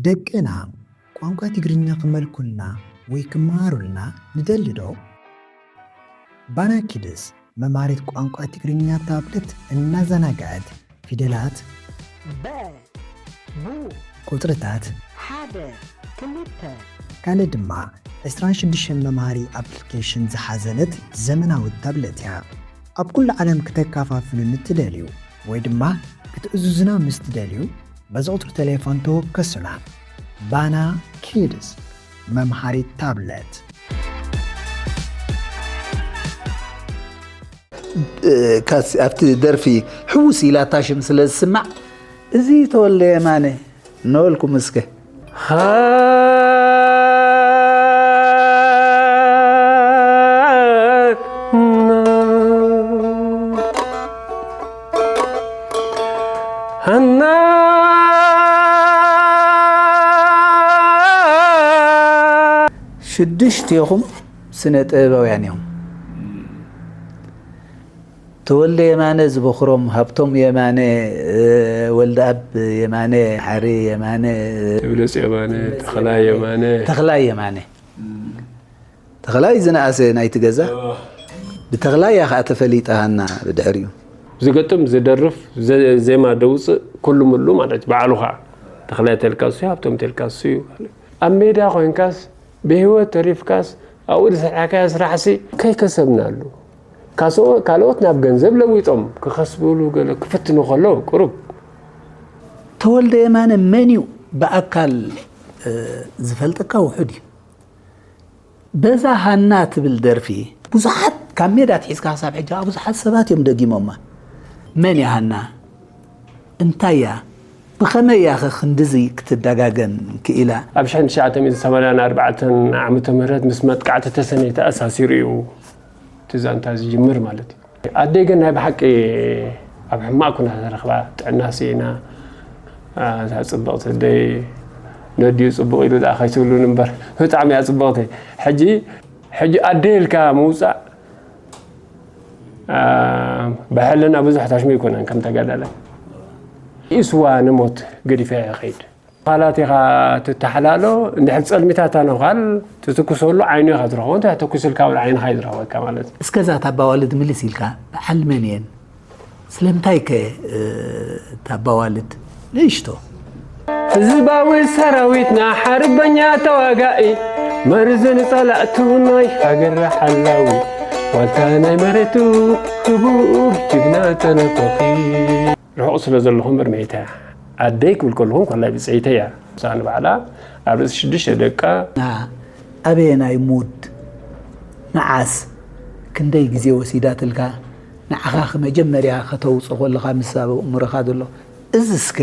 ደቅና ቋንቋ ትግርኛ ክመልኩልና ወይ ክመሃሩልና ንደሊ ዶ? ባና ኪድስ መምሃሪት ቋንቋ ትግርኛ ታብለት እናዘናግዐት ፊደላት፣ በ፣ ቡ፣ ቁጽርታት፣ ሓደ፣ ክልተ፣ ካልእ ድማ ዕስራን ሽዱሽተን መምሃሪ ኣፕሊኬሽን ዝሓዘለት ዘመናዊት ታብለት እያ። ኣብ ኩሉ ዓለም ክተከፋፍሉ ንትደልዩ ወይ ድማ ክትእዝዙና ምስ ትደልዩ፣ በዚ ቁጽሪ ቴሌፎን ተወከሱና። ባና ኪድስ መምሃሪት ታብለት። ካስ ኣብቲ ደርፊ ሕውስ ኢላታ ሽም ስለ ዝስማዕ፣ እዚ ተወልደ የማነ ነበልኩም እስከ። ሃና ሽዱሽቲኹም ስነ ጥበባውያን እዮም። ተወልደ የማነ ዝበኹሮም፣ ሃብቶም የማነ፣ ወልደኣብ የማነ፣ ሓሪ የማነ፣ ተብለጽ የማነ፣ ተኽላይ የማነ። ተኽላይ የማነ። ተኽላይ ዝነኣሰ ናይቲ ገዛ። ብተኽላይ እያ ከዓ ተፈሊጣ ሃና ብድሕሪኡ። ዝገጥም፣ ዝደርፍ፣ ዘ- ዜማ ደውፅእ ኩሉ ምሉ ማለት እዩ። ባዕሉ ከዓ ተኽላይ ተልካ እሱ እዩ፣ ሃብቶም ተልካ እሱ እዩ። ኣብ ሜዳ ኮይንካስ ብህይወት ተሪፍካስ ኣብኡ ዝሰርሓካዮ ስራሕሲ ከይከሰብናሉ ካስኦ ካልኦት ናብ ገንዘብ ለዊጦም ክኸስብሉ ገለ ክፍትኑ ከለዉ ቁሩብ ተወልደ የማነ መን እዩ ብኣካል ዝፈልጠካ ውሑድ እዩ። በዛ ሃና ትብል ደርፊ ብዙሓት ካብ ሜዳ ኣትሒዝካ ክሳብ ሕጂ ከዓ ብዙሓት ሰባት እዮም ደጊሞማ። መን እያ ሃና? እንታይ እያ? ብኸመይ እያ ኸ ክንድዚ ክትደጋገም ክኢላ? ኣብ ሽሕን ትሽዓተ ሚእትን ሰማንያን ኣርባዕተን ዓመተ ምህረት ምስ መጥቃዕቲ ተሰነይ ተኣሳሲሩ እዩ እቲ ዛንታ ዝጅምር ማለት እዩ። ኣደይ ግን ናይ ብሓቂ ኣብ ሕማቕ ኩነታት ረኽባ፣ ጥዕና ስኢና። እዛ ጽብቕቲ ኣደይ ነዲኡ ጽቡቕ ኢሉ ደኣ ከይትብሉኒ እምበር ብጣዕሚ እያ ጽብቕቲ። ሕጂ ሕጂ ኣደይ ኢልካ ምውጻእ ብሕልና ብዙሕ ታሽሙ ኣይኮነን ከም ተጋዳላይ። ኢስዋ ንሞት ገዲፈ ይኸይድ። ዃላት ኢኻ ትተሓላሎ፣ እንድሕር ጸልሚታታ ነዃል ትትኩሰሉ ዓይኑ ኢኻ ትረኽቦ፣ እንተ ተኩስልካ እውን ዓይንኻ እዩ ዝረኽበካ ማለት እዩ። እስከ እዛ ታባዋልድ ምልስ ኢልካ በዓል መን እየን? ስለምንታይ ከ ታባዋልድ ንእሽቶ? ህዝባዊ ሰራዊትና ሓርበኛ ተዋጋኢ መርዚ ንጸላእቱ ናይ ሃገር ሓላዊ ዋልታ ናይ መሬቱ ክቡር ጅግና ተነፈኺ። ርሑቕ ስለ ዘለኹ እምበር መይተ እያ። ኣደይ ክብል ከለኹ እንኮላይ ብፅዕይተይ እያ። ንሳ ንባዕላ ኣብ ርእሲ ሽዱሽተ ደቃ። ና ኣበየናይ ሙድ መዓስ ክንደይ ግዜ ወሲዳትልካ ንዓኻ መጀመርያ ከተውፅእ ከለኻ ምስ ኣብ ኣእምሮኻ ዘሎ እዚ እስከ።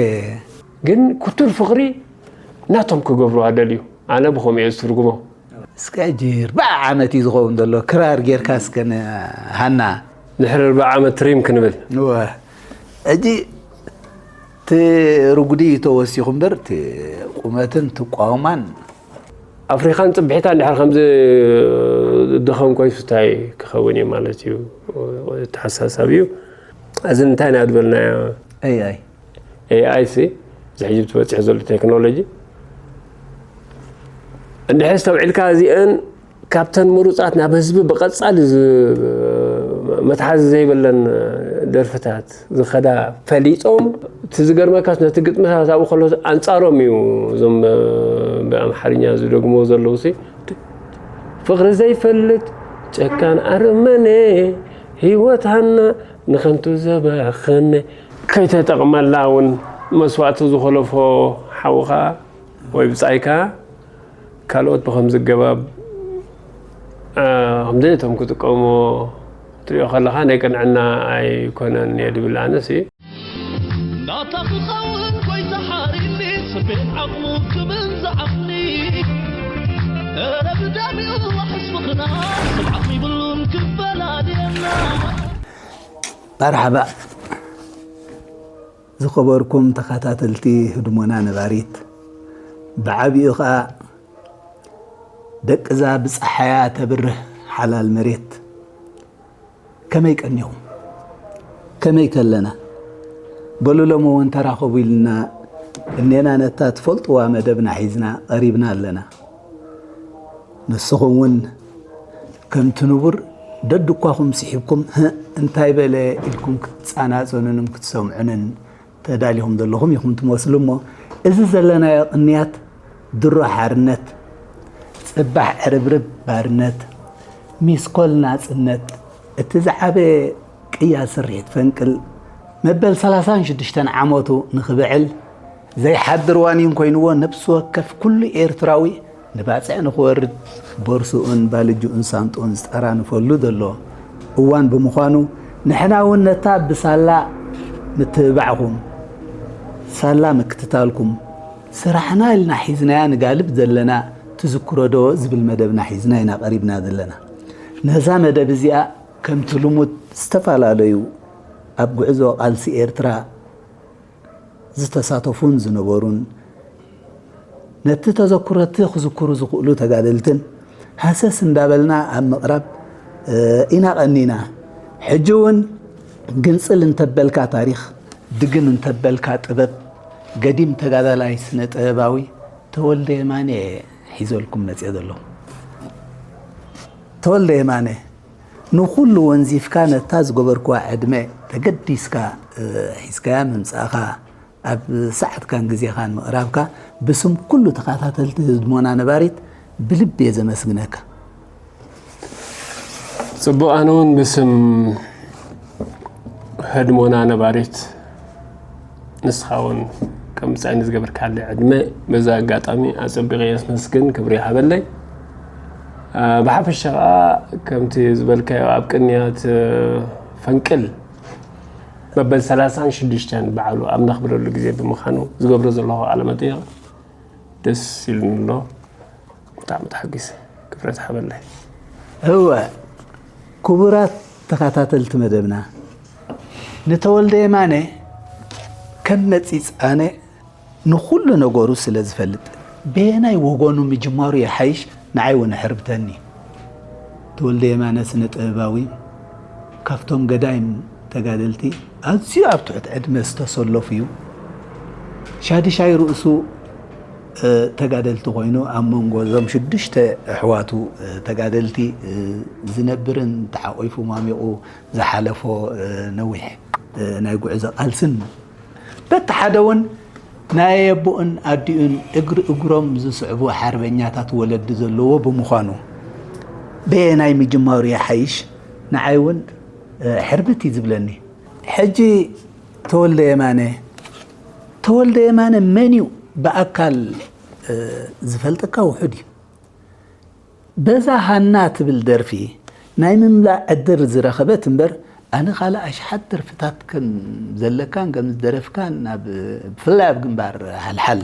ግን ክቱር ፍቕሪ ናቶም ክገብሩዋ ደልዩ። ኣነ ብኸምኡ እየ ዝትርጉሞ። እስከ ሕጂ ኣርብዓ ዓመት እዩ ዝኸውን ዘሎ ክራር ጌርካ እስከ ንሃና። ድሕሪ ኣርብዓ ዓመት ትሪም ክንብል። እወ። ሕጂ እቲ ርጉዲ እዩ ተወሲኹ እምበር እቲ ቁመትን እቲ ቋውማን። ኣፍሪኻን ፅብሒታ እንድሕር ከምዚ ድኸም ኮይሱ እንታይ ክኸውን እዩ ማለት እዩ ተሓሳሳቢ እዩ። እዚ እንታይ ኢና ዝበልናዮ? ኣይ ኣይ። ኤኣይ ሲ እዚ ሕጂ እቲ በፂሑ ዘሎ ቴክኖሎጂ እንድሕር ኣስተውዒልካ እዚአን ካብተን ምሩፃት ናብ ህዝቢ ብቐፃሊ መትሓዚ ዘይብለን ደርፍታት ዝኸዳ ፈሊጦም እቲ ዝገርመካስ ነቲ ግጥምታት ኣብኡ ከሎ ኣንፃሮም እዩ እዞም ብኣምሓርኛ ዝደግሞ ዘለዉ ሲ ፍቕሪ ዘይፈልጥ ጨካን ኣረመኔ ህይወት ሃና ንኸንቱ ዘባኸነ ከይተጠቕመላ እውን መስዋእቲ ዝኸለፎ ሓውኻ ወይ ብጻይካ ካልኦት ብኸምዚ ኣገባብ ከም ድሌቶም ክጥቀምዎ ክትሪኦ ከለኻ ናይ ቅንዕና ኣይኮነን እየ ድብል ኣነሲ። ናታ ክኸውን ጎይታ ሓሪኒ ስቤን ዓቕሙ ክብል ዝዓቕኒ እረ ብደሚኡ ዋሕስ ምኽና ስብዓት ይብሉን ክፈላልየና። መርሓባ ዝኸበርኩም ተኸታተልቲ ህድሞና ነባሪት፣ ብዓቢኡ ኸኣ ደቅዛ ብጸሓያ ተብርህ ሓላል መሬት፣ ከመይ ቀኒኹም? ከመይ ከለና? በሉ ሎሚ እውን ተራኸቡ ኢልና እኔና ነታ ትፈልጥዋ መደብና ሒዝና ቀሪብና ኣለና። ንስኹም እውን ከምቲ ንቡር ደድኳኹም ስሒብኩም፣ "ህእ፣ እንታይ በለ?" ኢልኩም ክትጻናጸኑንን ክትሰምዑንን ተዳሊኹም ዘለኹም ኢኹም ትመስሉ። እሞ እዚ ዘለናዮ ቅንያት ድሮ ሓርነት፣ ጽባሕ ዕርብርብ ባርነት፣ ሚስኮል ናጽነት፣ እቲ ዝዓበየ ቅያ ስርሒት ፈንቅል መበል ሰላሳን ሽዱሽተን ዓመቱ ንኽብዕል ዘይሓድር ዋኒን ኮይንዎ፣ ነብሲ ወከፍ ኩሉ ኤርትራዊ ንባጽዕ ንኽወርድ ቦርሱኡን ባልጅኡን ሳንጥኡን ዝጠራንፈሉ ዘሎ እዋን ብምዃኑ፣ ንሕና እውን ነታ ብሳላ ምትብባዕኩም፣ ሳላ ምክትታልኩም፣ ስራሕና ኢልና ሒዝናያ ንጋልብ ዘለና ትዝክሮ ዶ ዝብል መደብና ሒዝና ኢና ቀሪብና ዘለና። ነዛ መደብ እዚኣ ከምቲ ልሙድ ዝተፈላለዩ ኣብ ጉዕዞ ቃልሲ ኤርትራ ዝተሳተፉን ዝነበሩን ነቲ ተዘክሮቲ ክዝክሩ ዝኽእሉ ተጋደልትን ሃሰስ እንዳበልና ኣብ ምቕራብ፣ እ፣ ኢና ቀኒና። ሕጂ እውን ግንጽል እንተበልካ ታሪኽ፣ ድግም እንተበልካ ጥበብ፣ ገዲም ተጋዳላይ ስነ ጥበባዊ ተወልደ የማነ እየ ሒዘልኩም መጽየ ዘለኹ። ተወልደ የማነ፣ ንኹሉ ወንዚፍካ ነታ ዝገበርክዋ ዕድመ ተገዲስካ፣ እ፣ ሒዝካያ ምምጻእኻ ኣብ ሰዓትካን ግዜኻን ምቕራብካ ብስም ኩሉ ተኸታተልቲ ህድሞና ነባሪት ብልቢ እየ ዘመስግነካ። ጽቡቕ፣ ኣነ እውን ብስም ህድሞና ነባሪት ንስኻ እውን ከም ብጻይ ንዝገበርካለይ ዕድመ በዚ ኣጋጣሚ ኣጸቢቐ የመስግን፣ ክብሪ ይሃበለይ። አ፣ ብሓፈሻ ኸኣ ከምቲ ዝበልካዮ ኣብ ቅንያት፣ እ፣ ፈንቅል መበል ሰላሳን ሽዱሽተን በዓሉ ኣብ ነኽብረሉ ግዜ ብምዃኑ ዝገብሮ ዘለኹ ቃለ መጠይቕ ደስ ኢሉኒ ኣሎ። ብጣዕሚ ተሓጒሰ። ክብረት ሓበለይ። እወ፣ ክቡራት ተኸታተልቲ መደብና፣ ንተወልደ የማነ ከም መጺጽ ኣነ ንኹሉ ነገሩ ስለ ዝፈልጥ፣ በየናይ ወገኑ ምጅማሩ ይሓይሽ ንዓይ እውን ኣሕርብተኒ። ተወልደ የማነ ስነ ጥበባዊ፣ ካብቶም ገዳይም ተጋደልቲ ኣዝዩ ኣብ ትሑት ዕድመ ዝተሰለፉ እዩ። ሻድሻይ ርእሱ፣ እ፣ ተጋደልቲ ኮይኑ፣ ኣብ መንጎ እዞም ሽዱሽተ ኣሕዋቱ፣ እ፣ ተጋደልቲ፣ እ፣ ዝነብርን ተሓቂፉ ማሚቑ ዝሓለፎ፣ እ፣ ነዊሕ፣ እ፣ ናይ ጉዕዞ ቃልስን በቲ ሓደ እውን ናይ ኣቦኡን ኣዲኡን እግሪ እግሮም ዝስዕቡ ሓርበኛታት ወለዲ ዘለዎ ብምዃኑ፣ በየናይ ምጅማሩ ይሓይሽ ንዓይ እውን፣ እ፣ ሕርብት እዩ ዝብለኒ። ሕጂ ተወልደ የማነ፣ ተወልደ የማነ መን እዩ? ብኣካል፣ እ፣ ዝፈልጠካ ውሑድ እዩ። በዛ ሃና ትብል ደርፊ ናይ ምምላእ ዕድል ዝረኸበት እምበር፣ ኣነ ካልእ ኣሽሓት ደርፍታት ከም ዘለካን ከም ዝደረፍካን ኣብ፣ ብፍላይ ኣብ ግንባር ሓልሓል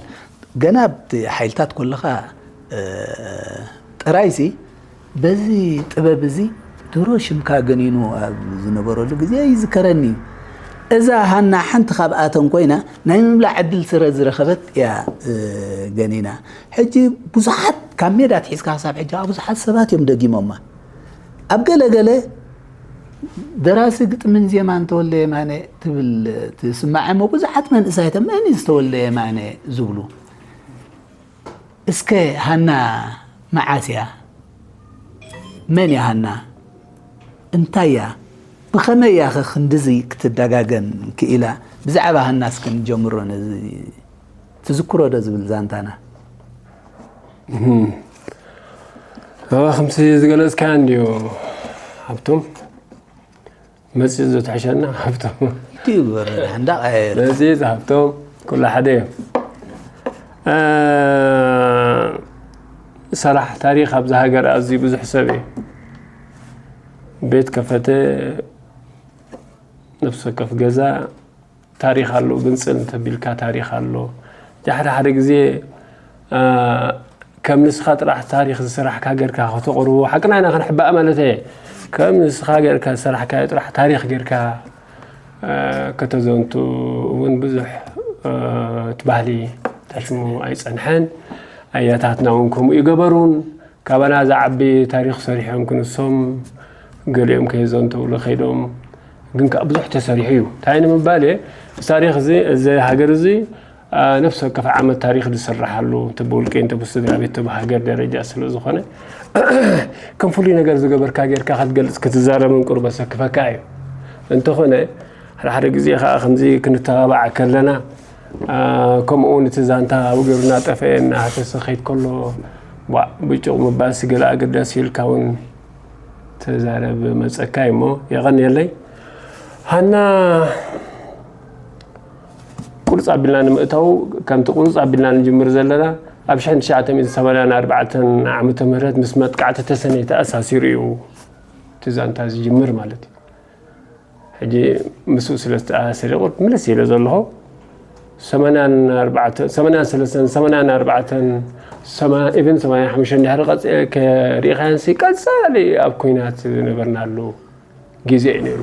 ገና ኣብቲ ሓይልታት ከለኻ፣ እ፣ ጥራይሲ በዚ ጥበብ እዚ ድሮ ሽምካ ገኒኑ ኣብ ዝነበረሉ ግዜ ይዝከረኒ። እዛ ሃና ሓንቲ ካብኣተን ኮይና ናይ ምምላእ ዕድል ስለ ዝረኸበት እያ፣ እ፣ ገኒና። ሕጂ ብዙሓት ካብ ሜዳ ኣትሒዝካ ክሳብ ሕጂ ብዙሓት ሰባት እዮም ደጊሞማ። ኣብ ገለ ገለ ደራሲ ግጥምን ዜማን ተወልደ የማነ ትብል ትስማዕ እሞ ብዙሓት መንእሳያት መን እዩ ዝተወልደ የማነ ዝብሉ። እስከ ሃና መዓስ እያ? መን እያ ሃና? እንታይ እያ? ብኸመይ እያ ኸ ክንድዚ ክትደጋገም ክኢላ? ብዛዕባ ሃና እስከ ንጀምሮ ነዚ ትዝክሮ ዶ ዝብል ዛንታና። እህም። እዋ፣ ከምቲ ዝገለጽካዮ እንድዩ፣ ሃብቶም። መጽዩ ዝትሕሸና፣ ሃብቶም። እቲ ይግበር፣ እንዳቐያየረ። መጽዩ ሃብቶም፣ ኩሉ ሓደ እዩ። እ፣ ሰራሕ ታሪኽ ኣብዚ ሃገር ኣዝዩ ብዙሕ ሰብ እዩ። ቤት ከፈተ፣ ነፍሲ ወከፍ ገዛ ታሪኽ ኣሎ፣ ግንጽል እንተቢልካ ታሪኽ ኣሎ። ሓደ ሓደ ግዜ፣ እ፣ ከም ንስኻ ጥራሕ ታሪኽ ዝሰራሕካ ጌርካ ከተቕርቦ፣ ሓቅና ኢና ክንሕባእ ማለት እየ። ከም ንስኻ ጌርካ ዝሰራሕካዮ ጥራሕ ታሪኽ ጌርካ፣ እ፣ ከተዘንቱ እውን ብዙሕ፣ እ፣ እቲ ባህሊ ተሽሙ ኣይጸንሐን። ኣያታትና እውን ከምኡ ይገበሩን። ካባና ዝዓቢ ታሪኽ ሰሪሖም ክንሶም ገሊኦም ከየዘንተውሉ ከይዶም፣ ግን ከኣ ብዙሕ ተሰሪሑ እዩ። እንታይ ንምባል እየ፣ እዚ ታሪኽ እዚ፣ እዚ ሃገር እዚ ነፍሲ ወከፍ ዓመት ታሪኽ ዝስርሓሉ፣ እንተ ብውልቂ፣ እንተ ብስድራ ቤት፣ እንተ ብሃገር ደረጃ ስለ ዝኾነ፣ ከም ፍሉይ ነገር ዝገበርካ ጌርካ ክትገልጽ፣ ክትዛረብን ቁሩብ ዘሰክፈካ እዩ። እንተኾነ፣ ሓደ ሓደ ግዜ ከኣ ከምዚ ክንተባባዕ ከለና፣ ከምኡ እውን እቲ ዛንታ ሃብገሩ እናጠፍአ፣ እናሃሰሰ ከይድ ከሎ፣ ቧዕ ብጭቕ ምባልሲ ገለ ኣገዳሲ ኢልካ እውን ተዛረብ መጸካ እዩ እሞ፣ የቐንየለይ። ሃና፣ ቁርጽ ኣቢልና ንምእታው፣ ከምቲ ቁርጽ ኣቢልና ንጅምር ዘለና፣ ኣብ ሽሕን ትሽዓተ ሚእትን ሰማንያን ኣርባዕተን ዓመተ ምህረት ምስ መጥቃዕቲ ተሰነይ ተኣሳሲሩ እዩ እቲ ዛንታ ዝጅምር ማለት እዩ። ሕጂ ምስኡ ስለ ዝተኣሳሰረ ቁርጥ ምልስ ኢለ ዘለኹ፣ ሰማንያን ኣርባዕተ፣ ሰማንያን ሰለስተን፣ ሰማንያን ኣርባዕተን፣ ሰማ-፣ ኢቨን ሰማንያን ሓሙሽተን ድሕሪ ቀጽ-፣ ከ-፣ ሪኢኻዮንሲ ቀጻሊ ኣብ ኲናት ዝነበርናሉ ግዜ እዩ ነይሩ።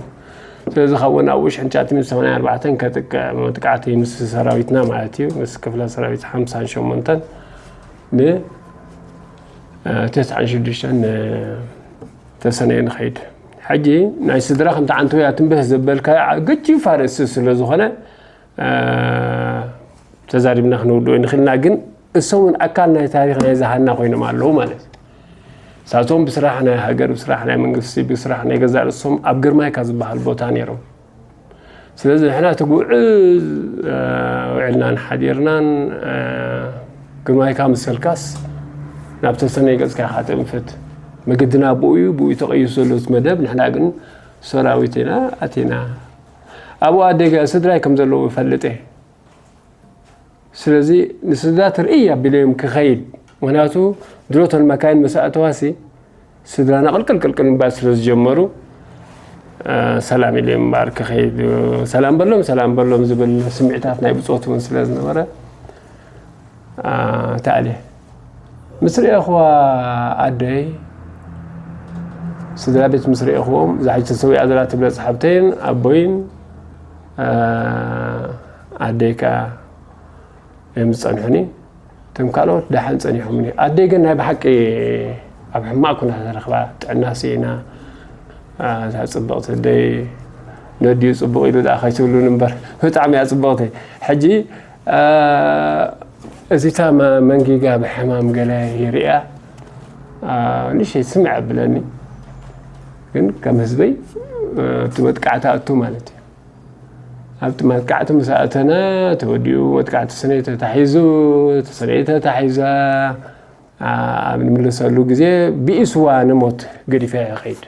ስለዚ ካብ ወን ኣብኡ ሽሕን ትሽዓተ ሚእትን ሰማንያን ኣርባዕተን ከጥቅዕ መጥቃዕቲ ምስ ሰራዊትና ማለት እዩ፣ ምስ ክፍለ ሰራዊት ሓምሳን ሸሞንተን ን፣ እ፣ ተስዓን ሽዱሽተን ን ተሰነየ ንኸይድ። ሕጂ ናይ ስድራ ከምቲ ዓንተወያ ትንበህ ዘበልካ ገጂ ፋርስ ስለ ዝኾነ፣ እ፣ ተዛሪብና ክንውድኦ ንኽእልና፣ ግን እሶም እውን ኣካል ናይ ታሪኽ ናይ ዝሃና ኮይኖም ኣለዉ ማለት እዩ። እሳቶም ብስራሕ ናይ ሃገር፣ ብስራሕ ናይ መንግስቲ፣ ብስራሕ ናይ ገዛእ ርእሶም ኣብ ግርማይካ ዝበሃል ቦታ ነይሮም። ስለዚ ንሕና እቲ ጉዕዝ፣ እ፣ ውዒልናን ሓዲርናን፣ እ፣ ግርማይካ መሰልካስ ናብ ተሰነይ ገጽካ ኢኻ ትእንፍት። መገድና ብኡ እዩ፣ ብኡ እዩ ተቐይሱ ዘሎ እቲ መደብ። ንሕና ግን ሰራዊት ኢና ኣቲና። ኣብኡ ኣደይ ገ-፣ ስድራይ ከም ዘለዉ እፈልጥ እየ። ስለዚ ንስድራ ትርእይ ኣቢለዮም ክኸይድ። ምኽንያቱ ድሮ እተን መካይን ምስ ኣእተዋሲ ስድራና ቅልቅል ቅልቅል ምባል ስለ ዝጀመሩ፣ እ፣ ሰላም ኢለዮም እምበኣር ክኸይድ፣ ሰላም በሎም፣ ሰላም በሎም ዝብል ስምዒታት ናይ ብጾት እውን ስለ ዝነበረ፣ እ፣ ተኣልየ። ምስ ርእኹዋ ኣደይ፣ ስድራ ቤት ምስ ርእኹዎም፣ እዛ ሕጂ ተሰዊኣ ዘላ ትብለጽ ሓብተይን ኣቦይን፣ እ፣ ኣደይ ከኣ እዮም ዝጸንሑኒ። እቶም ካልኦት ደሓን ጸኒሖምኒ። ኣደይ ግን ናይ ብሓቂ ኣብ ሕማቕ ኩነታት ረኽባ፣ ጥዕና ስኢና። እ፣ እዛ ጽብቕቲ ኣደይ፣ ነዲኡ ጽቡቕ ኢሉ ደኣ ከይትብሉኒ እምበር፣ ብጣዕሚ እያ ጽብቕቲ። ሕጂ፣ እ፣ እዚታ መ-፣ መንጊጋ ብሕማም ገለ ይርእያ፣ እ፣ ንእሽተይ ስምዕ ኣብለኒ። ግን ከም ህዝበይ፣ እ፣ እቲ መጥቃዕቲ ኣቱ ማለት እዩ። ኣብቲ መጥቃዕቲ ምስ ኣተና፣ ተወዲኡ መጥቃዕቲ ሰነይ ተታሒዙ፣ እቲ ሰነይ ተታሒዛ፣ ኣ-፣ ኣብ ንምለሰሉ ግዜ ብኢስዋ ንሞት ገዲፈ እየ ኸይድ።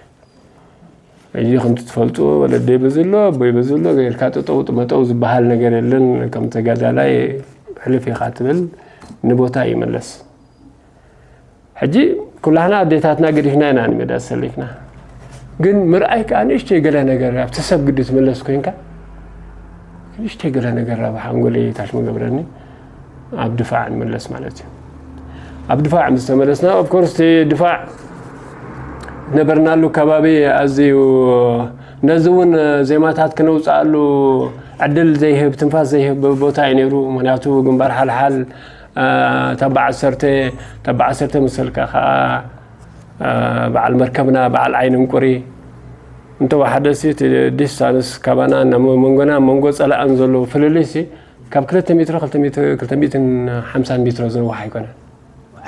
ሕጂ ከምቲ ትፈልጡ፣ ወለደይ በዚ ኣሎ፣ ኣቦይ በዚ ኣሎ፣ ጌርካ ጠጠው መጠው ዝበሃል ነገር የለን። ከም ተጋዳላይ ሕልፍ ኢኻ ትብል፣ ንቦታ ይመለስ። ሕጂ ኩላህና ኣዴታትና ገዲፍና ኢና ንሜዳ ዝሰሊፍና። ግን ምርኣይ ከኣ ንእሽተይ ገለ ነገር፣ ኣብቲ ሰብ ግዲ ትምለስ ኮይንካ፣ ንእሽተይ ገለ ነገር ኣብ ሓንጎለይ ታሽ ምገብረኒ፣ ኣብ ድፋዕ ንመለስ ማለት እዩ። ኣብ ድፋዕ ምስ ተመለስና፣ ኦፍ ኮርስ፣ እቲ ድፋዕ ነበርናሉ ከባቢ ኣዝዩ፣ ነዚ እውን ዜማታት ክነውፅኣሉ ዕድል ዘይህብ፣ ትንፋስ ዘይህብ ቦታ እዩ ነይሩ። ምኽንያቱ ግንባር ሓልሓል፣ እ፣ ታባ ዓሰርተ፣ ታባ ዓሰርተ መሰልካ ከዓ፣ እ፣ በዓል መርከብና፣ በዓል ዓይኒ እንቁሪ፣ እንተወሓደ ሲ እቲ ዲስታንስ ካባና፣ ናብ መንጎና፣ መንጎ ጸላእን ዘሎ ፍልልይ ሲ ካብ ክልተ ሜትሮ፣ ክልተ ሜትሮ፣ ክልተ ሚእትን ሓምሳን ሜትሮ ዝነውሕ ኣይኮነን።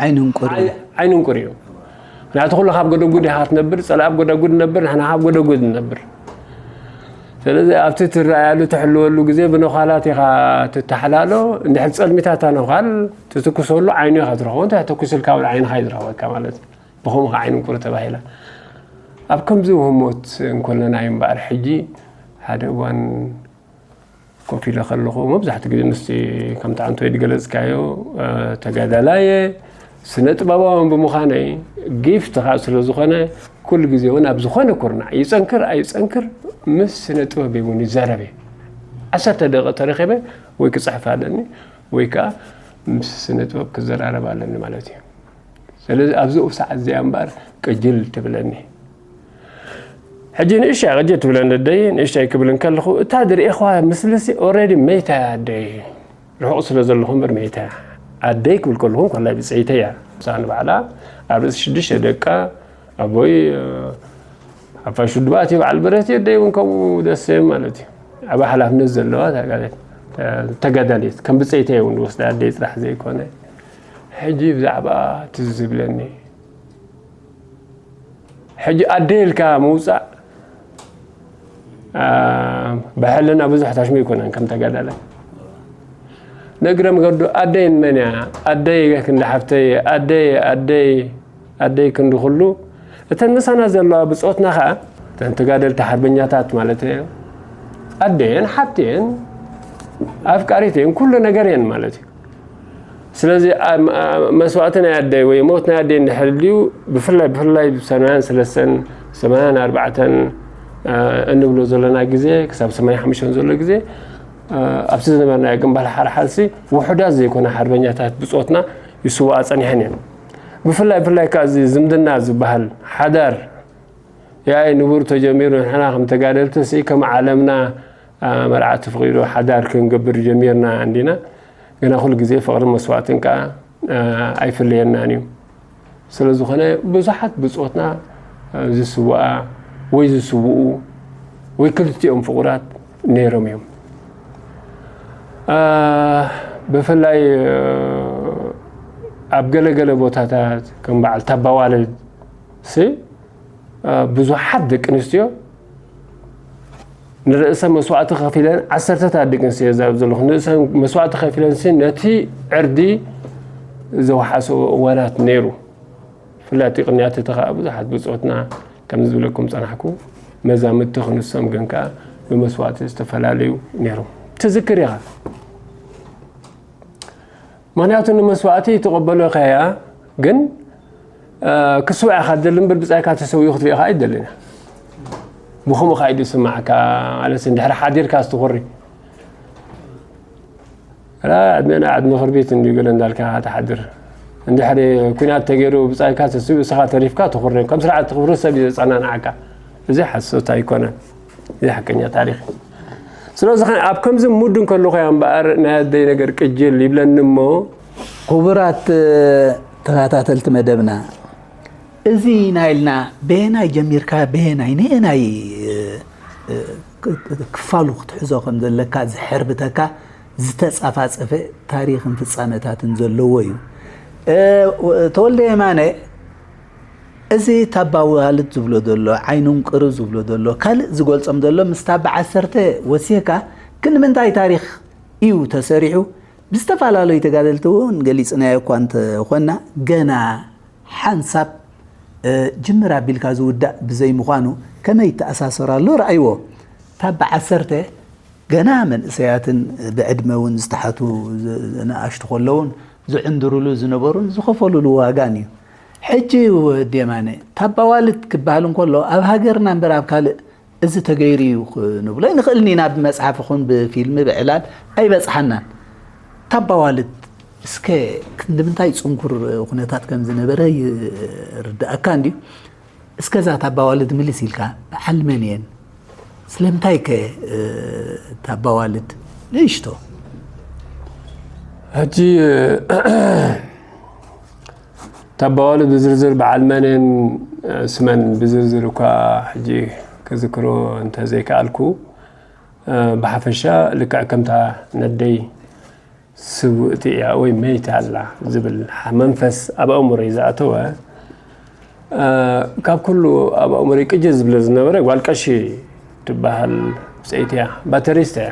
ዓይኒ እንቁሪ። ዓይ-፣ ዓይኒ እንቁሪ እዩ። ምኽንያቱ ኩሉ ካብ ጎደጉድ ኢኻ ትነብር፣ ጸላእ ኣብ ጎደጉድ ነብር፣ ንሕና ካብ ጎደጉድ ንነብር። ስለዚ ኣብቲ ትረኣያሉ ትሕልወሉ ግዜ ብነዃላት ኢኻ ትተሓላሎ። እንድሕር ጸልሚታ እታ ነዃል ትትኩሰሉ ዓይኑ ኢኻ ትረኽቦ፣ እንተ ተኩስልካ እውን ዓይንኻ እዩ ዝረኽበካ ማለት እዩ። ብኸምኡ ከዓ ዓይኒ እንቁሪ ተባሂላ። ኣብ ከምዚ ህሞት እንኮለና እዩ እምበኣር ሕጂ ሓደ እዋን ኮፍ ኢለ ከለኹ፣ መብዛሕትኡ ግዜ ምስቲ ከምቲ ኣንቶይ ዝገለጽካዮ፣ እ፣ ተጋዳላየ፣ ስነ ጥበባውን ብምዃነይ፣ ጊፍት ከዓ ስለ ዝኾነ፣ ኩሉ ግዜ እውን ኣብ ዝኾነ ኩርናዕ፣ ይጸንክር ኣይጸንክር፣ ምስ ስነ ጥበብ እውን ይዛረብ እየ። ዓሰርተ ደቂቕ ተረኺበ ወይ ክጽሕፍ ኣለኒ፣ ወይ ከዓ ምስ ስነ ጥበብ ክዘራረብ ኣለኒ ማለት እዩ። ስለዚ ኣብዚ ሰዓት እዚኣ እምበኣር ቅጅል ትብለኒ። ሕጂ ንእሽተይ ቅጅል ትብለኒ ኣደይ፣ ንእሽተይ ክብል እንከለኹ፣ እታ ዝርእኹዋ ምስልሲ ኦልሬዲ መይታ እያ ኣደይ። ርሑቕ ስለ ዘለኹ እምበር መይታ እያ። ኣደይ ክብል ከለኹ እንኮላይ ብጸይተይ እያ። ንሳ ንባዕላ ኣብ ርእሲ ሽዱሽተ ደቃ፣ ኣቦይ፣ እ፣ ሓፋሽ ውድባት እዩ፣ በዓል ብረት እዩ፣ ኣደይ እውን ከምኡ ደስ ማለት እዩ። ዓቢ ሓላፍነት ዘለዋ እታ ጋል እያ። ተጋዳሊት ከም ብፀይተይ እውን ዝወስዳ ኣደይ ጥራሕ ዘይኮነ ሕጂ ብዛዕባ ትዝ ዝብለኒ ሕጂ ኣደይ ኢልካ ምውፃእ ብሕልና ብዙሕ ታሽሙ ኣይኮነን ከም ተጋዳላይ። ንእግረ መገዱ ኣደይ ንመን እያ? ኣደይ ክንዲ ሓፍተይ፣ ኣደይ ኣደይ ኣደይ ክንዲ ኩሉ እተን ምሳና ዘለዋ ብፆትና ከዓ እተን ተጋደልቲ ሓርበኛታት ማለት እዩ። ኣደየን ሓፍተየን ኣፍቃሪተየን ኩሉ ነገር እየን ማለት እዩ። ስለዚ መስዋእቲ ናይ ኣደይ ወይ ሞት ናይ ኣደይ እንድሕር ድዩ ብፍላይ ብፍላይ ሰማያን ሰለስተን ሰማያን ኣርባዕተን እንብሎ ዘለና ግዜ ክሳብ ሰማንያ ሓሙሽተ ዘሎ ግዜ ኣብቲ ዝነበርናዮ ግንባር ሓርሓርሲ ውሑዳት ዘይኮነ ሓርበኛታት ብፆትና ይስዋኣ ፀኒሐን እየን። ብፍላይ ብፍላይ ከዓ እዚ ዝምድና ዝበሃል ሓዳር ያይ ንቡር ተጀሚሩ ንሕና ከም ተጋደልቲ ሲ ከም ዓለምና መርዓ ተፈቒዶ ሓዳር ክንገብር ጀሚርና እንዲና። ግና ኩሉ ግዜ ፍቕርን መስዋእትን ከዓ ኣይፍለየናን እዩ። ስለ ዝኾነ ብዙሓት ብፆትና ዝስውኣ ወይ ዝስውኡ ወይ ክልቲኦም ፍቑራት ነይሮም እዮም። ብፍላይ ኣብ ገለገለ ቦታታት ከም በዓል ታባዋልድ ሲ ብዙሓት ደቂ ኣንስትዮ ንርእሰ መስዋእቲ ከፊለን ዓሰርተታት ደቂ ኣንስትዮ ዛብ ዘለኹ ንርእሰ መስዋእቲ ከፊለን ሲ ነቲ ዕርዲ ዘውሓሰዎ እዋናት ነይሩ። ፍላጥ ቅንያት እቲ ከዓ ብዙሓት ብፆትና ከም ዝብለኩም ፀናሕኩ መዛምድቲ ክንሶም ግን ከዓ ብመስዋእቲ ዝተፈላለዩ ነይሮም ትዝክር ኢኻ። ምክንያቱ ንመስዋእቲ ትቐበሎ ከያ ግን ክስውዕ ኢኻ ትደሊ እምበር ብፃይካ ተሰዊኡ ክትሪኦ ከዓ ኣይደልን እያ። ብኸምኡ ከዓ ኢዩ ዝስማዓካ ማለት እንድሕር ሓዲርካ ዝትኹሪ ዕድመና ዕድመ ክርቢት እንዲ ገለ እንዳልካ ትሓድር እንድሕር ኩናት ተገይሩ ብፃይካ ተስኡ እስኻ ተሪፍካ ትኹሪ ከም ስርዓት ትኽብሪ ሰብ እዩ ዘፀናንዓካ። እዚ ሓሶት ኣይኮነን። እዚ ሓቀኛ ታሪኽ እዩ። ስለዚ ኣብ ከምዚ ሙድ እንከለኹ እያ እምበኣር ናይ ኣደይ ነገር ቅጅል ይብለኒ እሞ። ክቡራት ተኸታተልቲ መደብና፣ እዚ ናይልና በየናይ ጀሚርካ በየናይ ንየናይ ክፋሉ ክትሕዞ ከም ዘለካ ዝሕርብተካ ዝተፃፋፀፈ ታሪኽን ፍፃመታትን ዘለዎ እዩ። ተወልደ የማነ እዚ ታባዋልድ ዝብሎ ዘሎ ዓይኑንቅሩ ዝብሎ ዘሎ ካልእ ዝገልፆም ዘሎ ምስ ታባ ዓሰርተ ወሲኽካ ክንዲ ምንታይ ታሪኽ እዩ ተሰሪሑ ብዝተፈላለዩ ተጋደልቲ እውን ገሊፅናዮ እኳ እንተኾንና ገና ሓንሳብ ጅምር ኣቢልካ ዝውዳእ ብዘይምዃኑ ከመይ ይተኣሳሰር ኣሎ ረኣይዎ። ታባ ዓሰርተ ገና መንእሰያትን ብዕድመ እውን ዝተሓቱ ንኣሽቱ ከለውን ዝዕንድሩሉ ዝነበሩን ዝኸፈሉሉ ዋጋን እዩ። ሕጂ ወዲ የማነ ታባዋልድ ክበሃል እንከሎ ኣብ ሃገርና እምበር ኣብ ካልእ እዚ ተገይሩ እዩ ክንብሎ ኣይንኽእልን ኢና። ብመፅሓፍ ይኹን ብፊልሚ ብዕላል ኣይበፅሓናን። ታባዋልድ እስከ ክንዲ ምንታይ ፅንኩር ኩነታት ከም ዝነበረ ይርድኣካ እንድዩ። እስከ እዛ ታባዋልድ ምልስ ኢልካ በዓል መን እየን? ስለምንታይ ከ ታባዋልድ ንእሽቶ ሕጂ ታባዋልድ ብዝርዝር በዓል መንን ስመን ብዝርዝር እኳ ሕጂ ክዝክሮ እንተዘይከኣልኩ ብሓፈሻ ልክዕ ከምታ ነደይ ስውእቲ እያ ወይ መይቲ ኣላ ዝብል መንፈስ ኣብ ኣእምሮይ ዝኣተወ ካብ ኩሉ ኣብ ኣእምሮይ ቅጅ ዝብለ ዝነበረ ጓል ቀሺ ትበሃል ብፀይቲ እያ ባተሪስት እያ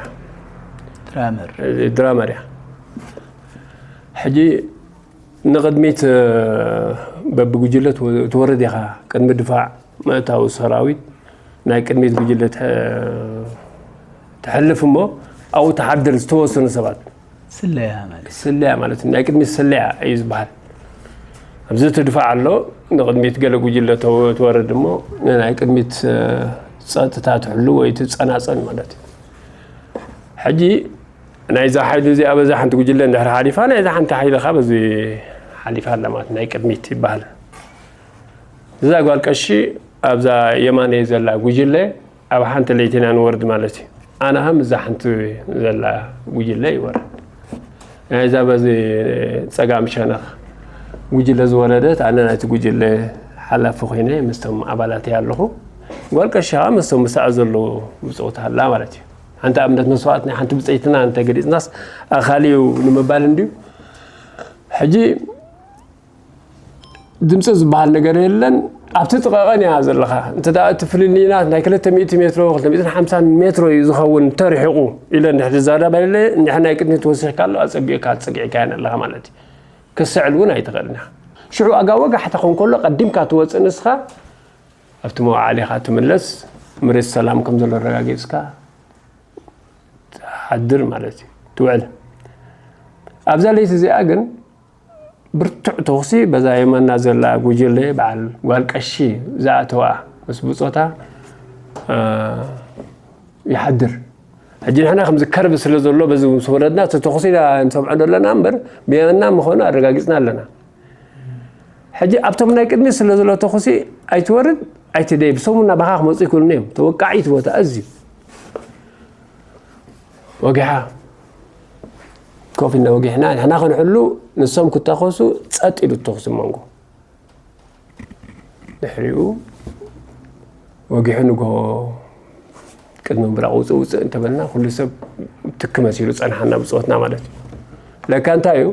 ድራመር ድራመር እያ ሕጂ ንቕድሚት በብጉጅለ ትወርድ ኢኻ ቅድሚ ድፋዕ ምእታው ሰራዊት ናይ ቅድሚት ጉጅለ ትሕልፍ እሞ ኣብኡ ትሓድር ዝተወሰኑ ሰባት ስለያ ማለት ስለያ ማለት ናይ ቅድሚት ስለያ እዩ ዝበሃል ኣብዚ ትድፋዕ ኣሎ ንቅድሚት ገለ ጉጅለ ትወርድ እሞ ናይ ቅድሚት ፀጥታ ትሕሉ ወይ ትፀናፀን ማለት እዩ ሕጂ ናይዛ ሓይሊ እዚኣ በዛ ሓንቲ ጉጅለ እንድሕር ሓሊፋ ናይዛ ሓንቲ ሓይሊ ካ በዚ ሓሊፋ ኣላ ማለት ናይ ቅድሚት ይበሃል እዛ ጓል ቀሺ ኣብዛ የማነይ ዘላ ጉጅለ ኣብ ሓንቲ ለይቲ ኢና ንወርድ ማለት እዩ ኣነ ከም እዛ ሓንቲ ዘላ ጉጅለ ይወርድ ናይዛ በዚ ፀጋም ሸነኽ ጉጅለ ዝወረደት ኣነ ናይቲ ጉጅለ ሓላፊ ኮይነ ምስቶም ኣባላት እያ ኣለኹ ጓል ቀሺ ከዓ ምስቶም ምሳኣ ዘለዉ ብፆታ ኣላ ማለት እዩ ሓንቲ ኣብነት መስዋእት ናይ ሓንቲ ብፀይትና እንተገሊፅናስ ኣኻሊ እዩ ንምባል እንድዩ። ሕጂ ድምፂ ዝበሃል ነገር የለን። ኣብቲ ጥቐቐን እያ ዘለኻ። እንተ ደኣ እቲ ፍልልይና ናይ ክልተ ሚእቲ ሜትሮ፣ ክልተ ሚእትን ሓምሳን ሜትሮ እዩ ዝኸውን ተርሒቑ ኢለ እንድሕር ዝዛረብ ኣለ፣ እንድሕር ናይ ቅድሚት ወሲኽካ ኣሎ፣ ኣጸጊዕካ፣ ኣጸጊዕካየን ኣለኻ ማለት እዩ። ክስዕል እውን ኣይትኽእልን ኢኻ። ሽዑ ኣጋ ወጋሕታ ኾን ከሎ ቀዲምካ ትወፅእ ንስኻ፣ ኣብቲ መውዓሊኻ ትምለስ፣ መሬት ሰላም ከም ዘሎ ኣረጋጊፅካ ትሓድር ማለት እዩ፣ ትውዕል። ኣብዛ ለይቲ እዚኣ ግን ብርቱዕ ተኹሲ በዛ የማና ዘላ ጉጅለ በዓል ጓል ቀሺ ዝኣተዋ ምስ ብጾታ፣ እ፣ ይሓድር። ሕጂ ንሕና ከምዚ ከርቢ ስለ ዘሎ በዚ ምስ ወረድና እቲ ተኹሲ ኢና ንሰምዖ ዘለና እምበር ብየማና ምዃኑ ኣረጋጊጽና ኣለና። ሕጂ ኣብቶም ናይ ቅድሚት ስለ ዘሎ ተኹሲ ኣይትወርድ ኣይትደይ ብሰሙና ባኻ ክመጹ ይክእሉን እዮም። ተወቃዒ እቲ ቦታ ኣዝዩ ወጊሓ ኮፍ ኢልና ወጊሕና ንሕና ክንሕሉ ንሶም ክታኾሱ ጸጥ ኢሉ ተኹሲ መንጎ ድሕሪኡ ወጊሑ ንግሆ ቅድሚ ምብራቕ ውፅእ ውፅእ እንተበልና ኩሉ ሰብ ትክ መሲሉ ፀንሓና ብፅወትና ማለት እዩ። ለካ እንታይ እዩ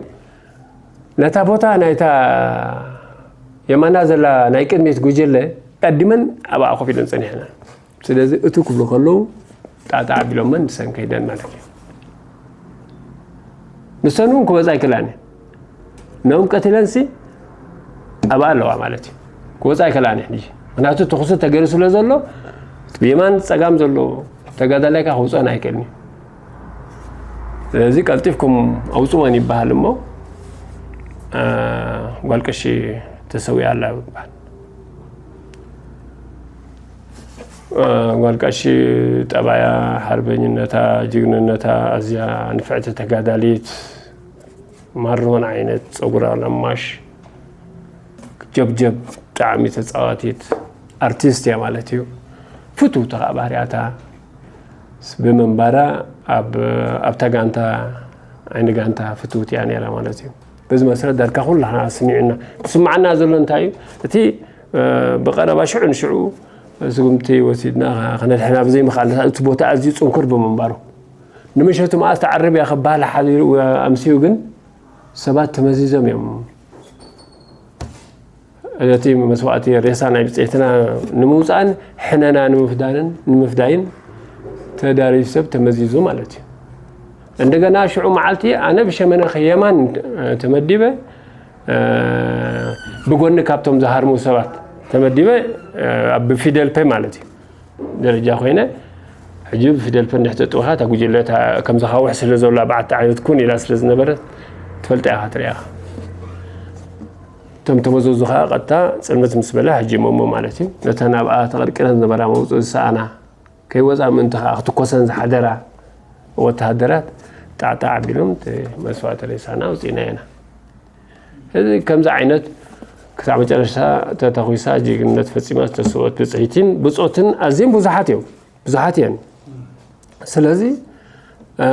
ነታ ቦታ ናይታ የማና ዘላ ናይ ቅድሚት ጉጅለ ቀዲመን ኣብኣ ኮፍ ኢለን ፀኒሕና። ስለዚ እቱ ክብሉ ከለዉ ጣጣ ኣቢሎመን ንሰን ከይደን ማለት እዩ። ንሰን እውን ክወፃ ኣይክእላን እየን። ነኦም ቀቲለንሲ ኣብኣ ኣለዋ ማለት እዩ። ክወፃ ኣይክእላን እየን ሕጂ። ምክንያቱ ተኹሲ ተገይሩ ስለ ዘሎ ብየማን ፀጋም ዘሎ ተጋዳላይካ ክውፅኦን ኣይክእልን እዩ። ስለዚ ቀልጢፍኩም ኣውፅወን ይበሃል እሞ እ፣ ጓል ቀሺ ተሰዊኣ ኣላ ይበሃል። እ፣ ጓል ቀሺ ጠባያ፣ ሓርበኝነታ፣ ጅግንነታ ኣዝያ ንፍዕቲ ተጋዳሊት ማሮን ዓይነት ፀጉራ ለማሽ ጀብጀብ ብጣዕሚ ተፃዋቲት ኣርቲስት እያ ማለት እዩ። ፍትውቲ ከዓ ባህርያታ ብምንባራ ኣብ ኣብታ ጋንታ ዓይኒ ጋንታ ፍትውቲ እያ ነይራ ማለት እዩ። በዚ መሰረት ዳርካ ኩላና ስሚዕና ዝስማዓና ዘሎ እንታይ እዩ? እቲ እ፣ ብቐረባ ሽዑ ንሽዑ ስጉምቲ ወሲድና ከነድሕና ብዘይምኽኣል እቲ ቦታ ኣዝዩ ፅንኩር ብምንባሩ ንምሸቱ መዓስ ተዓርብ እያ ክበሃል ሓዲሩ ኣምስዩ ግን ሰባት ተመዚዞም እዮም። ነቲ መስዋእቲ ሬሳ ናይ ብፅዕትና ንምውፃእን ሕነና ንምፍዳንን ንምፍዳይን ተዳልዩ ሰብ ተመዚዙ ማለት እዩ። እንደገና ሽዑ መዓልቲ ኣነ ብሸመነ የማን ተመዲበ፣ እ፣ ብጎኒ ካብቶም ዝሃርሙ ሰባት ተመዲበ፣ እ፣ ኣብ ፊደል ፔ ማለት እዩ ደረጃ ኮይነ፣ ሕጂ ብፊደል ፐ እንድሕተጥብኻ እታ ጉጅለ እታ ከም ዝኻውሕ ስለ ዘብላ በዓቲ ዓይነት ኩን ኢላ ስለ ዝነበረት ትፈልጣ ኢኻ ትሪኣ ኢኻ። እቶም ተመዘዙ ከዓ ቀጥታ ፅልምት ምስ በላ ሕጂ ሞሞ ማለት እዩ ነተን ኣብኣ ተቐርቂረን ዝነበራ መውፅኢ ዝሰኣና ከይወፃ ምእንቲ ከዓ ክትኮሰን ዝሓደራ ወተሃደራት ጣዕጣዕ ኣቢሎም እቲ መስዋእቲ ሬሳና ኣውፂእና ኢና። እዚ ከምዚ ዓይነት ክሳብ መጨረሻ ተተኺሳ ጅግንነት ፈፂማ ዝተሰወት ብፅሒትን ብፆትን ኣዝዮም ብዙሓት እዮም፣ ብዙሓት እየን። ስለዚ እ፣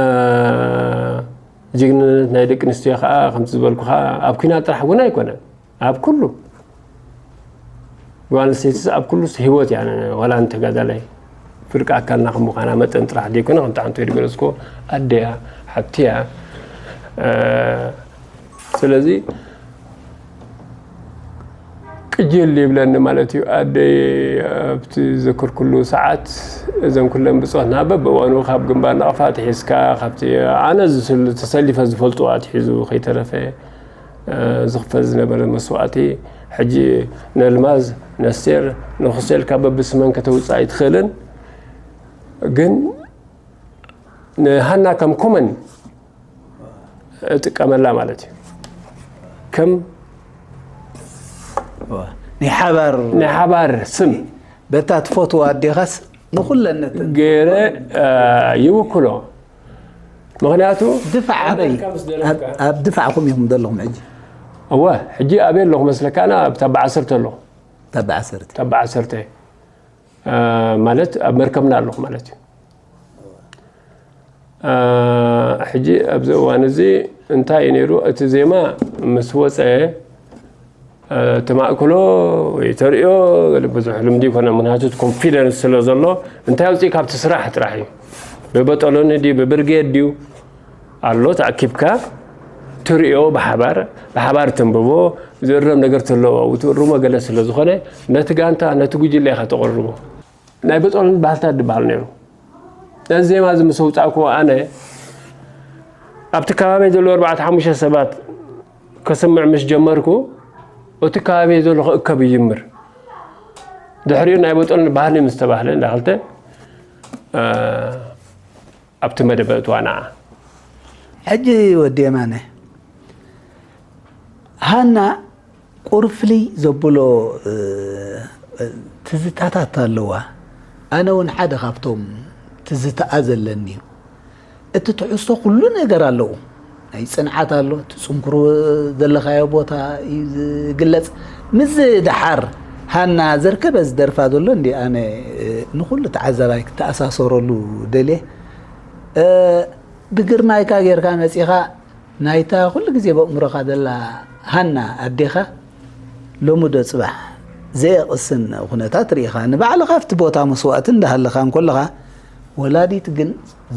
ጅግንነት ናይ ደቂ ኣንስትዮ ከዓ ከምቲ ዝበልኩኻ ኣብ ኲናት ጥራሕ እውን ኣይኮነን፣ ኣብ ኩሉ ጓል ኣንስተይትስ ኣብ ኩሉ ህይወት እያ። ዋላ ንተጋዳላይ ፍርቂ ኣካልና ከም ምዃና መጠን ጥራሕ ዘይኮነ ከምቲ ዓንቶ ዝገለፅኮ ኣደያ ሓብትያ። እ፣ ስለዚ ቅጅል ይብለኒ ማለት እዩ። ኣደይ ኣብቲ ዘክርኩሉ ሰዓት እዘን ኩለን ብፆትና በብእዋኑ ካብ ግንባር ናቕፋ ኣትሒዝካ ካብቲ ኣነ ዝስል- ተሰሊፈ ዝፈልጡ ኣትሒዙ ከይተረፈ እ፣ ዝኽፈል ዝነበረ መስዋእቲ ሕጂ ነልማዝ ነስቴር ነኹሴልካ በብስመን ከተውፅእ ኣይትኽእልን። ግን ንሃና ከም ኮመን እጥቀመላ ማለት እዩ። ከም ናይ ሓባር ናይ ሓባር ስም በታ ትፈትዋ ኣዴኻስ ንኹለን ነተን ገይረ እ፣ ይውክሎ። ምክንያቱ ድፋዕ ኣበይ ኣብ- ኣብ ድፋዕኩም ኢኹም ዘለኹም ሕጂ እወ ሕጂ ኣበይ ኣለኹ መስለካ? ኣና ኣብ ታባ ዓሰርተ ኣለኹ። ታባ ዓሰርተ ታባ ዓሰርተ እ፣ ማለት ኣብ መርከብና ኣለኹ ማለት እዩ። እ፣ ሕጂ ኣብዚ እዋን እዚ እንታይ እዩ ነይሩ? እቲ ዜማ ምስ ወፀ እ፣ ተማእክሎ ወይ ተርእዮ ገለ ብዙሕ ልምዲ ይኮነ። ምክንያቱ እቲ ኮንፊደንስ ስለ ዘሎ እንታይ ኣውፅእ ካብቲ ስራሕ ጥራሕ እዩ። ብበጠሎኒ ድዩ ብብርጌድ ድዩ ኣሎ ተኣኪብካ ትርእዮ፣ ብሓባር ብሓባር ትንብቦ፣ ዝእረም ነገር ተለዎ ትእርሞ ገለ ስለ ዝኾነ፣ ነቲ ጋንታ ነቲ ጉጅለ ኢኻ ተቕርቦ። ናይ በጠሎኒ ባህልታት ዝበሃል ነይሩ። ነዚ ዜማ እዚ ምስ ኣውጻእኩዎ ኣነ ኣብቲ ከባቢ ዘለዉ ኣርባዕተ ሓሙሽተ ሰባት ከስምዕ ምስ ጀመርኩ፣ እቲ ከባቢ ዘሎ ክእከብ ይጅምር። ድሕሪኡ ናይ በጠሎኒ ባህሊ ምስ ተባህለ እንዳ ክልተ ኣብቲ መደብ እትዋ ንዓ። ሕጂ ወዲ የማነ፣ ሃና ቁሩብ ፍልይ ዘብሎ ትዝታታት ኣለዋ። ኣነ እውን ሓደ ካብቶም ትዝታኣ ዘለኒ እዩ። እቲ ትሕዝቶ ኩሉ ነገር ኣለዎ። ናይ ፅንዓት ኣሎ፣ እቲ ፅንኩር ዘለኻዮ ቦታ እዩ ዝግለፅ። ምስ ደሓር ሃና ዘርከበ ዝደርፋ ዘሎ እንዲ ኣነ ንኩሉ ተዓዛባይ ክተኣሳሰረሉ ደልየ። ብግርማይካ ጌርካ መፂኻ ናይታ ኩሉ ግዜ በእምሮኻ ዘላ ሃና ኣዴኻ ሎሚ ዶ ፅባሕ ዘየቕስን ኩነታት ርኢኻ ንባዕልኻ ኣብቲ ቦታ መስዋእቲ እንዳሃለኻ እንኮለኻ ወላዲት ግን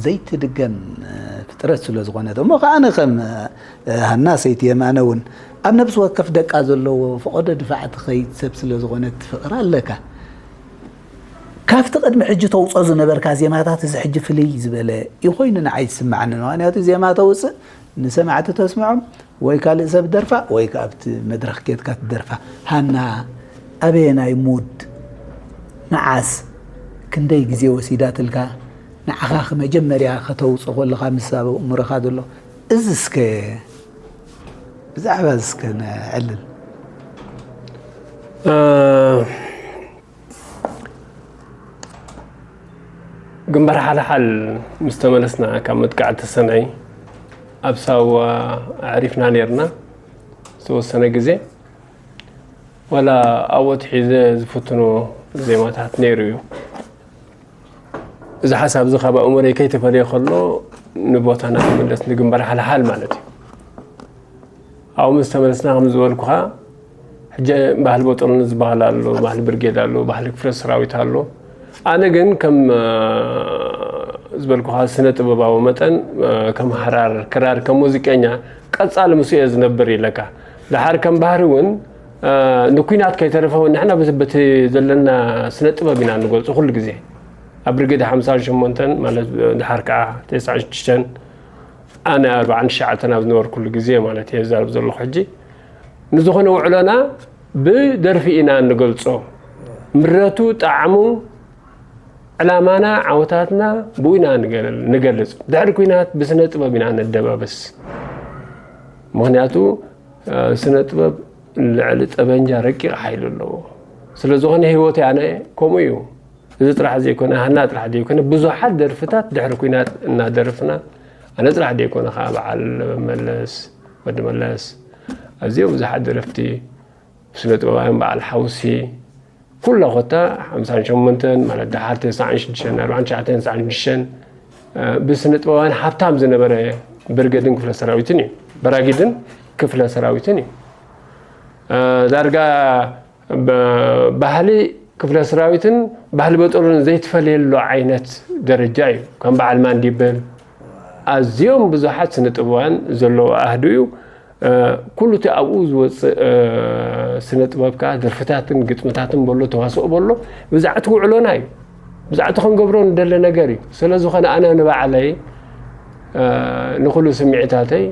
ዘይትድገም ፍጥረት ስለ ዝኾነት እሞ ከኣ ኣነ ከም ሃና ሰይቲ የማነ እውን ኣብ ነብሲ ወከፍ ደቃ ዘለዎ ፈቐዶ ድፋዕ ትኸይድ ሰብ ስለ ዝኾነት ፍቕሪ ኣለካ። ካብቲ ቅድሚ ሕጂ ተውፅኦ ዝነበርካ ዜማታት እዚ ሕጂ ፍልይ ዝበለ እዩ ኮይኑ ንዓይ ዝስምዓኒ። ምኽንያቱ ዜማ ተውፅእ ንሰማዕቲ ተስምዖም ወይ ካልእ ሰብ ደርፋ ወይ ከዓ ኣብቲ መድረኽ ኬድካ ትደርፋ። ሃና ኣበየናይ ሙድ መዓስ ክንደይ ግዜ ወሲዳትልካ ንዓኻ መጀመርያ ከተውፅእ ከለኻ ምስ ኣብ ኣእምሮኻ ዘሎ እዚ እስከ ብዛዕባ እዚ እስከ ነዕልል። ግንባር ሓልሓል ምስ ተመለስና ካብ መጥቃዕቲ ሰንዒ ኣብ ሳዋ ኣዕሪፍና ነርና ዝተወሰነ ግዜ። ዋላ ኣብኦት ሒዘ ዝፍትኖ ዜማታት ነይሩ እዩ። እዚ ሓሳብ እዚ ካብ ኣእምሮይ ከይተፈለየ ከሎ ንቦታና ክምለስ ንግንባር ሓልሓል ማለት እዩ። ኣብኡ ምስ ተመለስና ከም ዝበልኩኻ ሕጂ ባህሊ በጠሎኒ ዝበሃል ኣሎ፣ ባህሊ ብርጌድ ኣሎ፣ ባህሊ ክፍለ ሰራዊት ኣሎ። ኣነ ግን ከም ዝበልኩኻ ስነ ጥበባዊ መጠን ከም ሃራር ክራር ከም ሙዚቀኛ ቀጻሊ ምስኡ እየ ዝነብር ኢለካ። ደሓር ከም ባህሪ እውን ንኩናት ከይተረፈ እውን ንሕና በቲ ዘለና ስነ ጥበብ ኢና ንገልጾ ኩሉ ግዜ። ኣብ ብርጌድ ሓምሳን ሸሞንተን ማለት ደሓር ከዓ ተስዓን ሽዱሽተን ኣነ ኣርባዓን ትሽዓተን ኣብ ዝነበርኩሉ ግዜ ማለት እየ ዝዛረብ ዘለኹ ሕጂ። ንዝኾነ ውዕሎና ብደርፊ ኢና እንገልጾ። ምረቱ፣ ጣዕሙ፣ ዕላማና፣ ዓወታትና ብኡ ኢና ንገልጽ። ድሕሪ ኩናት ብስነ ጥበብ ኢና ነደባብስ። ምኽንያቱ ስነ ጥበብ ልዕሊ ጠበንጃ ረቂቕ ሓይሊ ኣለዎ። ስለ ዝኾነ ህይወት ኣነ ከምኡ እዩ። እዚ ጥራሕ ዘይኮነ ሃና ጥራሕ ዘይኮነ ብዙሓት ደርፍታት ድሕሪ ኩናት እናደርፍና ኣነ ጥራሕ ዘይኮነ ከዓ በዓል መለስ ወዲ መለስ ኣዝዮም ብዙሓት ደረፍቲ ስነ ጥበባውያን በዓል ሓውሲ ኩላ ኮታ ሓምሳን ሸሞንተን ማለት ደሓር ተስዓን ሽዱሽተን ኣርባዓን ትሽዓተን ተስዓን ሽዱሽተን ብስነ ጥበባውያን ሃብታም ዝነበረ ብርገድን ክፍለ ሰራዊትን እዩ። በራጊድን ክፍለ ሰራዊትን እዩ። ዳርጋ ባህሊ ክፍለ ሰራዊትን ባህሊ በጦሎን ዘይትፈለየሉ ዓይነት ደረጃ እዩ። ከም በዓል ማንዲበል ኣዝዮም ብዙሓት ስነ ጥበባውያን ዘለዎ ኣህዱ እዩ። ኩሉ እቲ ኣብኡ ዝወፅእ ስነ ጥበብ ከዓ ደርፍታትን ግጥምታትን በሎ ተዋስኦ በሎ ብዛዕቲ ውዕሎና እዩ። ብዛዕቲ ክንገብሮ ንደለ ነገር እዩ። ስለ ዝኾነ ኣነ ንባዕለይ ንኹሉ ስምዒታተይ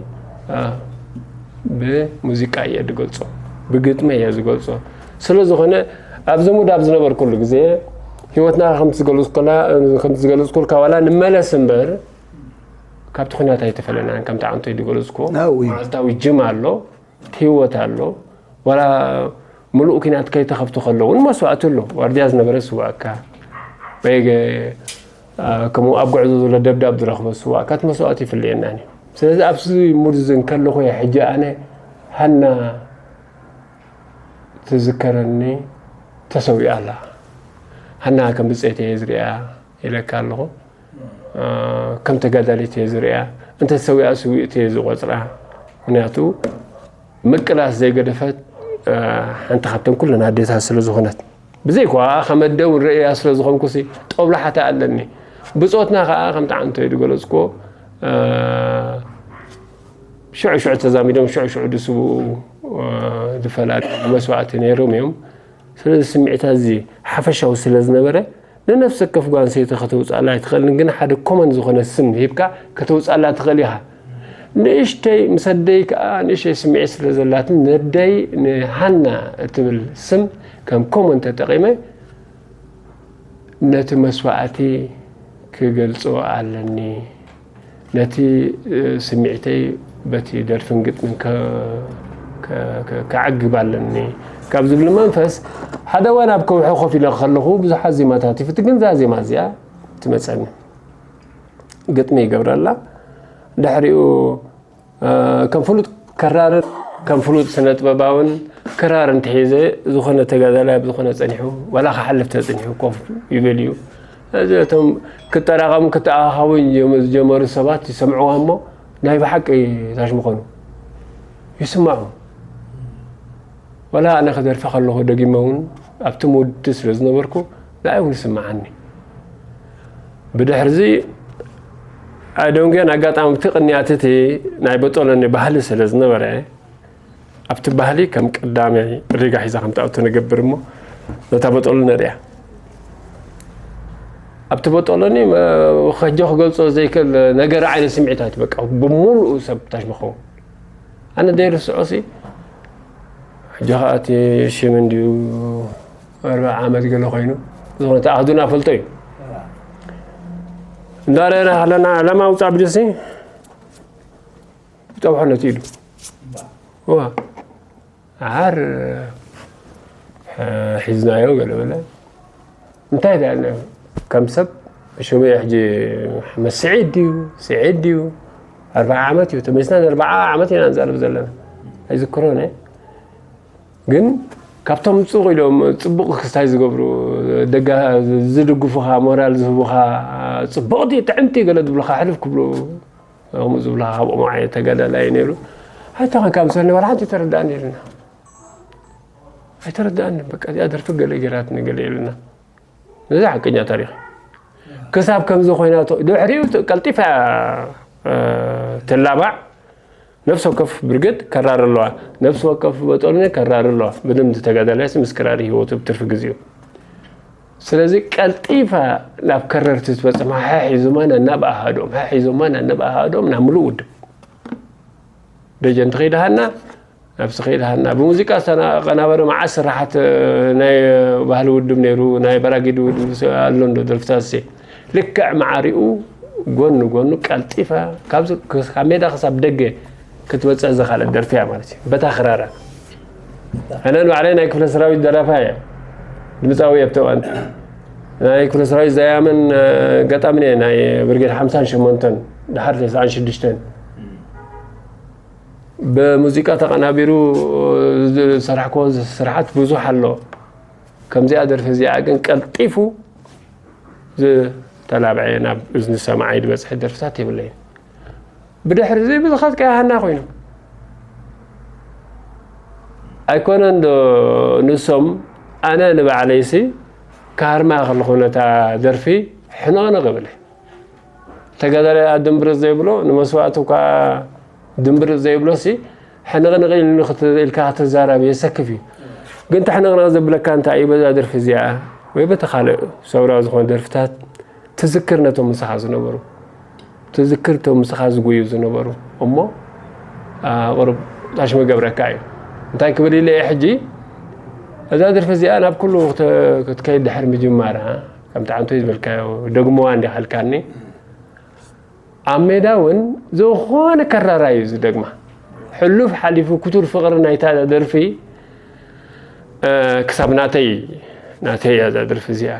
ብሙዚቃ እየ ዝገልጾ፣ ብግጥሚ እየ ዝገልጾ። ስለ ዝኾነ ኣብዚ ሙድ ኣብ ዝነበርኩሉ ግዜ ህይወትና ከምቲ ዝገለጽኩልካ ዋላ ንመለስ እምበር ካብቲ ኩናት ኣይተፈለናን። ከምቲ ዓንቶይ ዝገለጽኩዎ መዓልታዊ ጅም ኣሎ፣ ህይወት ኣሎ። ዋላ ምሉእ ኩናት ከይተኸፍቱ ከሎ እውን መስዋእቲ ኣሎ። ዋርድያ ዝነበረ ዝስዋእካ ወይ ከምኡ ኣብ ጉዕዞ ዘሎ ደብዳብ ዝረኽቦ ዝስዋእካ እቲ መስዋእቲ ይፍለየናን እዩ። ስለዚ ኣብዚ ሙድ እዚ እንከለኹ እየ ሕጂ ኣነ ሃና ትዝከረኒ ተሰዊኣ ኣላ። ሃና ከም ብፀይቲ እየ ዝሪኣ ኢለካ ኣለኹ። ከም ተጋዳሊት እየ ዝሪኣ። እንተ ተሰዊኣ ስውእቲ እየ ዝቆፅራ። ምክንያቱ ምቅላስ ዘይገደፈት ሓንቲ ካብተን ኩለን ኣዴታት ስለ ዝኾነት ብዘይኳ ከም ኣደ እውን ርእያ ስለ ዝኾንኩሲ ጦብላሕታ ኣለኒ። ብጾትና ከዓ ከምቲ ዓንቶ ዝገለጽክዎ ሽዑ ሽዑ ተዛሚዶም ሽዑ ሽዑ ድስቡ ድፈላል መስዋእቲ ነይሮም እዮም። ስለዚ ስምዒታ እዚ ሓፈሻዊ ስለ ዝነበረ ንነፍሲ ወከፍ ጓል ኣንስተይቲ ከተውፅኣላ ኣይትኽእልን፣ ግን ሓደ ኮመን ዝኾነ ስም ሂብካ ከተውፅኣላ ትኽእል ኢኻ። ንእሽተይ ምስ ኣደይ ከዓ ንእሽተይ ስምዒት ስለ ዘላትን ነደይ ንሃና እትብል ስም ከም ኮመን ተጠቒመ ነቲ መስዋእቲ ክገልጾ ኣለኒ፣ ነቲ ስምዒተይ በቲ ደርፍን ግጥምን ከዕግብ ኣለኒ ካብ ዝብል መንፈስ ሓደ እዋን ኣብ ከውሒ ኮፍ ኢለ ከለኹ ብዙሓት ዜማታት ይፍትን፣ ግን እዛ ዜማ እዚኣ ትመፀኒ፣ ግጥሚ ይገብረላ። ድሕሪኡ ከም ፍሉጥ ከራርን ከም ፍሉጥ ስነ ጥበባውን ክራር እንተሒዘ ዝኾነ ተጋዳላይ ኣብ ዝኾነ ጸኒሑ ዋላ ክሓልፍ ተጸኒሑ ኮፍ ይብል እዩ። እዚ እቶም ክጠራቐሙ ክተኣኻኸቡ ዝጀመሩ ሰባት ይሰምዕዋ እሞ ናይ ብሓቂ ታሽ ምኾኑ ይስማዑ። ዋላ ኣነ ክደርፊ ከለኹ ደጊመ እውን ኣብቲ ሙድ ስለ ዝነበርኩ ንኣይ እውን ይስምዓኒ። ብድሕርዚ ኣደንጉያን ኣጋጣሚ እቲ ቅንያት እቲ ናይ በጦሎኒ ባህሊ ስለ ዝነበረ ኣብቲ ባህሊ ከም ቀዳማይ ሪጋ ሒዛ ከም ትኣቱ ንገብር እሞ ነታ በጦሎኒ ንሪኣ። ኣብቲ በጦሎኒ ከጆ ክገልጾ ዘይክእል ነገር ዓይነት ስምዒታት በቃ ብምሉኡ ሰብ ታሽ መኸውን ኣነ ደይርስዖ ሲ ሕጂ ከዓ እቲ ሽም እንድዩ ኣርባዓ ዓመት ገለ ኮይኑ ዝኾነ ተኣህዱና ፈልጦ እዩ እንዳረና ኣለና ዕላማ ውፃእ ብልሲ ብጠብሖ ነቲ ኢሉ ዋ ዓር ሒዝናዮ ገለ በለ እንታይ ዳለ ከም ሰብ ሽሙ ሕጂ መስ ስዒድ ድዩ ስዒድ ድዩ ኣርባዓ ዓመት እዩ ተመሊስና ኣርባዓ ዓመት ኢና ንዛረብ ዘለና ኣይዝክሮን ግን ካብቶም ፅቕ ኢሎም ፅቡቕ ክስታይ ዝገብሩ ደጋ ዝድግፉኻ ሞራል ዝህቡኻ ፅቡቕቲ ጥዕምቲ ገለ ዝብሉኻ ሕልፍ ክብሉ ከምኡ ዝብሉኻ ካብኦም ዓይነት ተጋዳላይ ነይሩ ኣይተኸን ካብ ምሰኒ ዋላ ሓንቲ ተረዳእኒ የለና ኣይተረዳእኒ በቃ እዚኣ ደርፊ ገለ ገይራትኒ ገለ የለና እዚ ሓቀኛ ታሪኽ ክሳብ ከምዚ ኮይና ድሕሪኡ ቀልጢፋ ትላባዕ ነፍሲ ወከፍ ብርግድ ከራር ኣለዋ ነፍሲ ወከፍ በጦልነ ከራር ኣለዋ ብልምዲ ተጋዳላይስ ምስ ክራር ህይወቱ ብትርፊ ግዜኡ ስለዚ ቀልጢፋ ናብ ከረርቲ ትበፅሕ ሓሒዞማ ነናብ ኣሃዶም ሓሒዞማ ነናብ ኣሃዶም ናብ ምሉእ ውድብ ደጀን ትኸይድ ሃና ናብዚ ከይድ ሃና ብሙዚቃ ዝተቀናበረ መዓት ስራሓት ናይ ባህሊ ውድብ ነይሩ ናይ በራጊድ ውድብ ኣሎ እንዶ ደርፍታት ሲ ልክዕ መዓሪኡ ጎኑ ጎኑ ቀልጢፋ ካብ ሜዳ ክሳብ ደገ ክትበፅሕ ዝካለት ደርፊያ ማለት እዩ በታ ክራራ ኣነ ባዕለይ ናይ ክፍለ ሰራዊት ደራፋ እየ ድምፃዊ እየ ብተዋንቲ ናይ ክፍለ ሰራዊት ዘያምን ገጣምን እየ ናይ ብርጌድ ሓምሳን ሸሞንተን ድሓር ተስዓን ሽዱሽተን ብሙዚቃ ተቐናቢሩ ዝሰራሕክዎ ስርሓት ብዙሕ ኣሎ። ከምዚኣ ደርፊ እዚኣ ግን ቀልጢፉ ዝተላብዐ ናብ እዝኒ ሰማዓይ ዝበፅሐ ደርፍታት የብለይን። ብድሕሪ እዚ ብዙኻት ቀያሃና ኮይኖም ኣይኮነን ዶ ንሶም ኣነ ንባዕለይሲ ክሃርማ ከለኹ ነታ ደርፊ ሕንቕንቕ እብል። ተጋዳላይ ድምብርፅ ዘይብሎ ንመስዋእቲ እኳ ድምብርፅ ዘይብሎ ሲ ሕንቕንቕ ኢልካ ክትዛረብ የሰክፍ እዩ። ግን ተሕንቕንቕ ዘብለካ እንታይ እዩ በዛ ደርፊ እዚኣ ወይ በቲ ካልእ ሰውራዊ ዝኾነ ደርፍታት ትዝክር ነቶም ምሳኻ ዝነበሩ ትዝክር እቶም ምሳኻ ዝጉዩ ዝነበሩ እሞ ቁሩብ ታሽሚ ገብረካ እዩ። እንታይ ክብል ኢለ እየ ሕጂ እዛ ደርፊ እዚኣ ናብ ኩሉ ክትከይድ ድሕሪ ምጅማራ ከምቲ ዓንቶይ ዝበልካዮ ደግሞዋ እንዲ ካልካኒ ኣብ ሜዳ እውን ዝኾነ ከራራይ እዩ ዝደግማ። ሕሉፍ ሓሊፉ ክቱር ፍቕሪ ናይታ ደርፊ ክሳብ ናተይ ናተይ እያ እዛ ደርፊ እዚኣ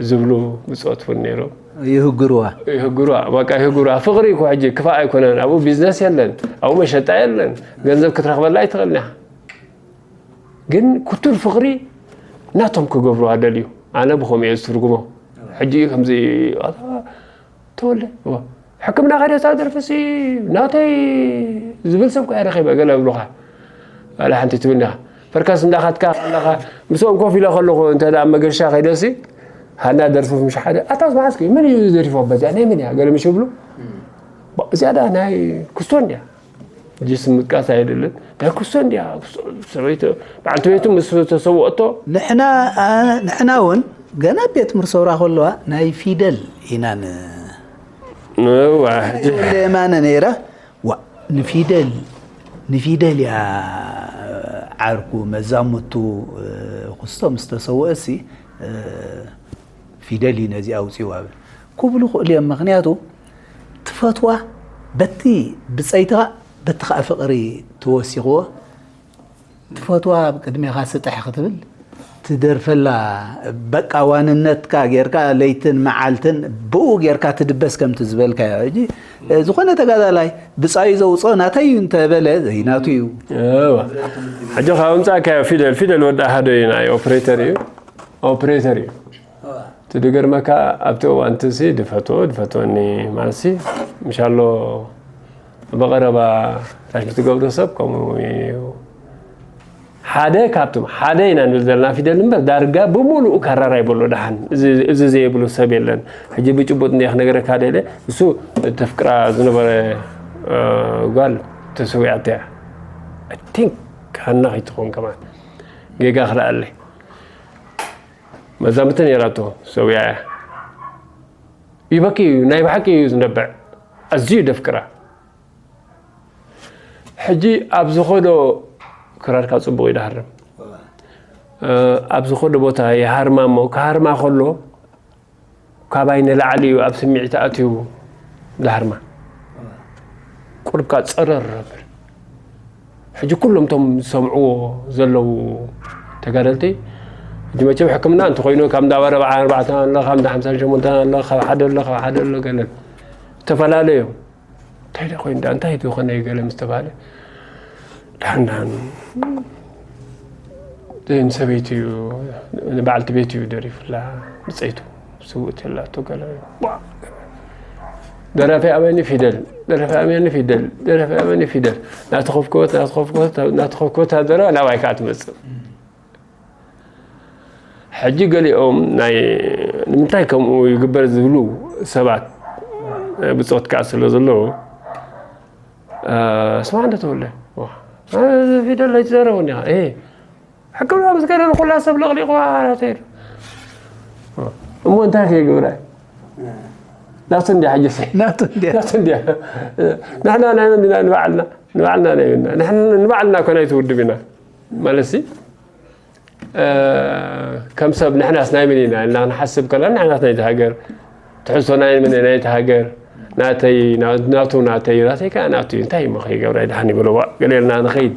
ዝብሉ ብፆት እውን ነይሮም። ይህግሩዋ። ይህግሩዋ በቃ ይህግሩዋ። ፍቕሪ እኮ ሕጂ ክፋእ ኣይኮነን። ኣብኡ ቢዝነስ የለን፣ ኣብኡ መሸጣ የለን፣ ገንዘብ ክትረኽበላ ኣይትኽእልን ኢኻ። ግን ክቱር ፍቕሪ ናቶም ክገብሩዋ ደልዩ። ኣነ ብኸምኡ እየ ዝትርጉሞ። ሕጂ እዩ ከምዚ ተወልደ እዋ ሕክምና ከይደ እዛ ደርፊ ሲ ናተይ ዝብል ሰብ ከኣ ረኺበ ገለ ይብሉኻ ኣለ ሓንቲ ትብል እንዲኻ ፈርካስ እንዳኻትካ ኣለኻ ምስኦም ኮፍ ኢለ ከለኹ እንተ ደኣ መገሻ ከይደ ሲ ሃና ደርፉ ምሽ ሓደ ኣታ ዝመሓዝኩ መን እዩ ደሪፎ በዚኣ ናይ መን እያ ገለ ምሽ ብሉ እዚኣ ዳ ናይ ክስቶ እንድያ እጅ ስምቃስ ኣይደለን ናይ ክስቶ እንድያ ሰበይቱ በዓልቲ ቤቱ ምስ ተሰወእቶ ንሕና ንሕና እውን ገና ቤት ምርሰውራ ከለዋ ናይ ፊደል ኢና የማነ ነይራ ንፊደል ንፊደል እያ ዓርኩ መዛሙቱ ክስቶ ምስ ተሰወእሲ ፊደል እዩ ነዚ ኣውፅኡ ኣብ ክብሉ ክእሉ እዮም ምክንያቱ ትፈትዋ በቲ ብፀይትኻ በቲ ከዓ ፍቅሪ ትወሲኽዎ ትፈትዋ ኣብ ቅድሜኻ ስጥሕ ክትብል ትደርፈላ በቃ ዋንነትካ ጌርካ ለይትን መዓልትን ብኡ ጌርካ ትድበስ ከምቲ ዝበልካዮ ሕጂ ዝኾነ ተጋዳላይ ብፃዩ ዘውፅኦ ናተይ እዩ እንተበለ ዘይናቱ እዩ ሕጂ ካብ ምፃእካዮ ፊደል ፊደል ወዲ ኣሃዶ እዩ ናይ ኦፕሬተር እዩ ኦፕሬተር እዩ እቲ ድገርመካ ኣብቲ እዋን እቲ ሲ ድፈትዎ ድፈትወኒ ማለት ሲ ምሻሎ ብቐረባ ታሽ ትገብሮ ሰብ ከምኡ እዩ ሓደ ካብቶም ሓደ ኢና ንብል ዘለና ፊደል እምበር ዳርጋ ብምሉኡ ካራራይ በሎ ደሓን እዚ ዘየብሉ ሰብ የለን ሕጂ ብጭቡጥ እንደ ክነገረካ ደለ እሱ ተፍቅራ ዝነበረ ጓል ተሰዊኣተያ ቲንክ ሃና ከይትኸውን ከማን ጌጋ ክልኣለይ መዛምትን የራቶ ሰውያ እያ ይበኪ እዩ ናይ ብሓቂ እዩ ዝነብዕ ኣዝዩ ደፍቅራ ሕጂ ኣብ ዝኸዶ ክራርካ ፅቡቅ ይዳሃርም ኣብ ዝኸዶ ቦታ ይሃርማ እሞ ክሃርማ ከሎ ካባይ ንላዕሊ እዩ ኣብ ስምዒት ኣትዩ ዝሃርማ ቁርብካ ፀረር ነበር ሕጂ ኩሎም እቶም ዝሰምዕዎ ዘለዉ ተጋደልቲ ሕጂ መቸም ሕክምና እንተኮይኑ ካብ እንዳባ ረብዓ ኣርባዕተ ኣሎ ካብ እንዳ ሓምሳ ሸሞንተ ኣሎ ካብ ሓደ ኣሎ ካብ ሓደ ኣሎ ገለ ዝተፈላለዩ እዮም እንታይ ደ ኮይኑ እንታይ ዝኾነ ገለ ምስ ተባለ ዳሕን ዳሕን ዘይን ሰበይቲ እዩ ንበዓልቲ ቤት እዩ ደሪፉላ ብፀይቱ ስውእት የላቶ ገለ ደረፊ ኣበኒ ፊደል ደረፊ ኣበኒ ፊደል ደረፊ ኣበኒ ፊደል ናተኸፍከወት ናተኸፍከወት ናተኸፍከወት ሃደራ ናባይ ከዓ ትመፅእ ሕጂ ገሊኦም ናይ ንምንታይ ከምኡ ይግበር ዝብሉ ሰባት ብፆት ከዓ ስለ ዘለዉ ስማዕ እንደ ተወለ ፊደል ኣይትዘረቡ እንዲኻ ሕክምና ምስ ከደ ንኩላ ሰብ ለቕሊቑዋ ናተይ እሞ እንታይ ከይገብራ ናቱ እንዲያ ሕጂ ናቱ እንዲያ ናቱ እንዲያ ንሕና ናይ መን ኢና ንባዕልና ንባዕልና ናይ መን ኢና ንባዕልና ኮና ይትውድብ ኢና ማለት ከም ሰብ ንሕናስ ናይ መን ኢና ኢልና ክንሓስብ ከለና ንሕናስ ናይቲ ሃገር ትሕዝቶ ናይ መን ናይቲ ሃገር ናተይ ናቱ ናተይ ናተይ ከዓ ናቱ እዩ እንታይ እሞ ከይገብራ ይድሓን ይበለዋ ገለ ኢልና ንኸይድ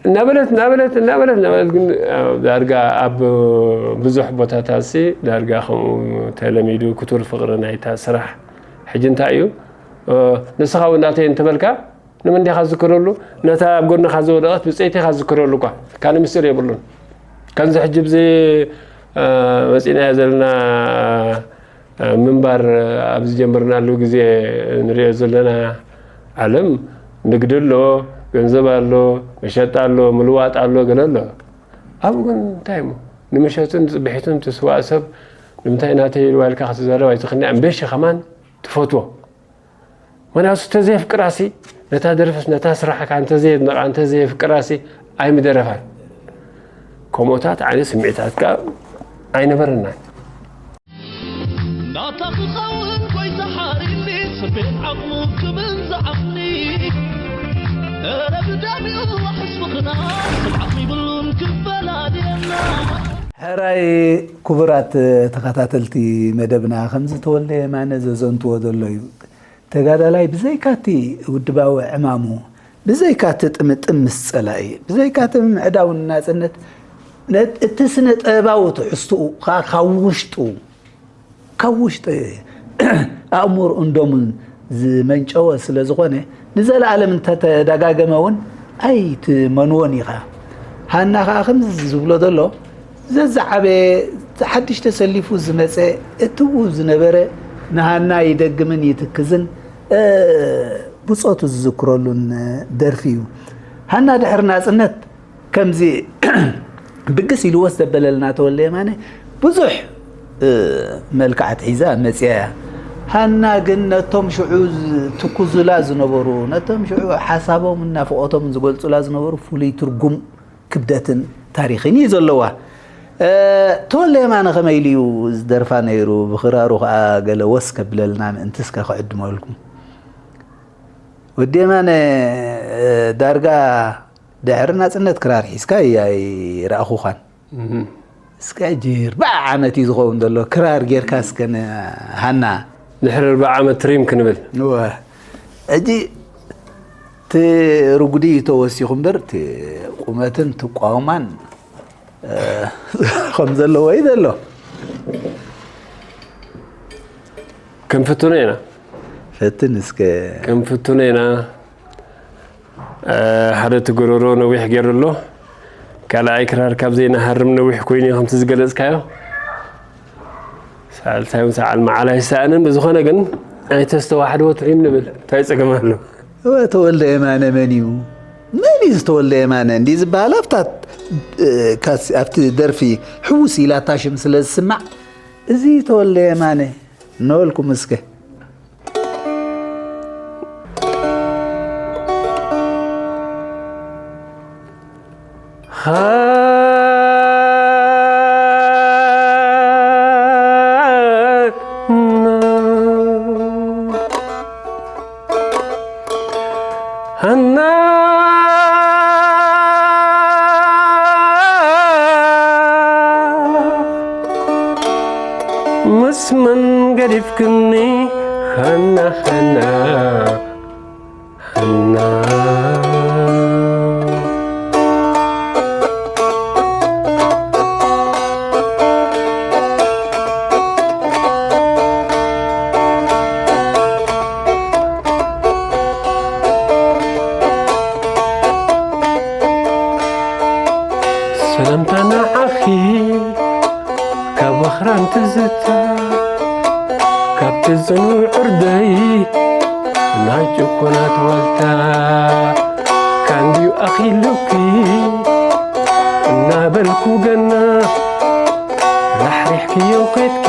እናበለት እናበለት እናበለት እናበለት ግን ዳርጋ ኣብ ብዙሕ ቦታታት ሲ ዳርጋ ከምኡ ተለሚዱ ክቱር ፍቅሪ ናይታ ስራሕ ሕጂ እንታይ እዩ ንስኻ እውን ናተይ እንተበልካ ንመን ዲኻ ዝዝክረሉ ነታ ኣብ ጎንኻ ዝወደቐት ብፀይቲኻ ዝዝክረሉ እኳ ካነ ምስጢር የብሉን ከምዚ ሕጂ ብዚ መፂናዮ ዘለና ምንባር ኣብ ዝጀመርናሉ ግዜ ንሪኦ ዘለና ዓለም ንግዲ ኣሎ፣ ገንዘብ ኣሎ፣ መሸጣ ኣሎ፣ ምልዋጥ ኣሎ፣ ገለ ኣሎ። ኣብኡ ግን እንታይ እሞ ንምሸቱን ፅብሒቱን ትስዋእ ሰብ ንምንታይ ናተይ ኢልዋ ኢልካ ክትዛረብ ኣይትኽእልንያ። እምበሺ ከማን ትፈትዎ። ምክንያቱ እንተዘየፍቅራሲ ነታ ደርፍስ ነታ ስራሕካ እንተዘየድነቓ እንተዘየፍቅራሲ ኣይምደረፋን። ከምኡታት ዓይነት ስምዒታት ከዓ ኣይነበረናን። ናታ ክኸውን ጎይታ ሓሪኒ ስቤት ዓቕሙ ክብል ዝዓቕኒ እረ ብዳሚኡ ዋሕስ ምኽና ስብዓት ይብሉን ክፈላልየና። ሕራይ ክቡራት ተኸታተልቲ መደብና ከምዚ ተወልደ የማነ ዘዘንትዎ ዘሎ እዩ። ተጋዳላይ ብዘይካቲ ውድባዊ ዕማሙ፣ ብዘይካቲ ጥምጥም ምስ ጸላኢ፣ ብዘይካቲ ምዕዳው ንናጽነት፣ ነት-፣ እቲ ስነ ጥበባዊ ትሕዝትኡ ከኣ ካብ ውሽጡ፣ ካብ ውሽጢ ኣእምሮኡን ደሙን ዝመንጨወ ስለ ዝኾነ፣ ንዘለኣለም እንተተደጋገመ እውን ኣይትመንዎን ኢኻ። ሃና ከኣ ከምዚ ዝብሎ ዘሎ፣ ዘዝዓበየ፣ ሓድሽ ተሰሊፉ ዝመጸ፣ እትው ዝነበረ፣ ንሃና ይደግምን ይትክዝን፣ እ፣ ብጾቱ ዝዝክረሉን ደርፊ እዩ። ሃና ድሕሪ ናጽነት ከምዚ ብግስ ኢልዎስ ዘበለልና ተወልደ የማነ ብዙሕ፣ እ፣ መልክዓት ሒዛ መጽያ እያ። ሃና ግን ነቶም ሽዑ ዝ-፣ ትኩዙላ ዝነበሩ፣ ነቶም ሽዑ ሓሳቦምን ናፍቖቶምን ዝገልጹላ ዝነበሩ ፍሉይ ትርጉም፣ ክብደትን ታሪኽን እዩ ዘለዋ። እ፣ ተወልደ የማነ ከመይ ኢሉ እዩ ዝደርፋ ነይሩ? ብኽራሩ ኸኣ ገለ ወስ ከብለልና ምእንቲ እስከ ክዕድመልኩም። ወዲ የማነ፣ እ፣ ዳርጋ ድሕሪ ናጽነት ክራር ሒዝካ እየ ኣይረኣኹኻን። እህ። እስከ ሕጂ ኣርብዓ ዓመት እዩ ዝኸውን ዘሎ ክራር ጌርካ እስከ ንሃና። ድሕሪ ኣርብዓ ዓመት ትሪም ክንብል። እወ። ሕጂ እቲ ርጉዲ እዩ ተወሲኹ እምበር እቲ ቁመትን ትቋውማን፣ እ፣ ከም ዘለዎ እዩ ዘሎ። ክንፍትኖ ኢና። ፈትን እስከ። ክንፍትኖ ኢና። እ፣ ሓደ እቲ ጎረሮ ነዊሕ ገይሩ ኣሎ። ካልኣይ ክራር ካብ ዘይንሃርም ነዊሕ ኮይኑ እዩ ከምቲ ዝገለጽካዮ። ሳልሳይ እውን ሰዓል መዓል ኣይሰኣንን። ብዝኾነ ግን ኣይተስተዋሕድዎ ትሪም ንብል። እንታይ ጸገም ኣሎ? እወ፣ ተወልደ የማነ መን እዩ? መን እዩ ዝተወልደ የማነ? እንዲ ዝበሃል ኣብታት፣ እ፣ ካስ-፣ ኣብቲ ደርፊ ሕውስ ኢላታ ሽም ስለ ዝስማዕ፣ እዚ ተወልደ የማነ ነበልኩም እስከ። ሃና፣ ምስ መን ገዲፍክኒ? ሃና፣ ሃና፣ ሃና። ሰላምታ ንዓኺ ካብ ኣኽራን ትዝታ፣ ካብቲ ጽኑዕ ዕርደይ ናይ ጭኩናት ዋልታ። ካንድዩ ኣኺሉኪ እናበልኩ ገና ራሕሪሕክዮ ኬድኪ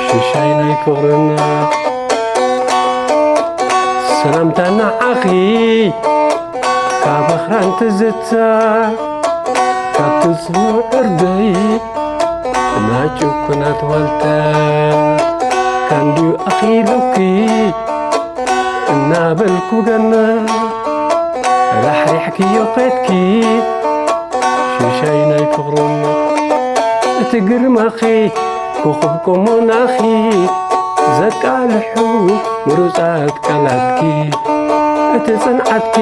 ሽሻይ ናይ ፍቕርና። ሰላምታ ንዓኺ ካብ ኣኽራን ትዝታ፣ ካብቲ ጽኑዕ ዕርደይ ናይ ጭኩናት ዋልታ። ካንድዩ ኣኺሉኪ እናበልኩ ገና ራሕሪሕክዮ ኬድኪ ሽሻይ ናይ ፍቕርና። እቲ ግርማኺ ኮኾብ ቆሞናኺ ዘቃልሑ ምሩጻት ቃላትኪ፣ እቲ ጽንዓትኪ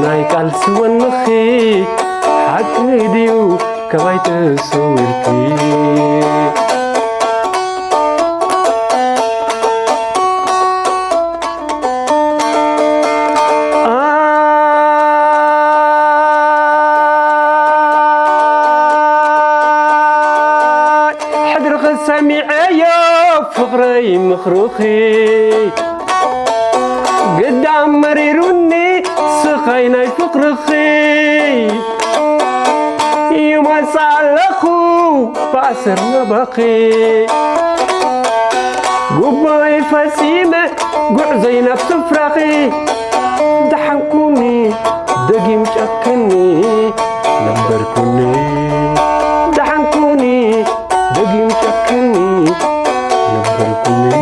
ናይ ቃልሲ ወንኺ ሓቂ ድዩ ካባይ ተሰዊርኪ? ኣይ፣ ሕድርኺ ሰሚዐዮ ፍቕረይ ምኽርኺ፣ ግዳም መሪሩኒ ስኻይ ናይ ፍቕርኺ። ይመጽእ ኣለኹ ብኣሰር ናባኺ፣ ጉቦይ ፈጺመ ጉዕዞይ ናብ ስፍራኺ። ደሓን ኩኒ ደጊም ጨክኒ ነበርኩኒ፣ ደሓን ኩኒ ደጊም ጨክኒ ነበርኩኒ።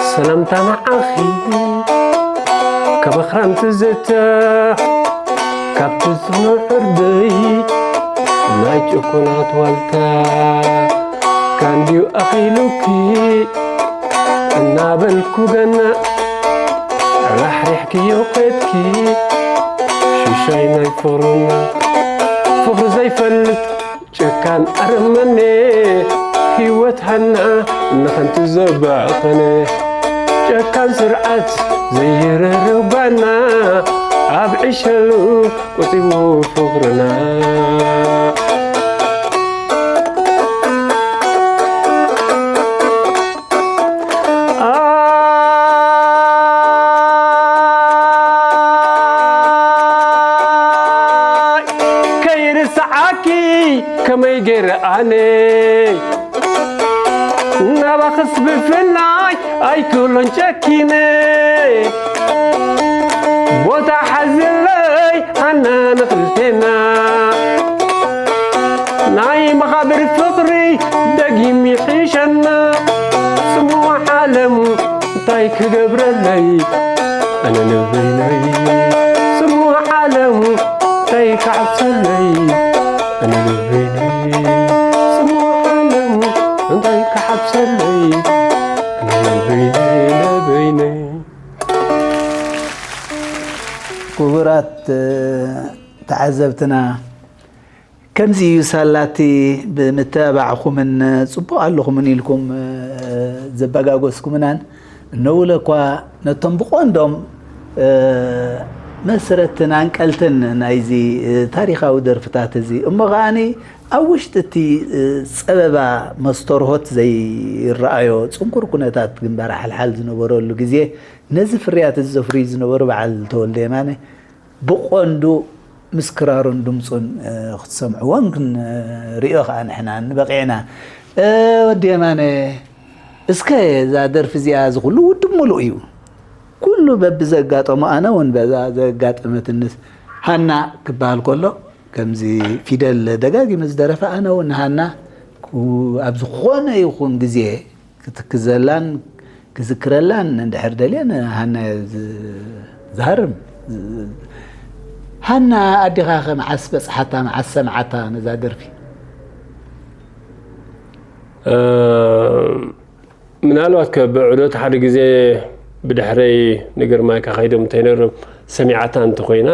ሰላምታ ንዓኺ ካብ ኣኽራን ትዝታ፣ ካብቲ ጽኑዕ ዕርደይ ናይ ጭኩናት ዋልታ። ካንድዩ ኣኺሉኪ እናበልኩ ገና ራሕሪሕክዮ ኬድኪ ሽሻይ ናይ ፍቕርና። ፍቕሪ ዘይፈልጥ ጨካን ኣረመኔ፣ ህይወት ሃና ንኸንቱ ዘባኸነ። ጨካን ስርዓት ዘይርርባና፣ ኣብ ዕሸሉ ቁጺቡ ፍቕርና። ኣይ፣ ከይርስዓኪ ከመይ ገይረ ኣነ ናባኽስ ብፍላይ ኣይክእሎን ጨኪነ። ቦታ ሓዝለይ ሃና ንኽልቴና፣ ናይ መቓብር ፍቕሪ ደጊም ይሕሸና። ጽሙዋ ዓለም እንታይ ክገብረለይ ኣነ ንበይነይ? ጽሙዋ ዓለም እንታይ ክሓፍሰለይ ኣነ ንበይነይ? ጽሙዋ ዓለም እንታይ ክሓፍሰለይ ኣነ ንበይነይ፣ ንበይነይ? ክቡራት ተዓዘብትና፣ ከምዚ እዩ ሳላቲ ብምትብባዕኹምን ጽቡቕ ኣለኹምን ኢልኩም ዘበጋገስኩምናን እነውለ እኳ ነቶም ብቖንዶም መስረትን ኣንቀልትን ናይዚ ታሪኻዊ ደርፍታት እዚ እሞ ከዓኒ ኣብ ውሽጢ እቲ ጸበባ መስተርሆት ዘይረኣዮ ጽንኩር ኩነታት ግንባር ሓልሓል ዝነበረሉ ግዜ ነዚ ፍርያት እዚ ዘፍርዩ ዝነበሩ በዓል ተወልደ የማነ ብቐንዱ ምስ ክራሩን ድምጹን ክትሰምዕዎን ክንርእዮ ከኣ ንሕና ንበቒዕና። ወዲ የማነ፣ እስከ እዛ ደርፊ እዚኣ እዚ ኩሉ ውድብ ምሉእ እዩ። ኩሉ በብዘጋጠሞ፣ ኣነ እውን በዛ ዘጋጠመትንስ ሃና ክበሃል ከሎ ከምዚ ፊደል ደጋጊሙ ዝደረፈ ኣነ እውን ሃና ኩ-፣ ኣብ ዝኾነ ይኹን ግዜ ክትክዘላን ክዝክረላን እንድሕር ደልየ ንሃና እየ ዝ-፣ ዝሃርም። ሃና ኣዴኻ ከ መዓስ በጽሓታ፣ መዓስ ሰምዓታ ነዛ ደርፊ? እ፣ ምናልባት ከ ብዑደት ሓደ ግዜ ብድሕረይ ንግርማይ ከኸይዶም እንተይነሩ ሰሚዓታ እንተኾይና፣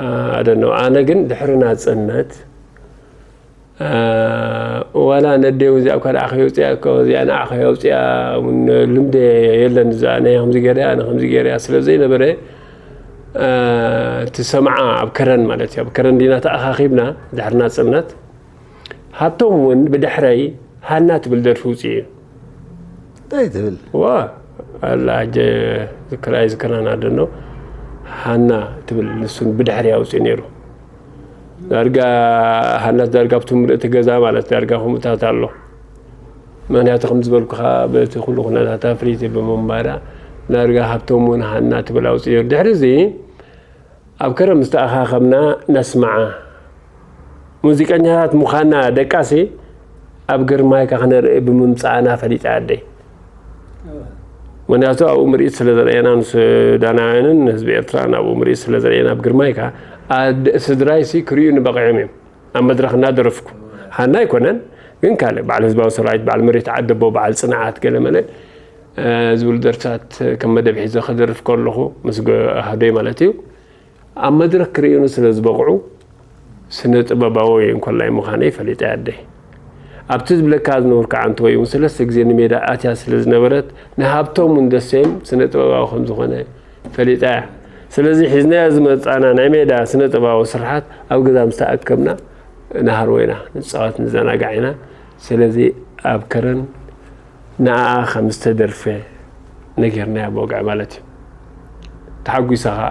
እ፣ ኣደነው። ኣነ ግን ድሕሪ ናጽነት ዋላ ነደይ እውን እዚኣ እኳ ንዓ ከየውፅኣ እኮ እዚኣ ንዓ ከየውፅኣ እውን ልምደ የለን። እዛ ናይ ከምዚ ገይረ ኣነ ከምዚ ገይረ ስለ ዘይነበረ እቲ ሰምዓ ኣብ ከረን ማለት እዩ ኣብ ከረን ዲና ተኣኻኺብና ድሕሪ ናፅነት ሃብቶም እውን ብድሕረይ ሃና ትብል ደርፊ ውፅኡ እዩ። እንታይ ትብል? ዋ ኣላ ሕጂ ዝክራ ኣይዝክራን ኣሎ ዶ ሃና ትብል ንሱን ብድሕሪ ኣውፅኡ ነይሩ። ዳርጋ ሃናስ ዳርጋ ኣብቲ ምልእቲ ገዛ ማለት ዳርጋ ከምኡታት ኣሎ። ምክንያቱ ከም ዝበልኩኻ በቲ ኩሉ ኩነታት ኣፍሪት ብምንባራ ዳርጋ ሃብቶም እውን ሃና ትብል ኣውፅኡ ነይሩ። ድሕሪ እዚ ኣብ ከረን ምስ ተኣኻኸብና ነስምዓ። ሙዚቀኛታት ምዃንና ደቃሲ ኣብ ግርማይካ ክነርኢ ብምምጻእና ፈሊጠ ኣደይ። ምኽንያቱ ኣብኡ ምርኢት ስለ ዘርእየና ንሱዳናውያንን ንህዝቢ ኤርትራን ኣብኡ ምርኢት ስለ ዘርእየና ኣብ ግርማይካ ኣደ-፣ ስድራይሲ ክርእዩኒ በቒዖም እዮም። ኣብ መድረኽ እናደረፍኩ ሃና ኣይኮነን ግን ካልእ በዓል ህዝባዊ ሰራዊት፣ በዓል መሬት ዓደቦ፣ በዓል ጽንዓት ገለመለ ዝብሉ ደርፍታት ከም መደብ ሒዘ ክደርፍ ከለኹ ምስ ኣሃዶይ ማለት እዩ። ኣብ መድረኽ ክርእዩኒ ስለ ዝበቕዑ ስነ ጥበባዊ እንኮላይ ምዃነይ ፈሊጠ ኣደይ። ኣብቲ ዝብለካ ዝነበርኩ ዓንተወይ እውን ሰለስተ ግዜ ንሜዳ ኣትያ ስለ ዝነበረት ንሃብቶም እውን ደሴም ስነ ጥበባዊ ከም ዝኾነ ፈሊጣ እያ። ስለዚ ሒዝናዮ ዝመጻና ናይ ሜዳ ስነ ጥበባዊ ስርሓት ኣብ ገዛ ምስ ተኣከብና ንሃርዎ ኢና፣ ንጻወት ንዘናጋዕ ኢና። ስለዚ ኣብ ከረን ንዓኣ ከም ዝተደርፈ ነጊርናያ ብወግዒ ማለት እዩ። ተሓጒሳ ኸዓ።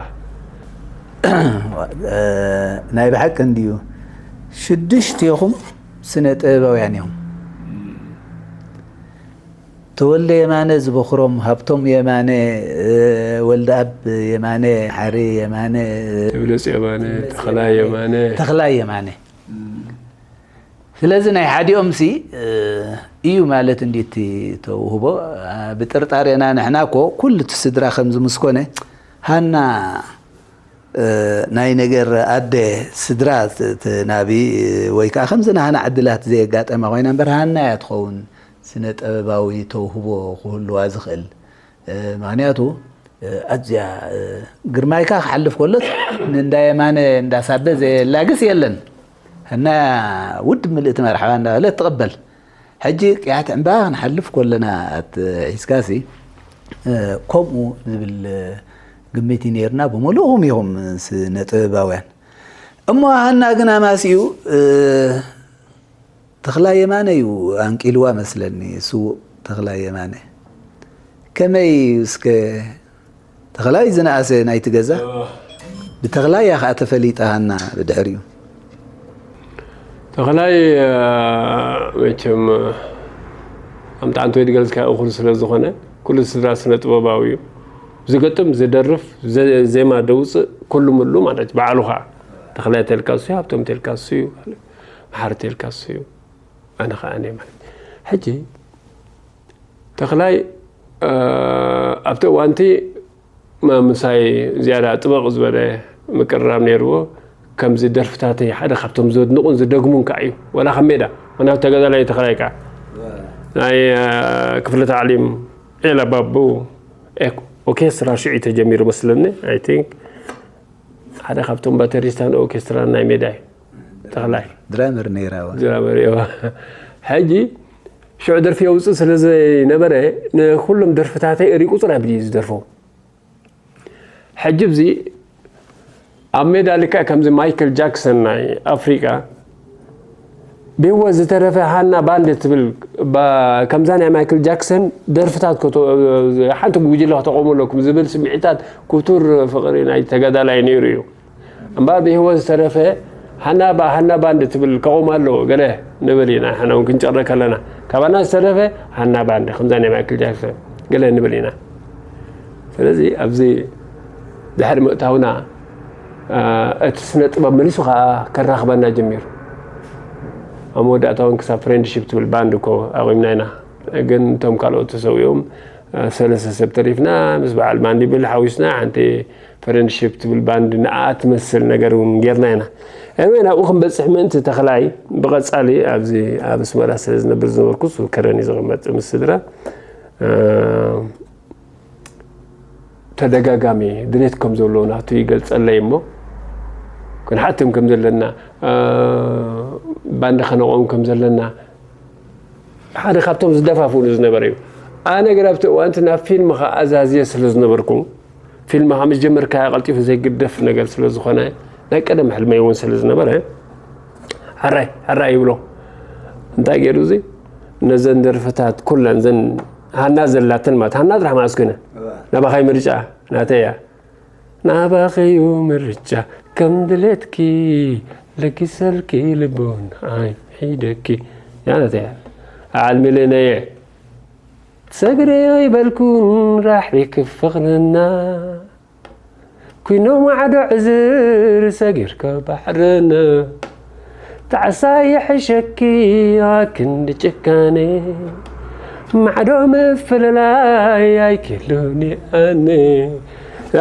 ናይ ብሓቂ እንድዩ ሽዱሽቲኹም ስነ ጥበባውያን እዮም። ተወልደ የማነ ዝበኹሮም ሃብቶም የማነ፣ ወልደኣብ የማነ፣ ሓሪ የማነ፣ ተብለጽ የማነ፣ ተኽላይ የማነ። ተኽላይ የማነ። ስለዚ ናይ ሓዲኦም ሲ እዩ ማለት እንዲ እቲ ተውህቦ። ብጥርጣሬና ንሕና እኮ ኩሉ እቲ ስድራ ከምዚ ምስ ኮነ ሃና ናይ ነገር ኣደ ስድራ ናቢ ወይ ከዓ ከምዚ ናሃና ዕድላት ዘየጋጠማ ኮይና እምበር ሃና እያ ትኸውን ስነ ጥበባዊ ተውህቦ ክህልዋ ዝኽእል። ምክንያቱ ኣዝያ ግርማይካ ክሓልፍ ከሎስ ንእንዳ የማነ እንዳሳበ ዘየላግስ የለን። እና ውድ ምልእቲ መርሓባ እንዳበለት ትቕበል። ሕጂ ቅያት ዕምባባ ክንሓልፍ ከለና ኣት ሒዝካሲ ከምኡ ዝብል ግምት እዩ ነይርና፣ ብምሉእኹም ኢኹም ስነ ጥበባውያን። እሞ ሃና ግን ኣማሲኡ፣ እ፣ ተኽላይ የማነ እዩ ኣንቂልዋ መስለኒ፣ ስዉእ ተኽላይ የማነ። ከመይ እስከ ተኽላይ ዝነኣሰ ናይቲ ገዛ? እዋ። ብተኽላይ እያ ኸኣ ተፈሊጣ ሃና ብድሕሪኡ። ተኽላይ፣ እ፣ መቸም፣ እ፣ ኣምጣዕንቶ ይድገልጽካ እኹል ስለ ዝኾነ፣ ኩሉ ስድራ ስነ ጥበባዊ እዩ። ዝገጥም፣ ዝደርፍ፣ ዘ-፣ ዜማ ደውጽእ፣ ኩሉ ምሉ ማለት እዩ። ባዕሉ ኸኣ ተኽላይ ተልካ እሱ እዩ፣ ሃብቶም ተልካ እሱ እዩ፣ መሓሪ ተልካ እሱ እዩ። ኣነ ኸኣ እኔ ማለት። ሕጂ ተኽላይ፣ እ፣ ኣብቲ እዋንቲ ም-፣ ምሳይ ዝያዳ ጥበቕ ዝበለ ምቅርራብ ነይርዎ። ከምዚ ደርፍታተይ ሓደ ካብቶም ዘድንቑን ዝደግሙን ከኣ እዩ። ዋላ ካብ ሜዳ፣ ዋላ ተጋዳላይ ተኽላይ ከኣ። ናይ፣ እ፣ ክፍለ ታዕሊም ዒላ ባቡ ኤክ-፣ ኦርኬስትራ ሽዑ እዩ ተጀሚሩ መስለኒ፣ I think። ሓደ ካብቶም ባተሪስታን ኦርኬስትራን ናይ ሜዳ እዩ። ተኽላይ። ድራመር ነይራ እዋ። ድራመር እዋ። ሕጂ ሽዑ ደርፊ የውፅእ ስለ ዘይነበረ፣ ንኩሎም ደርፍታተይ እሪቁ ጥራይ ብድዩ ዝደርፎ። ሕጂ ብዚ ኣብ ሜዳ ልክዕ ከምዚ ማይክል ጃክሰን ናይ ኣፍሪቃ፣ ብህይወት ዝተረፈ ሃና ባንድ ትብል፣ ባ-፣ ከምዛ ናይ ማይክል ጃክሰን ደርፍታት ከቶ-፣ ሓንቲ ጉጅለ ከተቆሙ ኣለኩም ዝብል ስምዒታት፣ ክቱር ፍቕሪ ናይ ተጋዳላይ ነይሩ እዩ። እምበኣር ብህይወት ዝተረፈ ሃና ባ-፣ ሃና ባንድ ትብል ከቑም ኣለዎ ገለ ንብል ኢና፣ ንሕና እውን ክንጨረ ከለና። ካባና ዝተረፈ ሃና ባንድ፣ ከምዛ ናይ ማይክል ጃክሰን ገለ ንብል ኢና። ስለዚ ኣብዚ ድሕሪ ምእታውና፣ አ፣ እቲ ስነ ጥበብ መሊሱ ኸኣ ከራኽበና ጀሚሩ። ኣብ መወዳእታ እውን ክሳብ ፍሬንድሺፕ ትብል ባንድ እኮ ኣቑምና ኢና። ግን እቶም ካልኦት ተሰዊኦም፣ አ፣ ሰለስተ ሰብ ተሪፍና፣ ምስ በዓል ማንዲብል ሓዊስና ሓንቲ ፍሬንድሺፕ ትብል ባንድ ንኣ ትመስል ነገር እውን ጌርና ኢና። ኤኒወይ፣ ናብኡ ክንበጽሕ ምእንቲ ተኽላይ ብቐጻሊ ኣብዚ ኣብ ኣስመራ ስለ ዝነብር ዝነበርኩ፣ እሱ ከረን እዩ ዝቕመጥ ምስ ስድራ። አ፣ ተደጋጋሚ ድሌት ከም ዘለዎ ናቱ ይገልጸለይ እሞ፣ ክንሓትም ከም ዘለና፣ እ፣ ባንድ ከነቆም ከም ዘለና ሓደ ካብቶም ዝደፋፍኡኒ ዝነበረ እዩ። ኣነ ግን ኣብቲ እዋንቲ ናብ ፊልም ከኣ ኣዛዝየ ስለ ዝነበርኩ፣ ፊልም ከኣ ምስ ጀመርካዮ ቀልጢፉ ዘይግደፍ ነገር ስለ ዝኾነ፣ ናይ ቀደም ሕልመይ እውን ስለ ዝነበረ፣ ሕራይ፣ ሕራይ ይብሎ። እንታይ ገይሩ እዚ? ነዘን ደርፍታት ኩለን፣ ዘን ሃና ዘላተን ማለት፣ ሃና ጥራሕ መዓስ ኮይነ? እዋ። ናባኻይ ምርጫ፣ ናተይ እያ። ናባኸዩ ምርጫ፣ ከም ድሌትኪ፣ ለጊሰልኪ ልቦን ኣይ ሒደኪ። እያ ናተይ እያ። ዓልሚለነየ። ትሰግርዮ ይበልኩን ራሕሪክ ፍቕርና። ኩኖ ማዕዶ ዕዝር ሰጊርካ ባሕርና። ጣዕሳ ይሕሸኪ ኣክንዲ ጭካኔ። ማዕዶ ምፍልላይ ኣይክሉን ኣነ።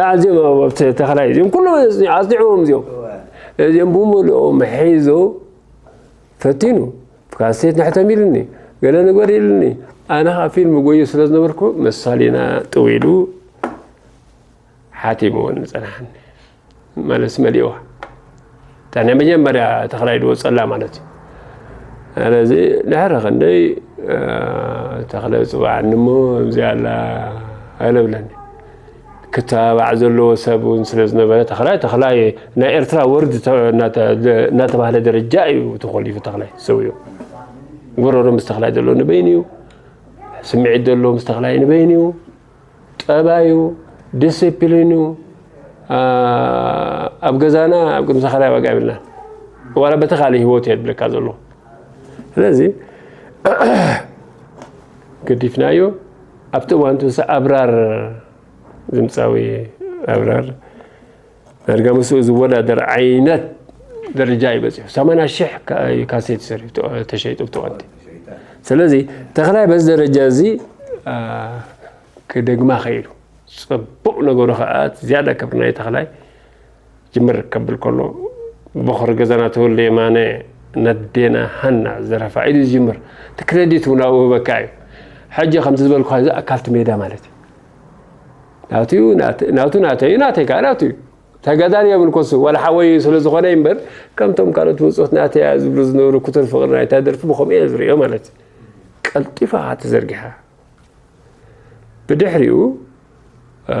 ኣዝዮም ኣብ ኣብቲ ተኽላይ እዚኦም ኩሎም ኣጽኒዕዎም እዚኦም። እዚኦም ብምልኦም ሒዞ ፈቲኑ። ካሴት ንሕተም ኢሉኒ። ገለ ንግበር ኢሉኒ። ኣነ ኸኣ ፊልም ጎዩ ስለ ዝነበርኩ መሳሊና ጥው ኢሉ። ሓቲምዎ ንጸናሕኒ። ማለት መሊእዋ። እታ ናይ መጀመርያ ተኽላይ ዝወጸላ ማለት እዩ። ስለዚ ድሕሪ ክንደይ፣ እ፣ ተኽለ ጽዋዕኒ እሞ እዚኣ ኣላ ኣይለብለኒ። ክተባባዕ ዘለዎ ሰብ እውን ስለ ዝነበረ ተኽላይ፣ ተኽላይ ናይ ኤርትራ ወርድ ተ-፣ እናተ-፣ እናተባህለ ደረጃ እዩ ተኾሊፉ ተኽላይ ሰውዮ። ጎረሮ ምስ ተኽላይ ዘሎ ንበይኑ እዩ። ስምዒት ዘሎ ምስ ተኽላይ ንበይኑ እዩ። ጠባዩ፣ ዲሲፕሊኑ፣ ኣ-፣ ኣብ ገዛና ኣብ ቅድሚ ተኽላይ ዋጋ የብልናን። ዋላ በቲ ካልእ ህይወት እየ ዝብለካ ዘለኹ። ስለዚ ገዲፍናዮ። ኣብቲ እዋን እቲ ኣብራር፣ ድምጻዊ ኣብራር ዳርጋ ምስኡ ዝወዳደር ዓይነት ደረጃ እዩ በጺሑ። ሰማንያ ሽሕ ካ-፣ ካሴት ሰሪሑ ተ-፣ ተሸይጡ ብቲ ቅዲ። ስለዚ ተኽላይ በዚ ደረጃ እዚ፣ ኣ፣ ክደግማ ኸኢሉ። ጽቡቕ ነገሩ ኸኣ ዝያዳ ክብሪ ናይ ተኽላይ ጅምር ከብል ከሎ፣ በኹሪ ገዛና ተወልደ የማነ ነዴና ሃና ዝደረፋ ኢሉ ዝጅምር። እቲ ክረዲት እውን ኣብኡ ህበካ እዩ። ሕጂ ከምቲ ዝበልኩኻ እዚ ኣካልቲ ሜዳ ማለት እዩ። ናቱ እዩ፣ ናት-፣ ናቱ ናተይ እዩ፣ ናተይ ከኣ ናቱ እዩ። ተጋዳሊ የብልኮ እሱ፣ ዋላ ሓወይ ስለ ዝኾነ እዩ እምበር፣ ከምቶም ካልኦት ብጾት ናተይ እያ ዝብሉ ዝነበሩ ክቱር ፍቕሪ ናይታ ደርፊ ብኸምኡ እየ ዝርእዮ ማለት እዩ። ቀልጢፋ ተዘርጊሓ። ብድሕሪኡ፣ እ፣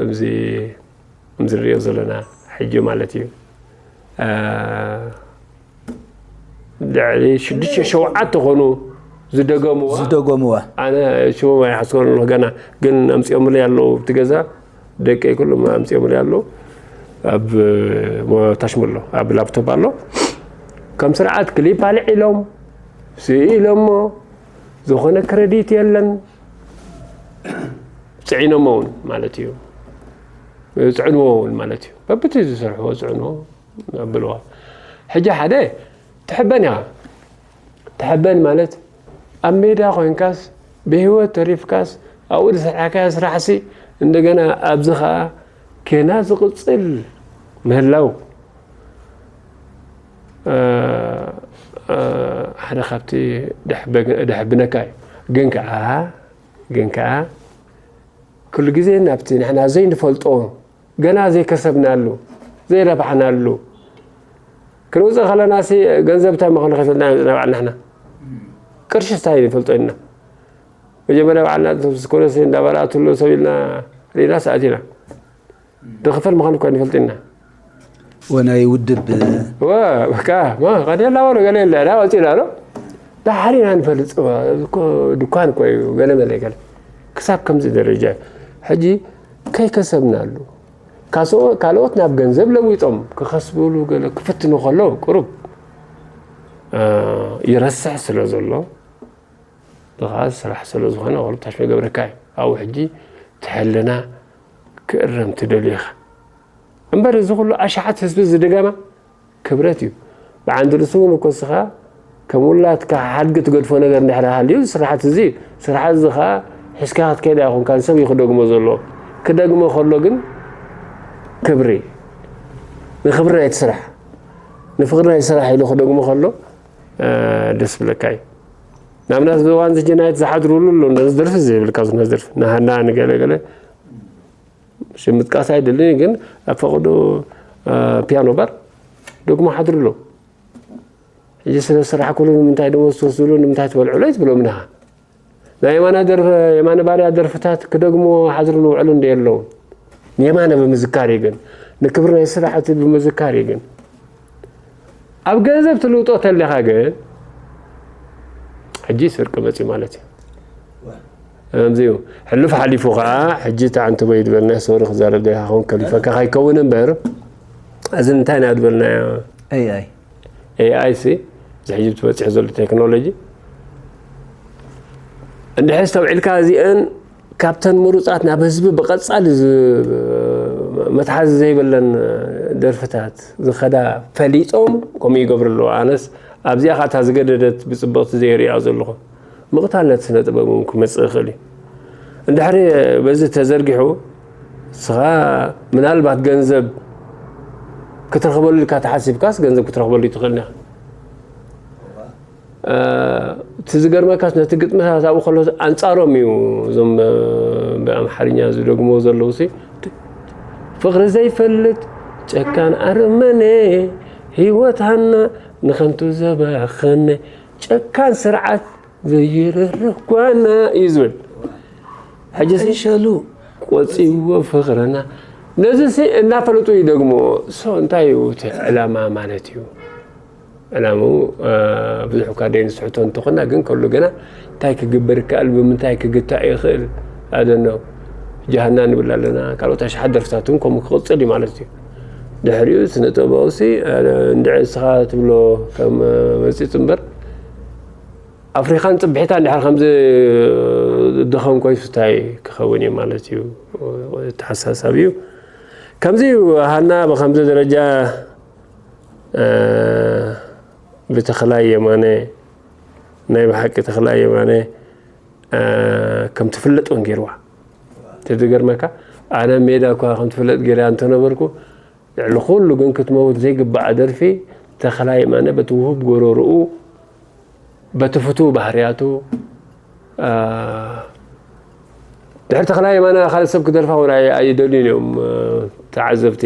እዚ ከምዚ ንሪኦ ዘለና ሕጂ ማለት እዩ። እ፣ ልዕሊ ሽዱሽተ ሸውዓተ ኾኑ ዝደገምዋ። ዝደገምዋ። ኣነ ሽሞም ኣይሓዝኮን ኣለኹ ገና፣ ግን ኣምጺኦምለይ ኣለዉ ኣብቲ ገዛ፣ ደቀይ ኩሎም ኣምጺኦምለይ ኣለዉ። ኣብ ሞ-፣ ታሽሙ ኣሎ፣ ኣብ ላፕቶፕ ኣሎ። ከም ስርዓት ክሊፕ ኣልዒሎም፣ ስኢሎሞ፣ ዝኾነ ክረዲት የለን። ጽዒኖሞ እውን ማለት እዩ። ጽዕንዎ እውን ማለት እዩ። በብቲ ዝሰርሕዎ ጽዕንዎ ኣብልዎ። ሕጂ ሓደ ትሕበን ኢኻ። ትሕበን ማለት ኣብ ሜዳ ኮይንካስ ብህይወት ተሪፍካስ ኣብኡ ዝሰርሕካዮ ስራሕሲ እንደገና ኣብዚ ኸኣ ኬና ዝቕጽል ምህላው፣ እ፣ እ፣ ሓደ ካብቲ ደሕበግ-፣ ደሕብነካ እዩ። ግን ከኣ፣ ግን ከኣ ኩሉ ግዜ ናብቲ ንሕና ዘይንፈልጦ፣ ገና ዘይከሰብናሉ፣ ዘይረባሕናሉ ክንውፅእ ከለናሲ፣ ገንዘብ እንታይ ምዃኑ ከይፈለጥና ኢና ንፅና ባዕልና ንሕና። ቅርሺ እንታይ ንፈልጦ ኢና? መጀመርያ ባዕልና ኮለሲ እንዳበላእትሉ ሰብ ኢልና ርኢና ሰኣት ኢና። ድኽፈል ምዃኑ እኳ ንፈልጥ ኢና። ወናይ ውድብ ወ-፣ በቃ፣ ማ፣ ቀደላ ወረ ገለ የለ፣ ዳ ወፂና ኣሎ። ዳሕሪና ንፈልጥ፣ እኮ ድኳን እኮ እዩ፣ ገለ መለ ገለ። ክሳብ ከምዚ ደረጃ። ሕጂ ከይከሰብናሉ፣ ካሶ-፣ ካልኦት ናብ ገንዘብ ለዊጦም ክኸስብሉ ገለ ክፍትኑ ከሎ፣ ቁሩብ፣ እ፣ ይረስሕ ስለ ዘሎ፣ ብኻ ስራሕ ስለ ዝኾነ፣ ቁሩብ ታሽመ ገብረካ እዩ። ኣብኡ ሕጂ ትሕልና ክእረም ትደልዩ ኢኻ። እምበር እዚ ኩሉ ኣሽሓት ህዝቢ ዝድገማ ክብረት እዩ። ብዓንዲ ርእሱ እውን እኮ እስኻ ከም ውላድካ ሓድጊ ትገድፎ ነገር እንድሕር ሃልዩ፣ ስራሓት እዚ፣ ስራሓት እዚ ኸዓ ሒዝካ ክትከይድ ኣይኮንካን፣ ሰብ እዩ ክደግሞ ዘለዎ። ክደግሞ ከሎ ግን ክብሪ፣ ንክብሪ ናይቲ ስራሕ፣ ንፍቕሪ ናይቲ ስራሕ ኢሉ ክደግሞ ከሎ፣ እ፣ ደስ ብለካ እዩ። ንኣብነት፣ እዚ እዋን እዚ ጀናየት ዝሓድሩሉ ኣሎ፣ ነዚ ደርፊ እዚ ይብልካ፣ ዝነ ደርፊ፣ ንሃና፣ ንገለ ገለ፣ ሽም ምጥቃስ ኣይደልን፣ ግን ኣብ ፈቐዶ፣ እ፣ ፒያኖ ባር ደግሞ ሓድሩ ኣሎ። ሕጂ ስለ ስራሕ ኩሉ ንምንታይ ደሞዝ ትወስድሉ፣ ንምንታይ ትበልዕሉ ኣይትብሎም ንሃ። ናይ የማነ ደርፍ-፣ የማነ ባርያ ደርፍታት ክደግሞ ሓድሩ ዝውዕሉ እንደ የለውን። ንየማነ ብምዝካር እዩ ግን፣ ንክብሪ ናይ ስራሕ እቲ ብምዝካር እዩ ግን። ኣብ ገንዘብ ትልውጦ ተሊኻ ግን፣ ሕጂ ስርቂ መጽዩ ማለት እዩ። ከምዚ እዩ። ሕሉፍ ሓሊፉ ኸዓ፣ ሕጂ እቲ ዓንተቦይ ዝበልና ሶሪ ክዛረብ ደሊኻ ክኸውን ከሊፈካ ከይከውን እምበር፣ እዚ እንታይ ኢና ዝበልናዮ? ኤኣይ። ኤኣይ ሲ፣ እዚ ሕጂ ትበጽሕ ዘሎ ቴክኖሎጂ፣ እንድሕር ኣስተውዒልካ እዚአን ካብተን ምሩጻት ናብ ህዝቢ ብቐጻሊ ዝ-፣ መትሓዚ ዘይብለን ደርፍታት ዝኸዳ ፈሊጦም ከምኡ ይገብሩ ኣለዉ። ኣነስ ኣብዚኣ ኻታ ዝገደደት ብጽብቕቲ ዘይርእያ ዘለኹ። ምቕታል ነቲ ስነ ጥበብ እውን ክመጽእ ይኽእል እዩ። እንድሕሪ በዚ ተዘርጊሑ፣ ንስኻ ምናልባት ገንዘብ ክትረኽበሉ ኢልካ ተሓሲብካስ፣ ገንዘብ ክትረኽበሉ ትኽእል ኢኻ። እ፣ እቲ ዝገርመካስ፣ ነቲ ግጥምታት ኣብኡ ከሎ ኣንጻሮም እዩ፣ እዞም፣ እ፣ ብኣምሓርኛ ዝደግምዎ ዘለዉ ሲ፣ ፍቕሪ ዘይፈልጥ ጨካን ኣረመኔ፣ ህይወት ሃና ንኸንቱ ዘባኸነ፣ ጨካን ስርዓት ዘይርርህ ጓና እዩ ዝብል። ሕጂ ሲ፣ እንሸሉ ቆጺዎ ፍቕርና። ነዚ ሲ እናፈለጡ ይደግምዎ። ሶ እንታይ እዩ እቲ ዕላማ ማለት እዩ? ዕላምኡ፣ እ፣ ብዙሕ እኳ ደይንስሕቶ እንተኾና፣ ግን ከሉ ግና እንታይ ክግበር ይከኣል፣ ብምንታይ ክግታእ ይኽእል? ኣደነው ጃሃና ንብል ኣለና። ካልኦት ኣሽሓት ደርፍታት እውን ከምኡ ክቕጽል እዩ ማለት እዩ። ድሕሪኡ ስነ ጥበባዊ ሲ፣ እ፣ እንድዒ እስኻ ትብሎ ከም፣ እ፣ መጺጽ እምበር፣ ኣፍሪኻን ጽብሒታ እንድሕር ከምዚ ድኸም ኮይሱ እንታይ ክኸውን እዩ ማለት እዩ? ተሓሳሳቢ እዩ። ከምዚ እዩ ሃና ብከምዚ ደረጃ፣ እ፣ ብተኽላይ የማነ፣ ናይ ብሓቂ ተኽላይ የማነ፣ እ፣ ከም ትፍለጥ እውን ገይርዋ። እቲ ዝገርመካ፣ ኣነ ሜዳ እኳ ከም ትፍለጥ ገይራ እንተነበርኩ፣ ልዕሊ ኩሉ ግን ክትመውት ዘይግባኣ ደርፊ፣ ተኽላይ የማነ በቲ ውሁብ ጎረርኡ፣ በቲ ፍቱው ባህርያቱ፣ እ፣ ድሕሪ ተኽላይ የማነ ካልእ ሰብ ክደርፋ እውን ኣይ-፣ ኣይደልዩን እዮም፣ እ፣ ተዓዘብቲ።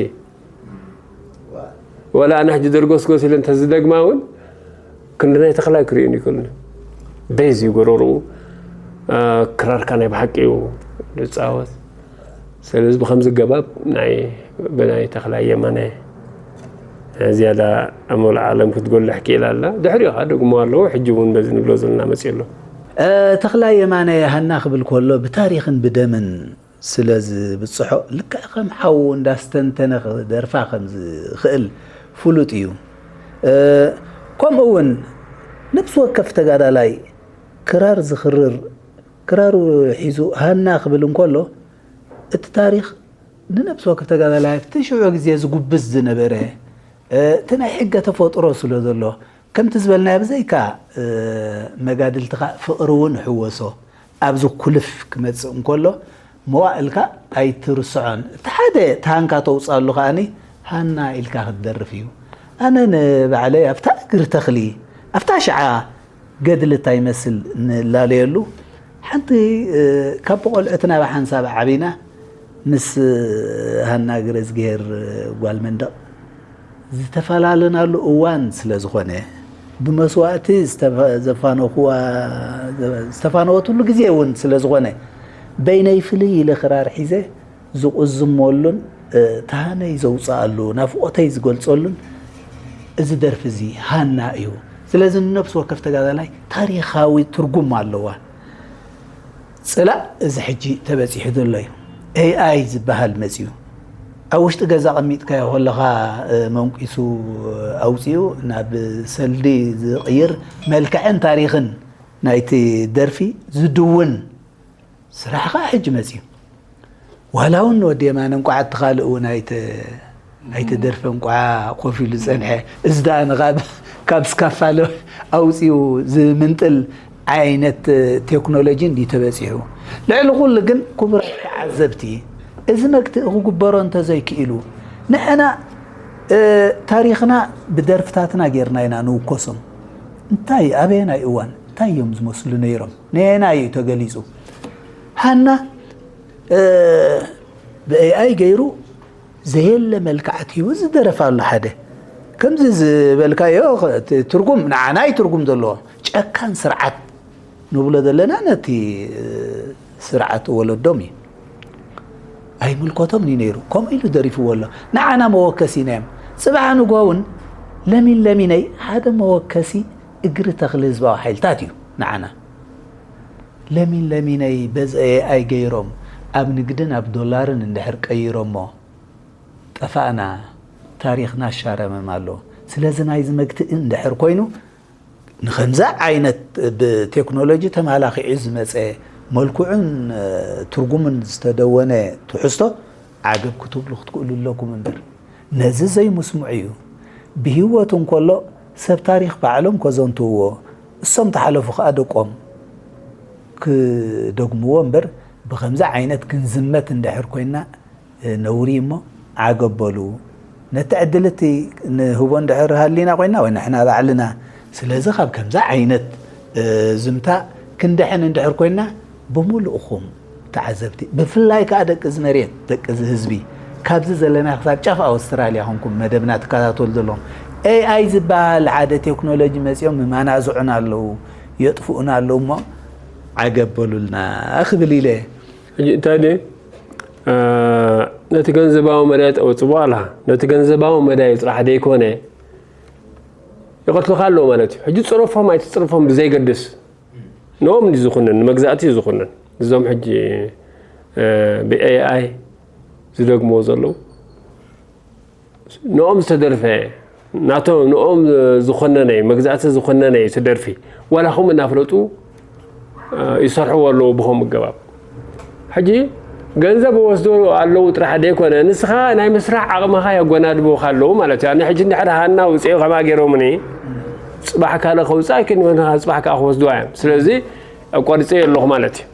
ዋላ ኣነ ሕጂ ደርጎስጎስ ኢለ እንተዝደግማ እውን ክንዲ ናይ ተኽላይ ክርእዩን ይኽእሉን። ቤዝ እዩ ጎረርኡ፣ እ፣ ክራርካ ናይ ብሓቂ እዩ ዝጻወት። ስለዚ ብኸምዚ ገባብ ናይ ብናይ ተኽላይ የማነ ዝያዳ ኣብ መላእ ዓለም ክትጎልሕ ክኢላ ኣላ። ድሕሪኡ ከዓ ደግሞ ኣለዎ። ሕጂ እውን በዚ ንብሎ ዘለና መፅኡ ኣሎ። ተኽላይ የማነ ሃና ክብል ከሎ ብታሪኽን ብደምን ስለ ዝብጽሖ ልክዕ ከም ሓዉ እንዳስተንተነ ክደርፋ ከም ዝኽእል ፍሉጥ እዩ። ከምኡ እውን ነብሲ ወከፍ ተጋዳላይ ክራር ዝኽርር ክራሩ ሒዙ ሃና ክብል እንከሎ እቲ ታሪኽ ንነብሲ ወከፍ ተጋዳላይ ኣብቲ ሽዑ ግዜ ዝጉብዝ ዝነበረ እቲ ናይ ሕገ ተፈጥሮ ስለ ዘሎ ከምቲ ዝበልናዮ ብዘይካ መጋድልትኻ ፍቕሪ እውን ሕወሶ ኣብዚ ኩልፍ ክመጽእ እንከሎ መዋእልካ ኣይትርስዖን። እቲ ሓደ ታንካ ተውፅኣሉ ከኣኒ ሃና ኢልካ ክትደርፍ እዩ። ኣነ ንባዕለይ ኣብታ እግሪ ተኽሊ ኣብታ ሽዓ ገድሊ እንታይ ይመስል ንላለየሉ ሓንቲ ካብ ብቆልዑትና ብሓንሳብ ዓቢና ምስ ሃና ግረዝግሄር ጓል መንደቕ ዝተፈላለናሉ እዋን ስለ ዝኾነ ብመስዋእቲ ዝተፋነወትሉ ግዜ እውን ስለ ዝኾነ በይነይ ፍልይ ኢለ ክራር ሒዘ ዝቑዝመሉን ተሃነይ ዘውፅኣሉ ናፍቆተይ ዝገልፀሉን እዚ ደርፊ እዚ ሃና እዩ። ስለዚ ንነብሲ ወከፍ ተጋዳላይ ታሪኻዊ ትርጉም ኣለዋ። ፅላእ እዚ ሕጂ ተበፂሑ ዘሎ እዩ። ኤኣይ ዝበሃል መፅዩ ኣብ ውሽጢ ገዛ ቀሚጥካዮ ከለኻ መንቂሱ ኣውፅኡ ናብ ሰልዲ ዝቕይር መልክዕን ታሪኽን ናይቲ ደርፊ ዝድውን ስራሕ ከዓ ሕጂ መፅዩ። ዋላ እውን ወዲ የማነ እንቋዕ እቲ ካልእ እውን ኣይተ ኣይተደርፈ እንቋዕ ኮፍ ኢሉ ዝፀንሐ እዚ ደኣ ንኻብ ካብ ስካፋለ ኣውፅኡ ዝምንጥል ዓይነት ቴክኖሎጂ እንዲ ተበፂሑ። ልዕሊ ኩሉ ግን ክቡራት ተዓዘብቲ እዚ መግትኢ ክግበሮ እንተዘይክኢሉ ንሕና ታሪኽና ብደርፍታትና ጌርና ኢና ንውከሶም። እንታይ ኣበየናይ እዋን እንታይ እዮም ዝመስሉ ነይሮም? ነየናይ እዩ ተገሊፁ? ሃና ብኤኣይ ገይሩ ዘየለ መልክዓት ሂቡ ዝደረፋ ኣሎ ሓደ ከምዚ ዝበልካዮ ትርጉም ንዓና እዩ ትርጉም ዘለዎ ጨካን ስርዓት ንብሎ ዘለና ነቲ ስርዓት ወለዶም እዩ ኣይምልኮቶም እዩ ነይሩ ከምኡ ኢሉ ደሪፍዎ ኣሎ ንዓና መወከሲ ኢና እዮም ፅባሕ ንጎ እውን ለሚን ለሚነይ ሓደ መወከሲ እግሪ ተኽሊ ህዝባዊ ሓይልታት እዩ ንዓና ለሚን ለሚነይ በዚ ኤኣይ ገይሮም ኣብ ንግድን ኣብ ዶላርን እንድሕር ቀይሮሞ ጠፋእና ታሪኽና ኣሻረመም ኣሎ። ስለዚ ናይዚ መግትኢ እንድሕር ኮይኑ ንኸምዚ ዓይነት ብቴክኖሎጂ ተመላኺዑ ዝመፀ መልክዑን ትርጉምን ዝተደወነ ትሕዝቶ ዓገብ ክትብሉ ክትክእሉ ኣለኩም እምበር ነዚ ዘይምስምዑ እዩ። ብህይወቱ እንከሎ ሰብ ታሪኽ ባዕሎም ከዘንትውዎ እሶም ተሓለፉ ከኣ ደቆም ክደግምዎ እምበር ብኸምዚ ዓይነት ክንዝመት እንድሕር ኮይንና ነውሪ እሞ ዓገብ በሉ። ነቲ ዕድል እቲ ንህቦ እንድሕር ሃሊና ኮይንና ወይ ንሕና ባዕልና ስለዚ ካብ ከምዚ ዓይነት ዝምታ ክንድሕን እንድሕር ኮይንና ብምሉእኹም ተዓዘብቲ ብፍላይ ከዓ ደቂ እዚ መሬት ደቂ እዚ ህዝቢ ካብዚ ዘለና ክሳብ ጫፍ ኣውስትራልያ ኮንኩም መደብና ትከታተሉ ዘለኹም ኤኣይ ዝበሃል ሓደ ቴክኖሎጂ መፂኦም ይማናዝዑና ኣለዉ የጥፍኡና ኣለዉ እሞ ዓገብ በሉልና ክብል ኢለ ሕጂ እንታይ ድየ ነቲ ገንዘባዊ መዳይ ጠወፅቦ ኣላ ነቲ ገንዘባዊ መዳይ ጥራሕ ደይኮነ ይቐትሉኻ ኣለዉ ማለት እዩ ሕጂ ፅረፎም ኣይትፅረፎም ብዘይገድስ ንኦም እዩ ዝኹንን ንመግዛእቲ እዩ ዝኹንን እዞም ሕጂ ብኤኣይ ዝደግምዎ ዘለዉ ንኦም ዝተደርፈ ናቶም ንኦም ዝኾነነ እዩ መግዛእቲ ዝኾነነ እዩ እቲ ደርፊ ዋላ ከምኡ እናፍለጡ ይሰርሕዎ ኣለዉ ብኸምኡ ገባብ ሕጂ ገንዘብ ወስዶ ኣለዉ ጥራሕ ደይኮነ ንስኻ ናይ ምስራሕ ዓቕምኻ የጎናድቡኻ ኣለዉ ማለት እዩ ኣነ ሕጂ እንድሕር ሃና ውፅኦ ከማ ገይሮምኒ ፅባሕ ካልእ ከውፅእ ኣይክእል ንበልኻ ፅባሕ ከዓ ክወስድዋ እዮም ስለዚ ኣቋሪፀዮ ኣለኹ ማለት እዩ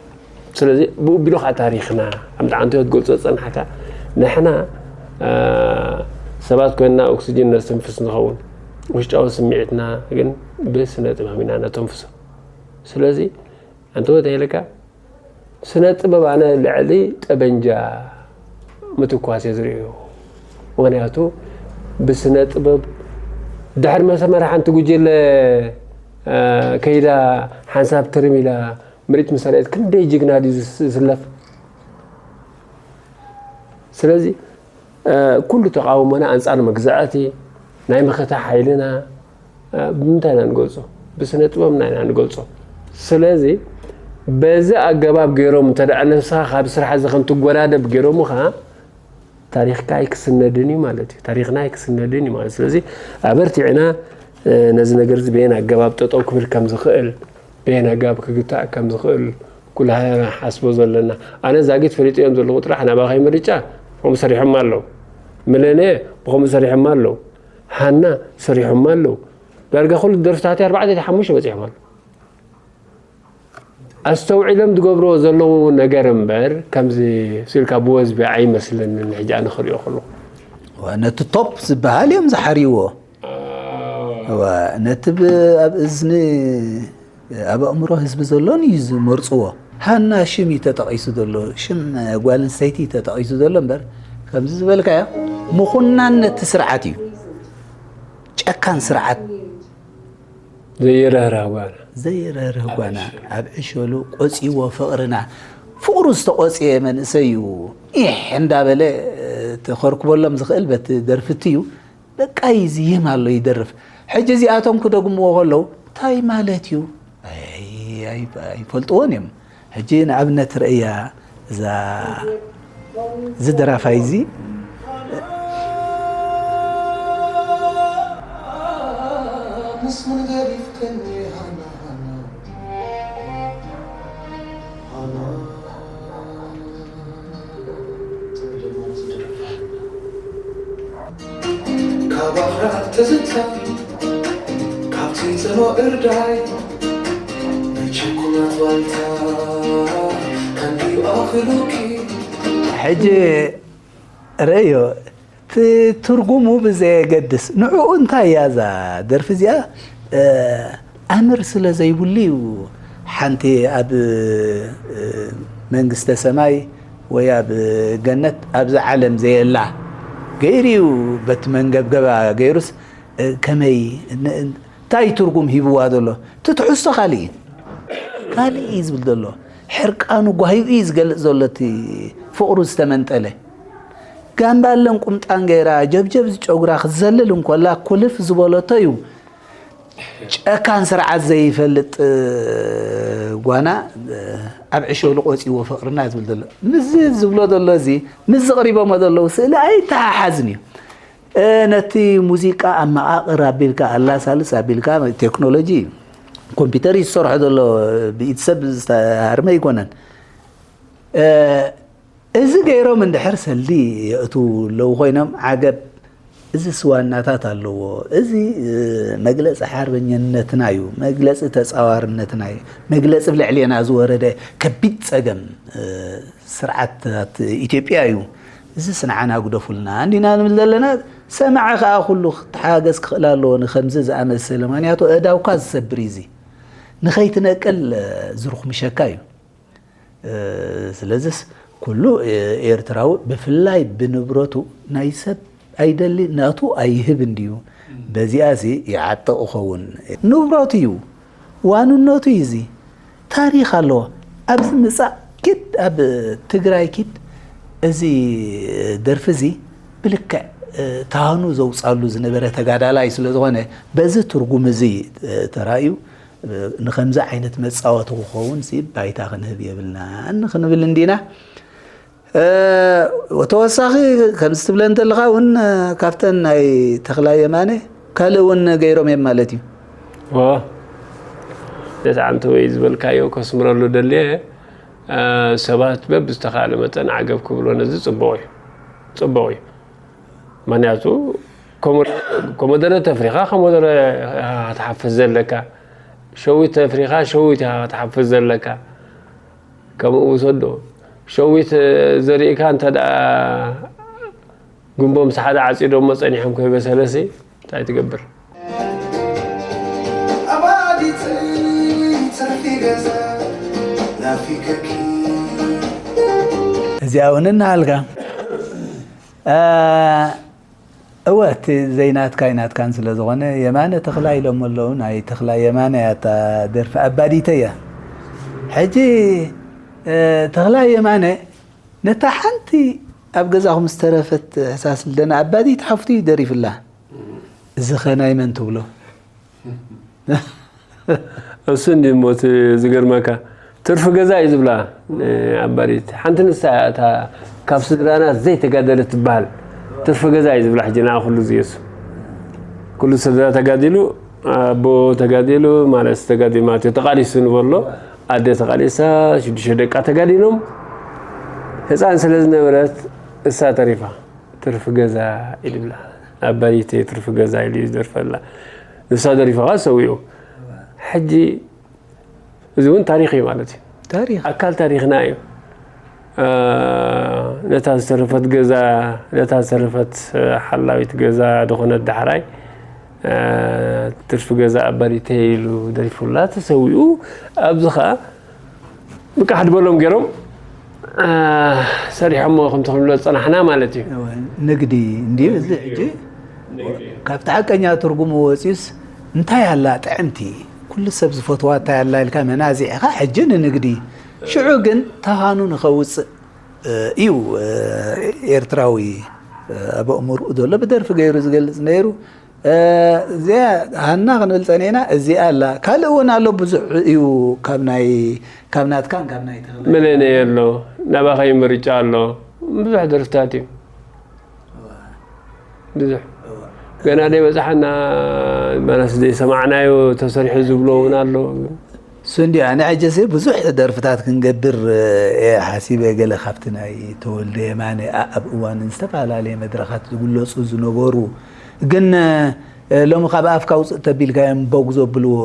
ስለዚ ብኡ ቢሉ ከዓ ታሪኽና ኣብ ጣዕንቶ ክትገልፆ ዝፀናሕካ ንሕና ሰባት ኮይንና ኦክስጅን ነስተንፍስ ንኸውን ውሽጣዊ ስምዒትና ግን ብስነ ጥበብ ኢና ነተንፍሶ ስለዚ ኣንተ ወደ ኢልካ ስነ ጥበብ ኣነ ልዕሊ ጠበንጃ ምትኳስ እየ ዝርእዮ ምክንያቱ ብስነ ጥበብ ድሕሪ መሰመር ሓንቲ ጉጅለ ከይዳ ሓንሳብ ትርም ኢላ ምርኢት ምስ ኣርእየት ክንደይ ጅግና ድዩ ዝስለፍ ስለዚ ኩሉ ተቓውሞና ኣንጻር መግዛእቲ ናይ መኸተ ሓይልና ብምንታይ ኢና ንገልጾ? ብስነ ጥበብና ኢና ንገልጾ። ስለዚ በዚ ኣገባብ ገይሮም እንተ ደኣ ነብስኻ ካብ ስራሕ እዚ ከም ትጎዳደብ ገይሮምኻ ታሪኽካ ኣይክስነድን እዩ ማለት እዩ። ታሪኽና ኣይክስነድን እዩ ማለት። ስለዚ ኣበርቲዕና ነዚ ነገር እዚ በየን ኣገባብ ጠጠው ክብል ከም ዝኽእል በየን ኣገባብ ክግታእ ከም ዝኽእል ኩላህና ሓስቦ ዘለና። ኣነ ዛጊት ፈሊጠዮም ዘለኹ ጥራሕ ናባኸይ ምርጫ ብኸምኡ ሰሪሖም ኣለዉ። ምለነ ብኸምኡ ሰሪሖም ኣለዉ። ሃና ሰሪሖም ኣለዉ። ዳርጋ ኩሉ ደርፍታትይ ኣርባዕተ ሓሙሽተ በፂሖም ኣለዉ። ኣስተውዒሎም ዝገብርዎ ዘለዉ ነገር እምበር ከምዚ ስልካ ብወዝቢ ኣይመስለንን። ሕጂ ኣነ ክሪኦ ከለኹ ነቲ ቶፕ ዝበሃል እዮም ዝሓርይዎ። ነቲ ኣብ እዝኒ ኣብ ኣእምሮ ህዝቢ ዘሎን እዩ ዝመርፅዎ። ሃና ሽም እዩ ተጠቒሱ ዘሎ፣ ሽም ጓል ኣንስተይቲ እዩ ተጠቒሱ ዘሎ እምበር ከምዚ ዝበልካዮ ምኹናን ነቲ ስርዓት እዩ። ጨካን ስርዓት ዘይረህረህ ጓና ዘይረህረህ ጓና ኣብ ዕሸሉ ቆፂዎ ፍቕርና። ፍቕሩ ዝተቖፅየ መንእሰይ እዩ ኢሕ እንዳበለ ተኸርክበሎም ዝኽእል በቲ ደርፍቲ እዩ። በቃ ይዝይም ኣሎ ይደርፍ። ሕጂ እዚኣቶም ክደግምዎ ከለዉ እንታይ ማለት እዩ? ኣይፈልጥዎን እዮም። ሕጂ ንኣብነት ርእያ እዛ እዚ ደራፋይ እዚ ካብ ኣኽራን ትዝታ ካብቲ ጽኑዕ እርዳይ ናይ ችኩላት ዋልታ ከንድዩ ኣኽሉኪ ሕጂ ርእዮ ትርጉሙ ብዘየገድስ ንዕኡ እንታይ እያ እዛ ደርፊ እዚኣ ኣምር ስለ ዘይብሉ እዩ። ሓንቲ ኣብ መንግስተ ሰማይ ወይ ኣብ ገነት ኣብዚ ዓለም ዘየላ ገይሩ እዩ። በቲ መንገብገባ ገይሩስ ከመይ እንታይ ትርጉም ሂብዋ ዘሎ? እቲ ትሕዝቶ ካልእ እዩ። ካልእ እዩ ዝብል ዘሎ። ሕርቃኑ ጓሂኡ እዩ ዝገልጽ ዘሎ እቲ ፍቕሩ ዝተመንጠለ። ጋምባለን ቁምጣን ገይራ ጀብጀብ ዝጨጉራ ክትዘልል እንኮላ ኩልፍ ዝበለቶ እዩ። ጨካን ስርዓት ዘይፈልጥ ጓና ኣብ ዕሸሉ ቆጺዎ ፍቕርና ዝብል ዘሎ። ምስዚ ዝብሎ ዘሎ እዚ ምስ ዝቕሪቦሞ ዘለዉ ስእሊ ኣይተሓሓዝን እዩ። ነቲ ሙዚቃ ኣመቓቕር ኣቢልካ ኣላሳልስ ኣቢልካ ቴክኖሎጂ ኮምፒውተር እዩ ዝሰርሖ ዘሎ ብኢድ ሰብ ዝተሃርመ ኣይኮነን። እዚ ገይሮም እንድሕር ሰልዲ የእትዉ ኣለዉ ኮይኖም ዓገብ እዚ ስዋናታት ኣለዎ። እዚ መግለፂ ሓርበኛነትና እዩ፣ መግለፂ ተፃዋርነትና እዩ፣ መግለፂ ብልዕሌና ዝወረደ ከቢድ ፀገም ስርዓት ኢትዮጵያ እዩ። እዚስ ንዓና ግደፉልና እንዲና ንብል ዘለና። ሰማዒ ከዓ ኩሉ ክትሓገዝ ክኽእል ኣለዎ። ንከምዚ ዝኣመሰለ ምክንያቱ ኣእዳውካ ዝሰብር እዩ። እዚ ንኸይትነቅል ዝርኹምሸካ እዩ። ስለዚስ ኩሉ ኤርትራዊ ብፍላይ ብንብረቱ ናይ ሰብ ኣይደሊ ናቱ ኣይህብ እንድዩ። በዚኣሲ ይዓጥቕ ይኸውን። ንብረቱ እዩ። ዋንነቱ እዩ እዚ። ታሪኽ ኣለዎ። ኣብዚ ምጻእ ኪድ ኣብ ትግራይ ኪድ እዚ ደርፊ እዚ ብልክዕ ታህኑ ዘውጻሉ ዝነበረ ተጋዳላይ ስለ ዝኾነ በዚ ትርጉም እዚ ተራእዩ ንኸምዚ ዓይነት መጻወቲ ክኸውን ሲ ባይታ ክንህብ የብልናን ክንብል እንዲና። ተወሳኺ ከምዚ ትብለ እንተለኻ እውን ካብተን ናይ ተኽላይ የማነ ካልእ እውን ገይሮም እዮም ማለት እዩ። ደስ ዓንተ ወይ ዝበልካዮ ከስምረሉ ደልየ ሰባት በብዝተኻእለ መጠን ዓገብ ክብሎ ነዚ ፅቡቕ እዩ። ፅቡቕ እዩ። ምክንያቱ ኮሞደረ ተፍሪኻ ኮሞደረ ክትሓፍስ ዘለካ፣ ሸዊት ተፍሪኻ ሸዊት ክትሓፍስ ዘለካ። ከምኡ ውሰዶ። ሸዊት ዘሪእካ እንተ ደኣ ጉንቦ ምስ ሓደ ዓጺዶሞ ጸኒሖም ከይበሰለሲ እንታይ ትገብር? ኣባዲት ትርፊ ገዛ ናፊቀኪ እዚኣ እውን እናሃልካ እወ እቲ ዘይናትካ ኣይናትካን ስለ ዝኾነ የማነ ተኽላ ኢሎም ኣለዉ። ናይ ተኽላ የማነ እያ እታ ደርፊ ኣባዲተ እያ። ሕጂ ተኽላ የማነ ነታ ሓንቲ ኣብ ገዛኹም ዝተረፈት ሕሳስ ልደና ኣባዲት ሓፍቱ እዩ ደሪፍላ። እዚ ኸ ናይ መን ትብሎ? እሱ እንዲ ሞት ዝገርመካ ትርፊ ገዛ እዩ ዝብላ ኣባዲት። ሓንቲ ንሳ እያ እታ ካብ ስድራና ዘይተጋደለት ትበሃል። ትርፊ ገዛ እዩ ዝብላ ሕጂ ንኣ ኩሉ ዝየሱ ኩሉ ስድራ ተጋዲሉ ኣቦ ተጋዲሉ ማለት ተጋዲሉ ማለት እዩ። ተቃሊሱ ንበሎ ኣደ ተቃሊሳ ሽዱሽተ ደቃ ተጋዲሎም ህፃን ስለ ዝነበረት እሳ ተሪፋ ትርፊ ገዛ ኢሉ ይብላ ኣባዲተይ ትርፊ ገዛ ኢሉ እዩ ዝደርፈላ ንሳ ደሪፋ ከዓ ሰዊኡ ሕጂ እዚ እውን ታሪክ እዩ ማለት እዩ ታሪክ ኣካል ታሪክና እዩ ነታ ዝተረፈት ገዛ ነታ ዝተረፈት ሓላዊት ገዛ ዝኾነት ዳሕራይ ትርፊ ገዛ ኣባዲተይ ኢሉ ደሪፉላ ተሰዊኡ ኣብዚ ከዓ ብቃሕ ድበሎም ገይሮም ሰሪሖሞ ከምቲ ክንብሎ ዝፀናሕና ማለት እዩ ንግዲ እንድዩ እዚ ሕጂ ካብቲ ሓቀኛ ትርጉሙ ወፂኡስ እንታይ ኣላ ጥዕምቲ ኩሉ ሰብ ዝፈትዋ እንታይ ኣላ ኢልካ መናዚዕኻ ሕጂ ንንግዲ ሽዑ ግን ተሃኑ ንኸውፅእ እዩ ኤርትራዊ ኣብ ኣእምርኡ ዘሎ ብደርፊ ገይሩ ዝገልፅ ነይሩ እዚኣ ሃና ክንብል ፀኒና እዚኣ ኣላ ካልእ እውን ኣሎ ብዙሕ እዩ ካብ ናይ ካብ ናትካን ካብ ናይ ተኽለ መለነይ ኣሎ ናባኸይ ምርጫ ኣሎ ብዙሕ ደርፍታት እዩ ብዙሕ ገና ደይ በፅሓና መለስ ዘይሰማዕናዮ ተሰሪሑ ዝብሎ እውን ኣሎ እሱ እንዲ ኣነ ሕጂ ሲ ብዙሕ ደርፍታት ክንገብር እየ ሓሲበ ገለ ካብቲ ናይ ተወልደ የማነ ኣብ እዋንን ዝተፈላለየ መድረኻት ዝግለፁ ዝነበሩ ግን ሎሚ ካብ ኣፍካ ውፅእ ተቢልካዮም በጉ ዘብልዎ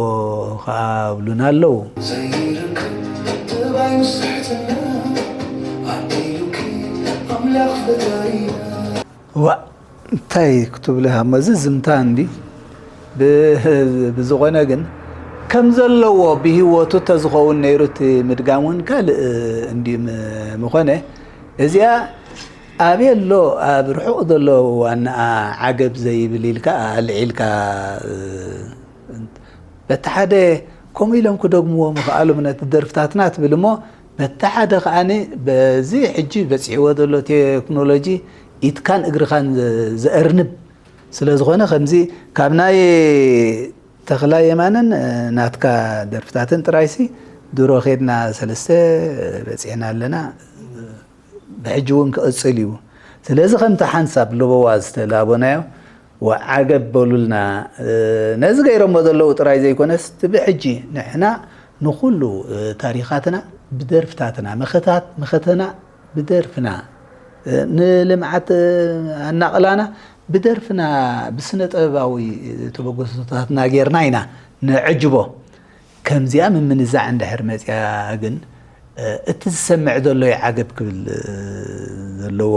ከዓ ብሉና ኣለዉ ዋ እንታይ ክትብልኻ መዚ ዝምታ እንዲ ብዝኾነ ግን ከም ዘለዎ ብህይወቱ ተዝኸውን ነይሩ እቲ ምድጋም እውን ካልእ እንዲ ምኾነ እዚኣ ኣበይ ኣሎ ኣብ ርሑቕ ዘሎ ዋናኣ ዓገብ ዘይብል ኢልካ ኣልዒልካ በቲ ሓደ ከምኡ ኢሎም ክደግምዎ ምኽኣሎም ነቲ ደርፍታትና ትብል እሞ በቲ ሓደ ከዓኒ በዚ ሕጂ በፂሕዎ ዘሎ ቴክኖሎጂ ኢትካን እግርኻን ዘእርንብ ስለ ዝኾነ ከምዚ ካብ ናይ ተኽላ የማነን ናትካ ደርፍታትን ጥራይሲ ድሮ ኬድና ሰለስተ በፂሕና ኣለና ብሕጂ እውን ክቕፅል እዩ ስለዚ ከምቲ ሓንሳብ ልበዋ ዝተላቦናዮ ወዓገብ በሉልና ነዚ ገይሮሞ ዘለዉ ጥራይ ዘይኮነስ ትብሕጂ ንሕና ንኩሉ ታሪኻትና ብደርፍታትና መኸታት መኸተና ብደርፍና ንልምዓት ኣናቕላና ብደርፍና ብስነ ጥበባዊ ተበገሶታትና ጌርና ኢና ንዕጅቦ ከምዚኣ ምምንዛዕ እንድሕር መፅያ ግን እቲ ዝሰምዕ ዘሎ ይዓገብ ክብል ዘለዎ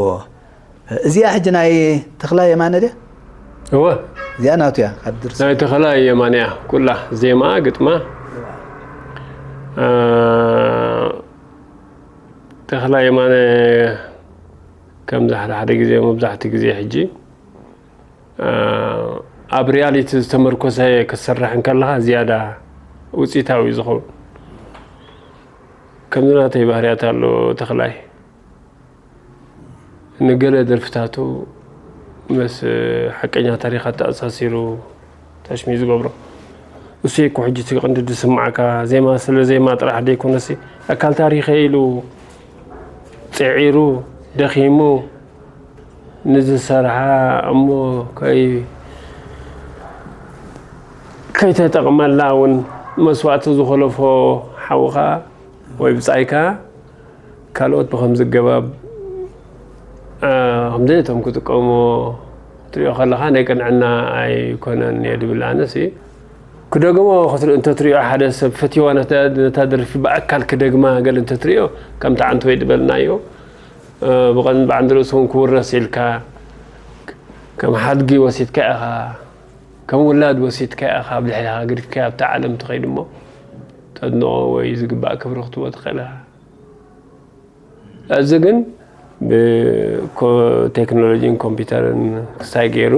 እዚኣ ሕጂ ናይ ተኽላ የማነ ድያ እወ እዚኣ ናቱ እያ ካብ ድርሲ ናይ ተኽላ የማነ እያ ኩላ ዜማ ግጥማ ተኽላ የማነ ከምዚ ሓደ ሓደ ግዜ መብዛሕትኡ ግዜ ሕጂ ኣብ ሪያሊቲ ዝተመርኮሰ ክትሰርሕ እንከለኻ ዝያዳ ውፅኢታዊ እዩ ዝኸውን ከምዚ ናተይ ባህርያት ኣሎ ተኽላይ ንገለ ደርፍታቱ ምስ ሓቀኛ ታሪኻት ተኣሳሲሩ ተሽሚ ዝገብሮ እሱ እኮ ሕጂ እቲ ቅንዲ ዝስማዓካ ዜማ ስለ ዜማ ጥራሕ ደይኮነሲ ኣካል ታሪኸ ኢሉ ፅዒሩ ደኺሙ ንዝሰርሓ እሞ ከይ ከይተጠቕመላ እውን መስዋእቲ ዝኮለፎ ሓውኻ ወይ ብፃይካ ካልኦት ብከምዚ ገባብ ከምዘየቶም ክጥቀሞ ክትሪኦ ከለካ ናይ ቅንዕና ኣይኮነን እየ ድብል ኣነሲ ክደግሞ ክትርኢ እንተትሪኦ ሓደ ሰብ ፈትዋ ነታ ደርፊ ብኣካል ክደግማ ገለ እንተትሪኦ ከምቲ ዓንተወይ ድበልናዮ ብቐን ብዓንዲ ርእሱ እውን ክውረስ ኢልካ ከም ሓድጊ ወሲድካ ኢኻ ከም ውላድ ወሲድካ ኢኻ ኣብ ልዕሊኻ ገዲፍካዮ ኣብታ ዓለም ትኸይድ እሞ ተድንቖ ወይ ዝግባእ ክብሪ ክትቦ ትኽእል ኢኻ እዚ ግን ብቴክኖሎጂን ኮምፒውተርን ክሳይ ገይሩ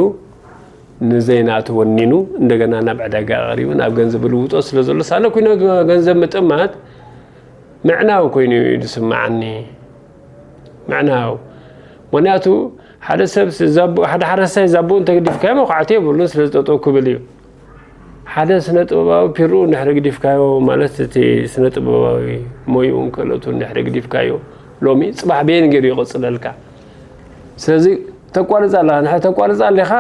ንዘይናቱ ወኒኑ እንደገና ናብ ዕዳጋ ኣቕሪቡ ናብ ገንዘብ ልውጦ ስለ ዘሎ ሳለ ኩነ ገንዘብ ምጥማት ምዕናው ኮይኑ እዩ ዝስምዓኒ ምዕናው ምኽንያቱ ሓደ ሰብ ዛቡ ሓደ ሓረስታይ ዛቡ እንተግዲፍካዮ መኹዓቲ የብሉን፣ ስለ ዝጠጠው ክብል እዩ። ሓደ ስነ ጥበባዊ ፒርኡ እንድሕሪ ግዲፍካዮ፣ ማለት እቲ ስነ ጥበባዊ ሞይኡን ክእለቱ እንድሕሪ ግዲፍካዮ፣ ሎሚ ጽባሕ በየን ገይሩ ይቕጽለልካ? ስለዚ ተቋርጽ ኣለኻ። ንድሕሪ ተቋርጽ ኣለኻ፣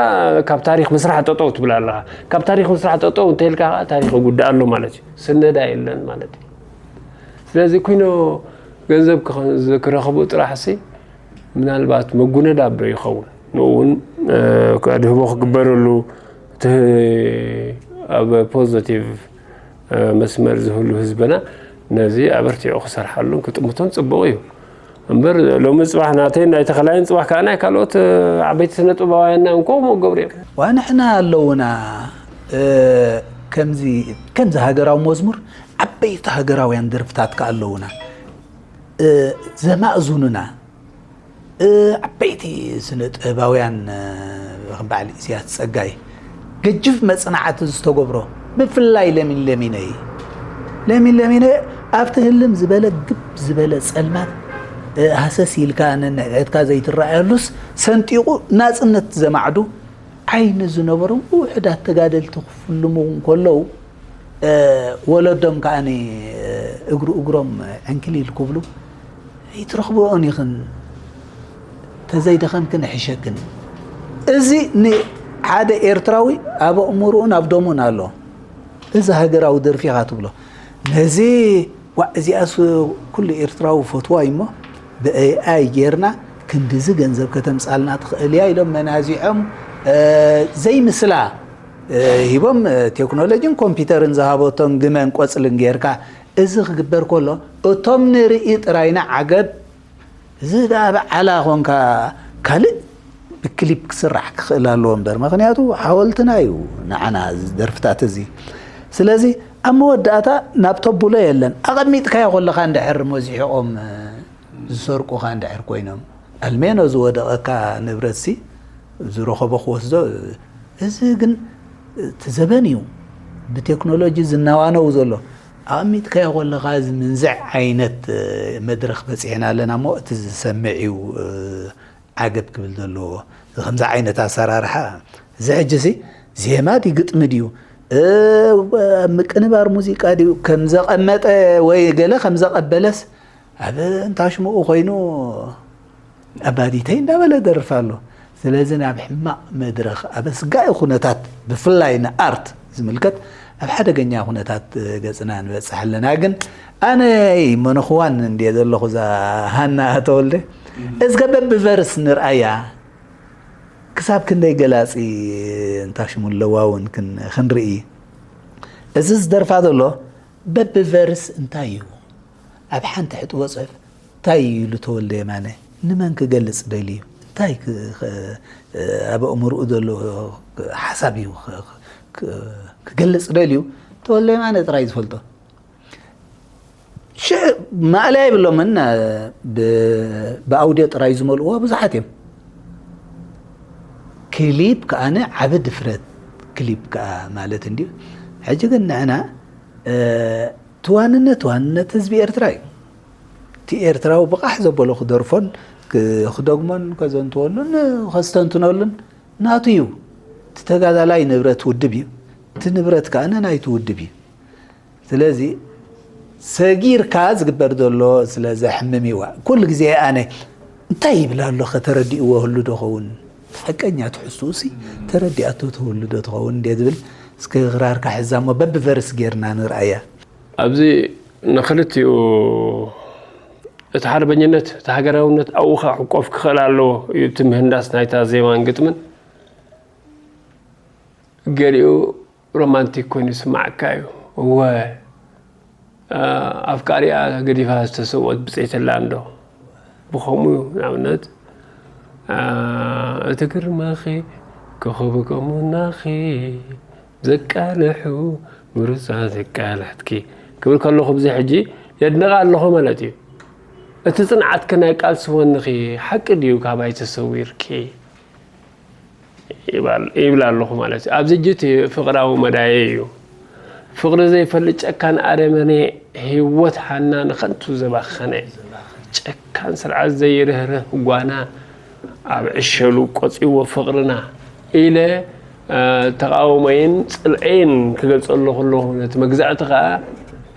ካብ ታሪኽ ምስራሕ ጠጠው ትብል ኣለኻ። ካብ ታሪኽ ምስራሕ ጠጠው እንተይልካ ከዓ ታሪኽ ይጉዳእ ኣሎ ማለት እዩ። ስነዳ የለን ማለት እዩ። ስለዚ ኩኖ ገንዘብ ክረኽቡ ጥራሕሲ ምናልባት መጉነድ ኣብዶ ይኸውን። ንኡ እውን ኣድህቦ ክግበረሉ፣ እቲ ኣብ ፖዘቲቭ መስመር ዝህሉ ህዝብና ነዚ ኣበርቲዑ ክሰርሓሉን ክጥምቶን ጽቡቕ እዩ። እምበር ሎሚ ጽባሕ ናተይ ናይ ተኸላይን ጽባሕ ከዓ ናይ ካልኦት ዓበይቲ ስነ ጥበባውያንና እንኮ ሞ ገብሩ እዮም። ዋንሕና ኣለውና። ከምዚ ከምዚ ሃገራዊ መዝሙር፣ ዓበይቲ ሃገራውያን ደርፍታት ከዓ ኣለውና። ዘማእዙኑና ዓበይቲ ስነ ጥበባውያን ከም በዓል ኢሳያስ ጸጋይ ገጅፍ መጽናዕቲ ዝተገብሮ፣ ብፍላይ ለሚን ለሚነ እዩ። ለሚን ለሚነ ኣብቲ ህልም ዝበለ ግብ ዝበለ ጸልማት ሃሰስ ኢልካ ነንሕድሕድካ ዘይትረኣየሉስ ሰንጢቑ ናጽነት ዘማዕዱ ዓይኒ ዝነበሮም ውሑዳት ተጋደልቲ ክፍልሙ እንከለዉ፣ ወለዶም ከኣ እግሪ እግሮም ዕንክሊል ክብሉ፣ ኣይትረኽብኦን ኢኽን፣ ተዘይደኸምክን እሕሸክን። እዚ ንሓደ ኤርትራዊ ኣብ ኣእምርኡን ኣብ ደሙን ኣሎ። እዚ ሃገራዊ ደርፊ ኢኻ ትብሎ። ነዚ ዋእ እዚኣስ ኩሉ ኤርትራዊ ፈትዋ እዩሞ ብኤኣይ ጌርና ክንድዚ ገንዘብ ከተምጻልና ትኽእል እያ ኢሎም መናዚዖም ዘይምስላ ሂቦም ቴክኖሎጂን ኮምፒውተርን ዝሃበቶም ግመን ቆጽልን ጌርካ እዚ ክግበር ከሎ እቶም ንርኢ ጥራይና ዓገብ እዚ ደኣ በዓላ ኮንካ ካልእ ብክሊፕ ክስራሕ ክኽእል ኣለዎ እምበር ምኽንያቱ ሓወልትና እዩ ንዓና እዚ ደርፍታት እዚ ስለዚ ኣብ መወዳእታ ናብ ተብሎ የለን ኣቐሚጥካዮ ከለኻ እንድሕር መዚሒቖም ዝሰርቁኻ እንድሕር ኮይኖም ኣልሜኖ ዝወደቐካ ንብረትሲ ዝረኸቦ ክወስዶ እዚ ግን እቲ ዘበን እዩ ብቴክኖሎጂ ዝናዋነው ዘሎ ኣቐሚጥካዮ ከለኻ እዚ ምንዝዕ ዓይነት መድረኽ በፂሕና ኣለና እሞ እቲ ዝሰምዕ እዩ ዓገብ ክብል ዘለዎ እዚ ከምዚ ዓይነት ኣሰራርሓ እዚ ሕጂ ሲ ዜማ ድዩ ግጥሚ ድዩ ምቅንባር ሙዚቃ ድዩ ከም ዘቐመጠ ወይ ገለ ከም ዘቐበለስ ኣብ እንታሽምኡ ኮይኑ ኣባዲተይ እንዳበለ ደርፍ ኣሎ ስለዚ ናብ ሕማቕ መድረኽ ኣብ ኣስጋኢ ኩነታት ብፍላይ ንኣርት ዝምልከት ኣብ ሓደገኛ ኩነታት ገፅና ንበፅሕ ኣለና ግን ኣነ መነኽዋን እንድየ ዘለኹ እዛ ሃና ተወልደ እስከ በብቨርስ ንርኣያ ክሳብ ክንደይ ገላፂ እንታሽሙ ኣለዋ እውን ክንርኢ እዚ ዝደርፋ ዘሎ በብቨርስ እንታይ እዩ ኣብ ሓንቲ ሕጥቦ ፅሑፍ እንታይ እዩ ኢሉ ተወልደ የማነ ንመን ክገልፅ ደልዩ እንታይ ኣብ ኣእምርኡ ዘሎ ሓሳብ እዩ ክገልፅ ደልዩ ተወልደ የማነ ጥራይ ዝፈልጦ ሽዕ ማእለያ ይብሎምን ብኣውድዮ ጥራይ ዝመልእዎ ብዙሓት እዮም ክሊፕ ከዓነ ዓብ ድፍረት ክሊፕ ከዓ ማለት እንድዩ ሕጂ ግን ንዕና እቲ ዋንነት ዋንነት ህዝቢ ኤርትራ እዩ እቲ ኤርትራዊ ብቓሕ ዘበሎ ክደርፎን ክደግሞን ከዘንትወሉን ከስተንትነሉን ናቱ እዩ እቲ ተጋዳላይ ንብረት ውድብ እዩ እቲ ንብረት ከዓ ናይቲ ውድብ እዩ ስለዚ ሰጊርካ ዝግበር ዘሎ ስለ ዘሕምም ይዋ ኩሉ ግዜ ኣነ እንታይ ይብል ኣሎ ከተረዲእዎ ህሉ ዶ ኸውን ሓቀኛ ትሕዝትኡ ሲ ተረዲኣቶ ትህሉ ዶ ትኸውን እንደ ዝብል እስከ ግራርካ ሕዛ እሞ በብቨርስ ጌርና ንርኣያ ኣብዚ ንክልቲኡ እቲ ሓርበኝነት እቲ ሃገራውነት ኣብኡ ከዓ ክቆፍ ክኽእል ኣለዎ እዩ እቲ ምህንዳስ ናይታ ዜማን ግጥምን ገሊኡ ሮማንቲክ ኮይኑ ይስማዓካ እዩ እወ ኣፍቃሪኣ ገዲፋ ዝተሰወት ብፅዕትላ እንዶ ብኸምኡ ንኣብነት እቲ ግርማኺ ኮኸብ ከሙናኺ ዘቃልሑ ምሩፃ ዘቃልሕትኪ ክብል ከለኹ ብዚ ሕጂ የድንቓ ኣለኹ ማለት እዩ እቲ ፅንዓትኪ ናይ ቃልሲ ወንኺ ሓቂ ድዩ ካባይ ተሰዊርኪ ይብል ኣለኹ ማለት እዩ። ኣብዚ ሕጂ እቲ ፍቕራዊ መዳየ እዩ። ፍቕሪ ዘይፈልጥ ጨካን ኣረመኔ ህይወት ሃና ንኸንቱ ዘባኸነ ጨካን ስርዓት ዘይርህርህ ጓና ኣብ ዕሸሉ ቆጺዎ ፍቕርና ኢለ ተቓውሞይን ጽልኤይን ክገልጸሉ ከለኹ ነቲ መግዛእቲ ከኣ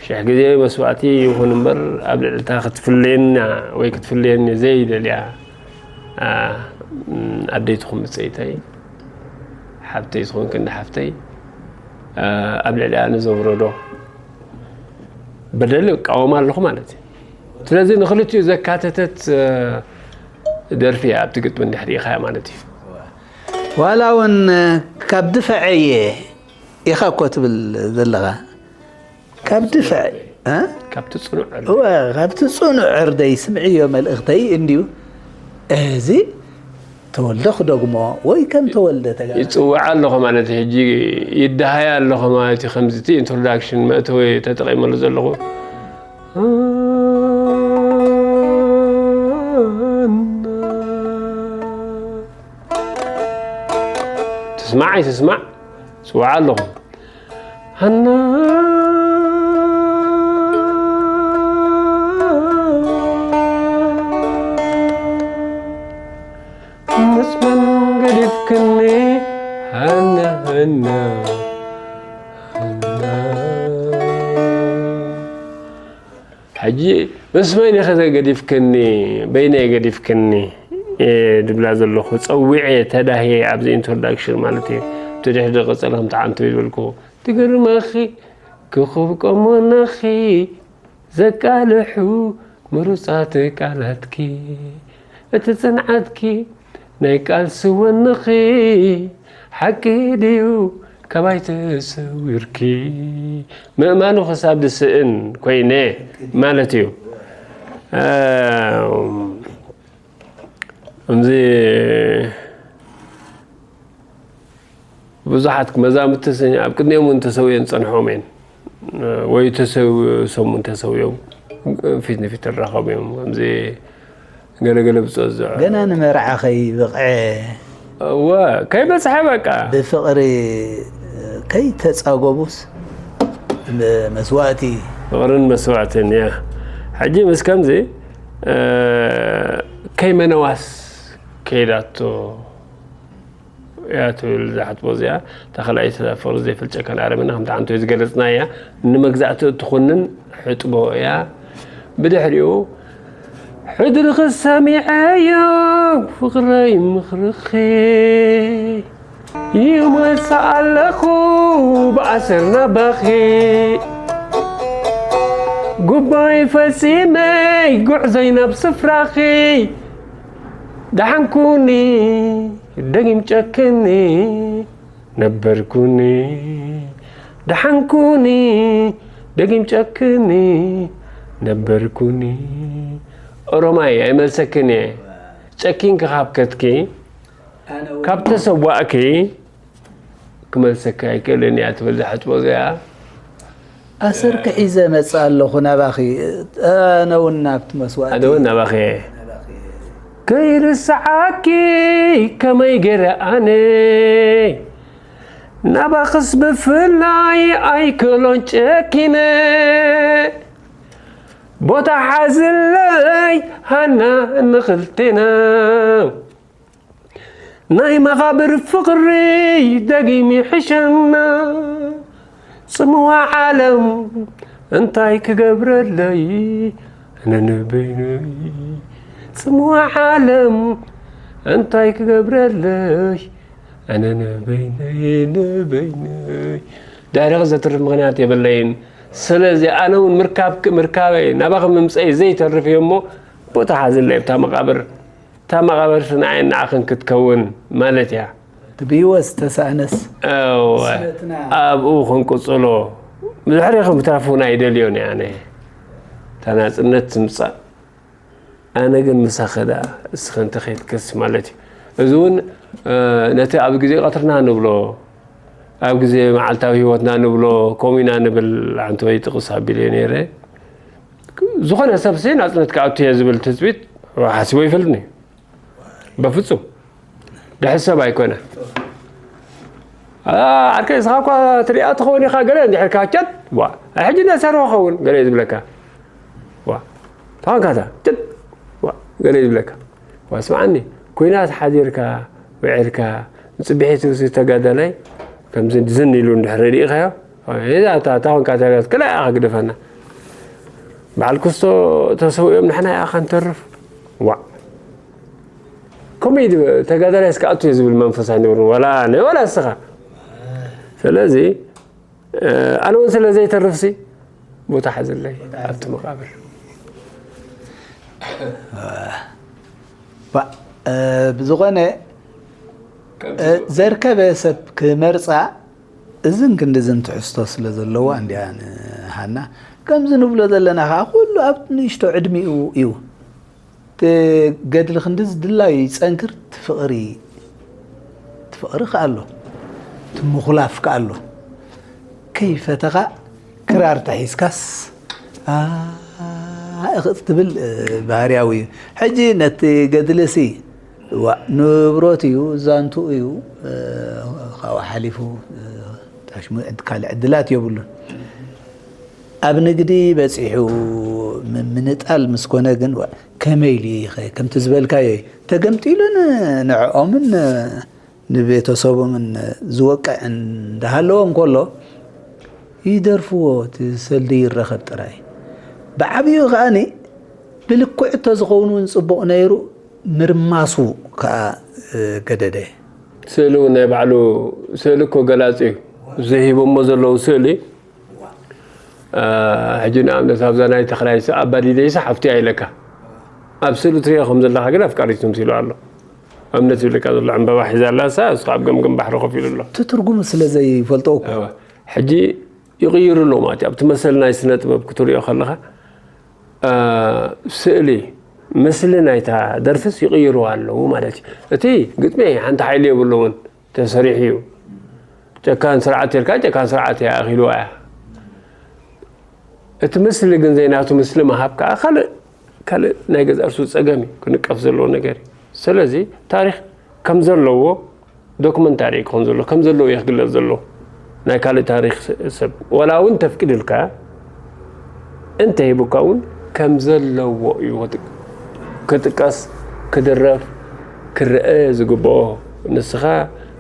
ሽሕ ግዜ መስዋእቲ ይኹን እምበር ኣብ ልዕልታ ክትፍለየና ወይ ክትፍለየኒ ዘይደልያ ኣደይ ትኹን ብጸይተይ ሓብተይ ትኹን ክንዲ ሓፍተይ ኣብ ልዕሊኣ ንዘውረዶ በደል እቃወም ኣለኹ ማለት እዩ። ስለዚ ንኽልቲኡ ዘካተተት ደርፊ እያ ኣብቲ ግጥሚ እንድሕር ኢኻያ ማለት እዩ። ዋላ እውን ካብ ድፈዐየ ኢኻ እኮ ትብል ዘለኻ ካብ ድፍዐ እ? ካብቲ ጽኑዕ ዕርዲ እወ ካብቲ ጽኑዕ ዕርደይ ስምዕዮ መልእኽተይ እንድዩ እዚ ተወልደ ክደግሞ ወይ ከም ተወልደ ተጋ ይጽውዕ ኣለኹ ማለት እዩ። ሕጂ ይደሃያ ኣለኹ ማለት እዩ። ከምዚ እቲ ኢንትሮዳክሽን መእተዊ ተጠቒመሉ ዘለኹ ትስማዕ ኣይትስማዕ ጽውዓ ኣለኹ ሃና ምስ መን ገዲፍክኒ ሃና ሃና ሃና ሕጂ ምስ መን ኢኸ ገዲፍክኒ በይነይ ገዲፍክኒ ድብላ ዘለኹ ጸዊዐ ተዳህየ ኣብዚ ኢንትሮዳክሽን ማለት እዩ እቲ ድሕሪ ቀጸለ ከምቲ ዓንቶ ይበልኩ ትግርመኺ ክኹብ ቆሞነኺ ዘቃልሑ ምሩጻት ቃላትኪ እቲ ጽንዓትኪ ናይ ቃልሲ ወንኺ ሓቂ ድዩ ካባይ ተሰዊርኪ ምእማኑ ክሳብ ድስእን ኮይነ ማለት እዩ እምዚ ብዙሓት መዛምድቲ ኣብ ቅድሚኦም እውን ተሰውየን ጸንሖም እየን ወይ ተሰውሶም እውን ተሰውዮም ፊት ንፊት ተራኸቡ እዮም ከምዚ ገለገለ ብፀዝዖ ገና ንመርዓ ከይብቕዐ እወ ከይበፅሐ በቃ ብፍቕሪ ከይተፃገቡስ መስዋእቲ ፍቕርን መስዋእትን እያ ሕጂ ምስ ከምዚ ከይመነዋስ ከይዳቶ እያ ትብል እዛ ሕጥቦ እዚኣ እታ ካልኣይቲ ፍቕሪ ዘይፈልጨካን ኣረመነ ከምቲ ዓንቶ ዝገለፅና እያ ንመግዛእቲ እትኹንን ሕጥቦ እያ ብድሕሪኡ ሕድርኺ ሰሚዐዮ ፍቕረይ ምኽርኺ ይመጽእ ኣለኹ ብኣሰር ናባኺ ጉባይ ፈጺመይ ጉዕዘይ ናብ ስፍራኺ ደሓንኩኒ ደጊም ጨክኒ ነበርኩኒ ደሓንኩኒ ደጊም ጨክኒ ነበርኩኒ ኦሮማይ ኣይመልሰክን እየ ጨኪንኪ ካብ ከትኪ ካብ ተሰዋእኪ ክመልሰኪ ኣይክእልን እያ ትብል ዝሓጥቦ እዚኣ ኣሰርኪ ሒዘ መጽእ ኣለኹ ናባኺ ኣነ እውን ናብቲ መስዋእቲ ኣነ እውን ናባኺ ከይርስዓኪ ከመይ ገይረ ኣነ ናባኽስ ብፍላይ ኣይክእሎን ጨኪነ ቦታ ሓዝለይ ሃና ንኽልቴና ናይ መቓብር ፍቕሪ ደጊም ይሕሸና ጽምዋ ዓለም እንታይ ክገብረለይ ኣነ ንበይነይ ጽምዋ ዓለም እንታይ ክገብረለይ ኣነ ንበይነይ ንበይነይ ዳይረክ ዘትርፍ ምኽንያት የብለይን ስለዚ ኣነ እውን ምርካብ ምርካበይ ናባኸ ምምፀይ ዘይተርፍ እዮ እሞ ቦታ ሓዝለይ ኣብታ መቓብር እታ መቓብር ስንዓይ ንዓኽን ክትከውን ማለት እያ። እቲ ብህይወት ዝተሳእነስ እወ ኣብኡ ክንቅጽሎ ብድሕሪኺ ምትራፍ እውን ኣይደልዮን እየ ኣነ። እታ ናጽነት ትምጻእ ኣነ ግን ምሳኺ ደኣ እስኺ እንተኸይድክስ ማለት እዩ። እዚ እውን ነቲ ኣብ ግዜ ቀትርና ንብሎ ኣብ ግዜ መዓልታዊ ህይወትና ንብሎ ከምኡ ኢና ንብል ዓንተወይ ጥቕስ ኣቢለ ነይረ። ዝኾነ ሰብሲ ናጽነት ክኣቱ እየ ዝብል ትጽቢት ሓሲቦ ይፈልጥኒ በፍጹም ድሕር ሰብ ኣይኮነ ዓርከይ እስኻ እኳ ትሪኣ ትኸውን ኢኻ ገለ እንድሕር ካቸት ዋ ሕጂ ነሰሮ ኸውን ገለ ዝብለካ ዋ ታንካታ ጭት ዋ ገለ ዝብለካ ዋ ስምዓኒ ኩናት ሓዲርካ ውዒልካ፣ ንጽብሒቱ ተጋዳላይ ከምዚ ዝን ኢሉ እንድሕር ርኢኻዮ፣ እዛ እታ እታ ኮንካ ተጋዳላይ ክላ ኢኻ ግደፈና። በዓል ክስቶ ተሰዊኦም ንሕና ኢኻ ክንተርፍ። ዋዕ። ከምኡ እዩ ዝብል፣ ተጋዳላይ እስከ ኣቱ እዩ ዝብል መንፈስ ኣይነበሩን። ዋላ ኣነ ዋላ እስኻ። ስለዚ ኣነ እውን ስለ ዘይተርፍሲ ቦታ ሓዘለይ ኣብቲ መቃብር። ባ- እ፣ ብዝኾነ እ፣ ዘርከበ ሰብ ክመርፃ እዝን ክንድዝን ትሕዝቶ ስለ ዘለዋ እንዲያ ንሃና። ከምዚ ንብሎ ዘለና ከዓ ኩሉ ኣብ ንእሽቶ ዕድሚኡ እዩ። እቲ ገድሊ ክንድዚ ድላዩ ይፀንክር፣ እቲ ፍቕሪ እቲ ፍቕሪ ከኣሎ፣ እቲ ምኹላፍ ከኣሎ። ከይፈተኻ ክራር ተሒዝካስ ኣእኽ ትብል ባህርያዊ እዩ። ሕጂ ነቲ ገድልሲ ዋ ንብረት እዩ፣ ዛንቱ እዩ፣ ካብኡ ሓሊፉ ካልእ ዕድላት የብሉን። ኣብ ንግዲ በፂሑ ምምንጣል ምስ ኮነ ግን ከመይ ኢሉ ይኸ ከምቲ ዝበልካዮ እዩ ተገምጢሉ ንዕኦምን ንቤተሰቦምን ዝወቅዕ እንዳሃለዎ እንከሎ ይደርፍዎ፣ እቲ ሰልዲ ይረኸብ ጥራይ። ብዓብዩ ከኣኒ ብልክዕ እንተዝኸውን እውን ፅቡቕ ነይሩ፣ ምርማሱ ከዓ ገደደ። ስእሊ እውን ናይ ባዕሉ ስእሊ እኮ ገላፂ እዩ። እዚ ሂቦሞ ዘለዉ ስእሊ ሕጂ ንኣብነት ኣብዛ ናይ ተኽላይ ኣባዲደይሳ ሓፍቲ ኣይለካ ኣብ ስእሊ ትሪኦ ከም ዘለካ ግን ኣፍቃሪት ትምሲሉ ኣሎ። እምነት ይብለካ ዘሎ ዕምበባ ሒዛ ኣላ እሳ እሱ ኣብ ገምገም ባሕሪ ኮፍ ኢሉ ኣሎ። እቲ ትርጉም ስለ ዘይፈልጦ እኮ ሕጂ ይቕይሩ ኣለዉ ማለት እዩ። ኣብቲ መሰል ናይ ስነ ጥበብ ክትሪኦ ከለኻ ስእሊ ምስሊ ናይታ ደርፍስ ይቕይሩ ኣለዉ ማለት እዩ። እቲ ግጥሚ ሓንቲ ሓይሊ የብሉውን ተሰሪሑ እዩ። ጨካን ስርዓት ተልካ ጨካን ስርዓት እያ ኣኺልዋ እያ። እቲ ምስሊ ግን ዘይናቱ ምስሊ ምሃብ ከዓ ካልእ ካልእ ናይ ገዛ እርሱ ፀገም እዩ ክንቀፍ ዘለዎ ነገር እዩ። ስለዚ ታሪክ ከም ዘለዎ ዶክመንታሪ ክኾን ዘሎ ከም ዘለዎ እዩ ክግለፅ ዘሎ ናይ ካልእ ታሪክ ሰብ ዋላ እውን ተፍቅድልካ እንተ ሂቡካ እውን ከም ዘለዎ እዩ ክጥቀስ ክድረፍ ክረአ ዝግብኦ። ንስኻ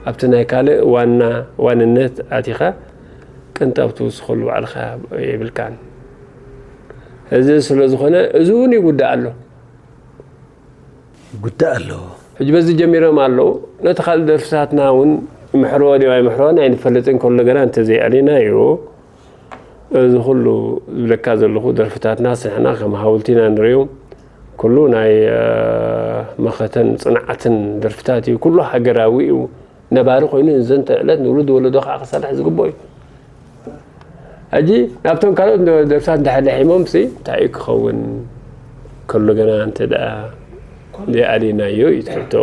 ኣብቲ ናይ ካልእ ዋና ዋንነት ኣቲኻ ቅንጣብ ትውስኸሉ ባዕልኻ የብልካን። እዚ ስለ ዝኾነ እዚ እውን ይጉዳእ ኣሎ። ይጉዳእ ኣሎ። ሕጂ በዚ ጀሚሮም ኣለዉ። ነቲ ካልእ ደርፍታትና እውን ይምሕርዎ ድዮም ኣይምሕርዎን ኣይንፈልጥን፣ ከሎ ገና እንተዘይኣሊናዮ እዚ ኩሉ ዝብለካ ዘለኹ ደርፍታትና ስሕና ከም ሃውልቲ ኢና ንሪኦ። ኩሉ ናይ መኸተን ፅንዓትን ደርፍታት እዩ። ኩሉ ሃገራዊ እዩ። ነባሪ ኮይኑ ንዘንተ ዕለት ንውሉድ ወለዶ ከዓ ክሰርሕ ዝግብኦ እዩ። ሕጂ ናብቶም ካልኦት ደርፍታት እንድሕር ለሒሞም ሲ እንታይ እዩ ክኸውን ከሎ ገና እንተ ደኣ ዘይኣሊናዮ እዩ ትሕቶ።